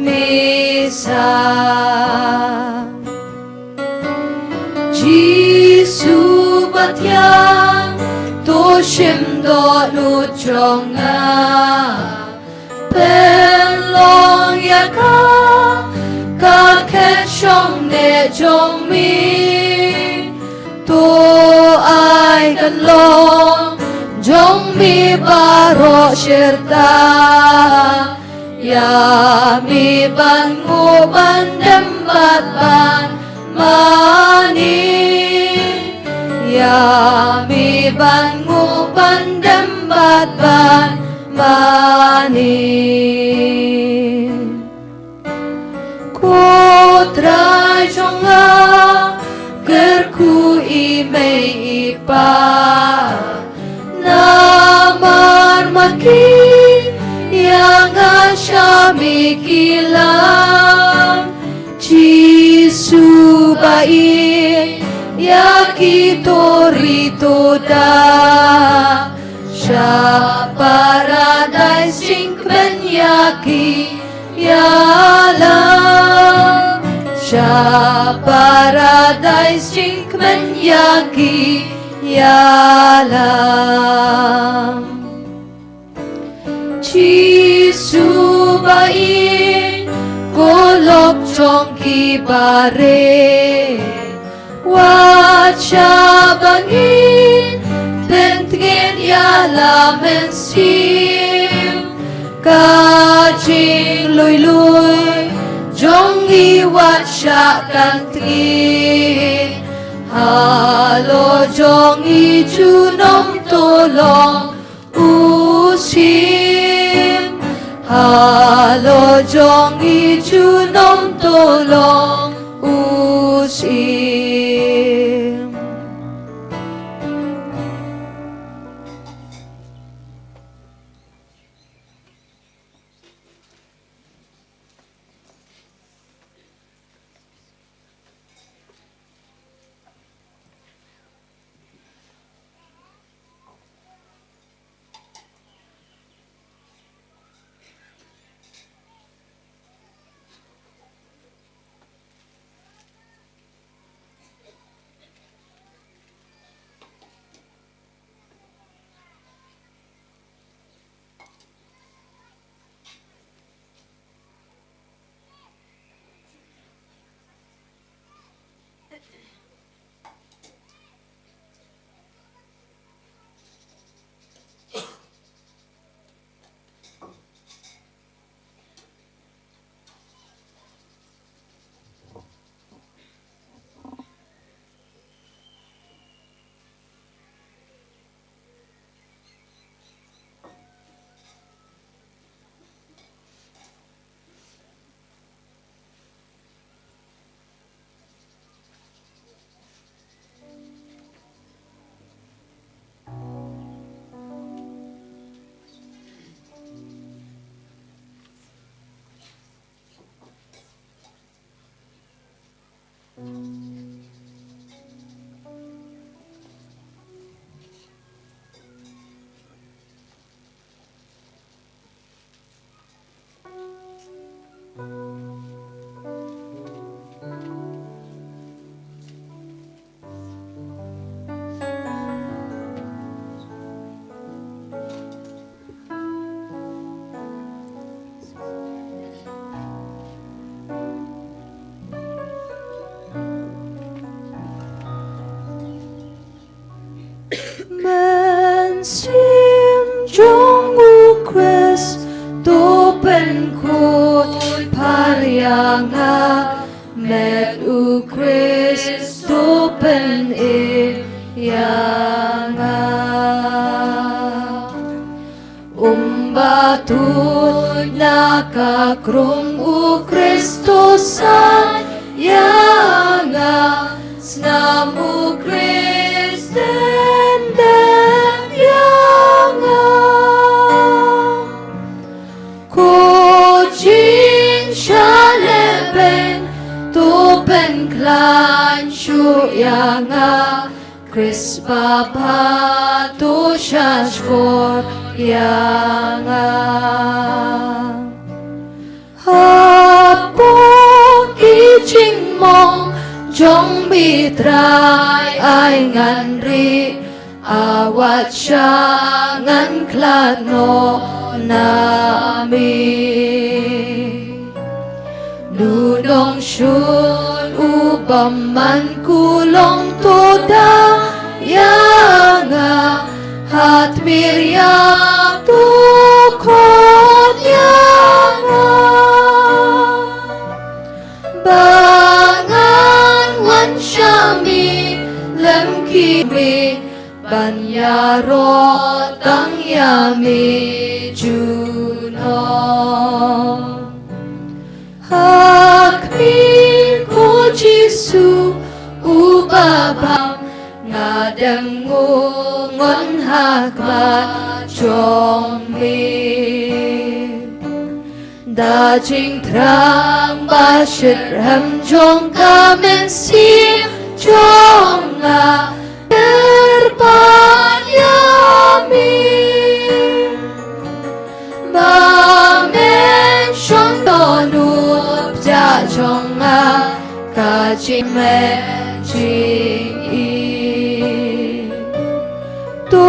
me sa. Jisu ba thiang, to shim dohnud jong nga. Pynlong ïa ka ka khet shong neh jong me. To ai kan long jong me baroh shirta. Ïa me ban nguh ban dem bad ban mane. Ïa me ban nguh ban dem bad ban mane. Ko Trai jong nga, kyrkhu i mei i pa. Namar ma ki ïa nga sha me ki lam. Jisu ba ïeit ïa ki to ri to dah. Sha paradais jingkmen ïa ki ïalam. Sha paradais jingkmen ïa ki ïalam. Jisu ba ïeit, ko lok jong ki barit. Wat shah ba ngin pyntngit ïa la mynsiem. Ka jinglui lui jong ngi wat shah kan tngit. Halor jong ngi junom to long u syiem. Halor jong ngi junom to long u syiem. Mynsiem jong U Khrist to pynkhuid phareng ïa nga, met U Khrist to pynim ïa nga. Um ba tuid na ka krung U Khrist to san ïa nga, snam U Khrist tyndem ïa nga. Ko jingshah lehbeiñ to pynkhlaiñ shuh ïa nga, Khrist Baba to shahshkor ïa nga. Hapoh ki jingmong jong me Trai, ai ngan rieh, wat shah ngan khlad noh na me. Uno u nongshun u bymman kulong to da ïa nga, ha tmier ïap to khot ïa nga. Ba ngan wan sha me lem ki me, ban ïaroh tang ïa me junom. Ha khmih, ko Jisu uba bam, nga dem ngun ha khmat jong me. Da jingthrang ba shitrhem jong ka mynsiem jong nga, kyrpad ïa me. Ba men shong dohnud jong nga ka jingmeh jingim. To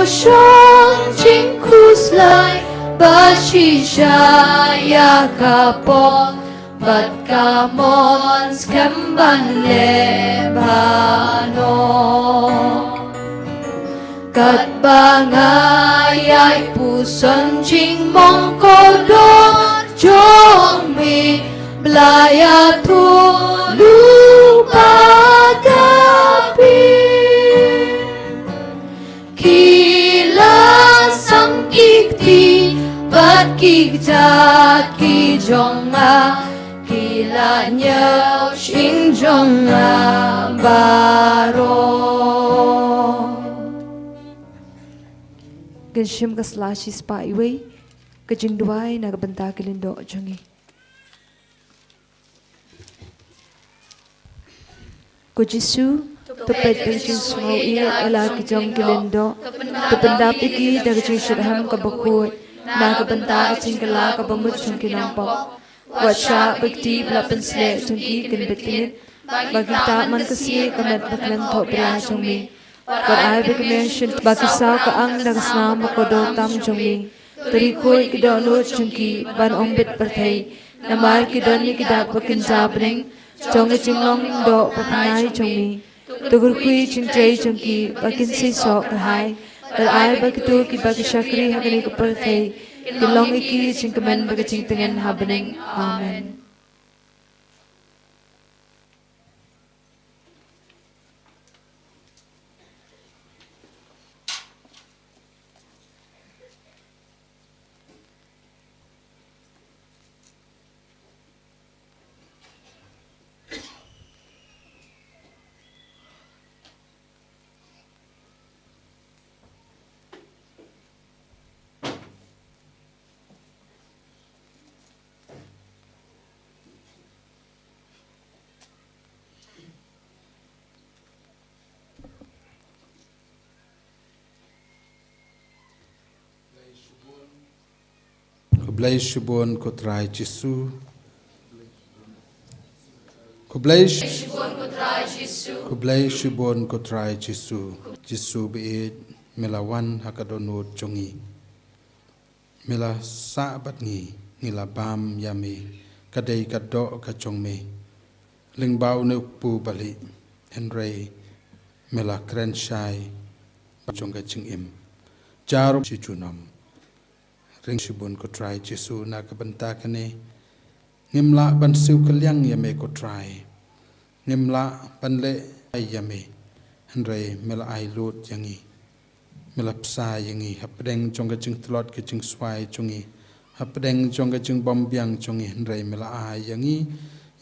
shong jingkhuslai ba shisha ïa ka pop bad ka mon skhem ban leh bha noh. Katba nga ïai puson jingmong kordor jong me, Blei ïathuh lypa da phi. Ki la sam ki kti bad ki kjat ki jong nga, ki la ñiew shynrang jong nga baroh. Ngin shim ka sla shispah iwei, ka jingduwai na ka bynta ki lyngdoh jong ngi. Ko Jisu, to peit da ka jingsngewsih ïa la ki jong ki lyngdoh, to pyndap ïa ki da ka jingshitrhem kaba khuid na ka bynta ka jingkylla kaba mut jong ki nongpop. Wat shah ba ki kti ba la pynsleh jong ki kin bit ki ngit, ba kin tap man ka siej ka met ba khlem thohbria jong me. Wat ai ba ki meh shin ba ki saw ka ang da ka snam ba kordor tam jong me. To ri khuid ki dohnud jong ki ban ym bit pyrthei, namar ki don ïa ki dak ba kynja bneng jong ka jinglong doh ba pynai jong me. To kyrkhu ïa ka jingtrei jong ki ba kin seisoh kyrhai. Bad ai ba kito kiba ki shakri ha kane ka pyrthei kin long ïa ki jingkmen bad ka jingtngen ha bneng. Amen. Khublei shibun ko Trai Jisu. Khublei sh-, shibun ko Trai Jisu. Khublei shibun ko Trai Jisu. Jisu baieit, me la wan ha ka dohnud jong ngi. Me la sah bad ngi, ngi la bam ïa me, ka dei ka doh ka jong me. Lyngba une u kpu balieh, hynrei me la kren shai ba jong ka jingim. Jaroh shi junom. Ring shibun ko Trai Jisu, na ka bynta kane ngim lah ban siew kylliang ïa me ko Trai. Ngim lah ban leh ai ïa me. Hynrei me la ai lut ïa ngi. Me la bsa ïa ngi hapdeng jong ka jingtlot ka jingswai jong ngi. Hapdeng jong ka jingbym biang jong ngi, hynrei me la ai ïa ngi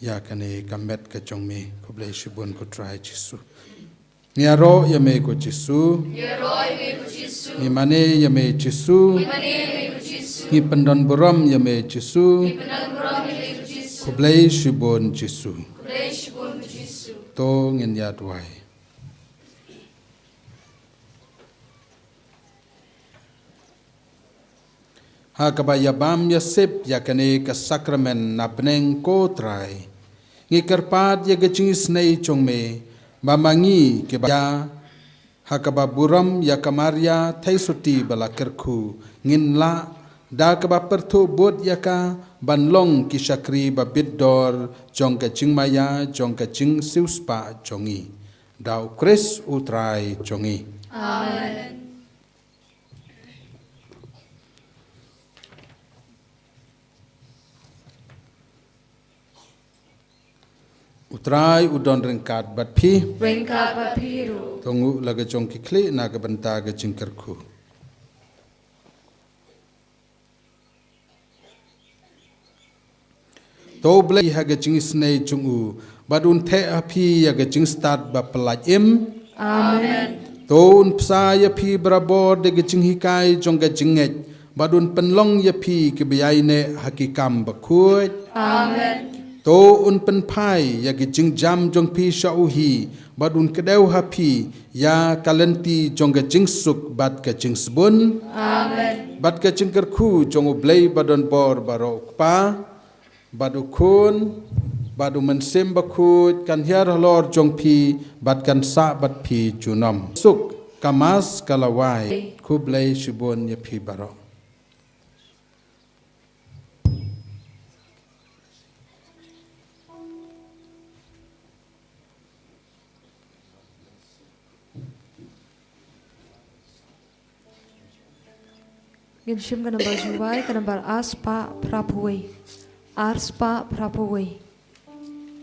ïa kane ka met ka jong me. Khublei shibun ko Trai Jisu. Ngi ïaroh ïa me ko Jisu. Ngi ïaroh ïa me ko Jisu. Ngi mane ïa me Jisu. Ngi mane ïa me ko Jisu. Ngi pyndon burom ïa me Jisu. Ngi pyndon burom ïa me ko Jisu. Khublei shibun Jisu. Khublei shibun ko Jisu. To ngin ïa duwai. Ha kaba ïa bam ïa sep ïa kane ka sakramen na bneng ko Trai, ngi kyrpad ïa ka jingisynei jong me, ba ma ngi kiba ïa, ha kaba burom ïa ka Maria Theisotti ba la kyrkhu, ngin lah da kaba pyrthuh bud ïa ka ban long ki shakri ba bit dor jong ka jingmaïa jong ka jingsiewspah jong ngi. Da u Khrist u Trai jong ngi. Amen. U Trai u don ryngkat bad phi. Ryngkat bad phi ruh. To nguh la ka jong ki khlieh na ka bynta ka jingkyrkhu. To U Blei ha ka jingisynei jong u, bad un theh ha phi ïa ka jingstad ba pyllait im. Amen. To un bsa ïa phi barabor da ka jinghikai jong ka jingngeit, bad un pynlong ïa phi kiba ïaineh ha ki kam bakhuid. Amen. To un pynphai ïa ka jingjam jong phi sha u hi, bad un kdew ha phi ïa ka lynti jong ka jingsuk bad ka jingsbun. Amen. Bad ka jingkyrkhu jong U Blei badonbor baroh, U Kpa, bad U Khun, bad U Mynsiem Bakhuid, kan hiar halor jong phi, bad kan sah bad phi junom. Suk, ka Mass ka la wai. Khublei shibun ïa phi baroh. Ngin shim ka nambar jingduwai, ka nambar ar spah phra phew wei. Ar spah phra phew wei.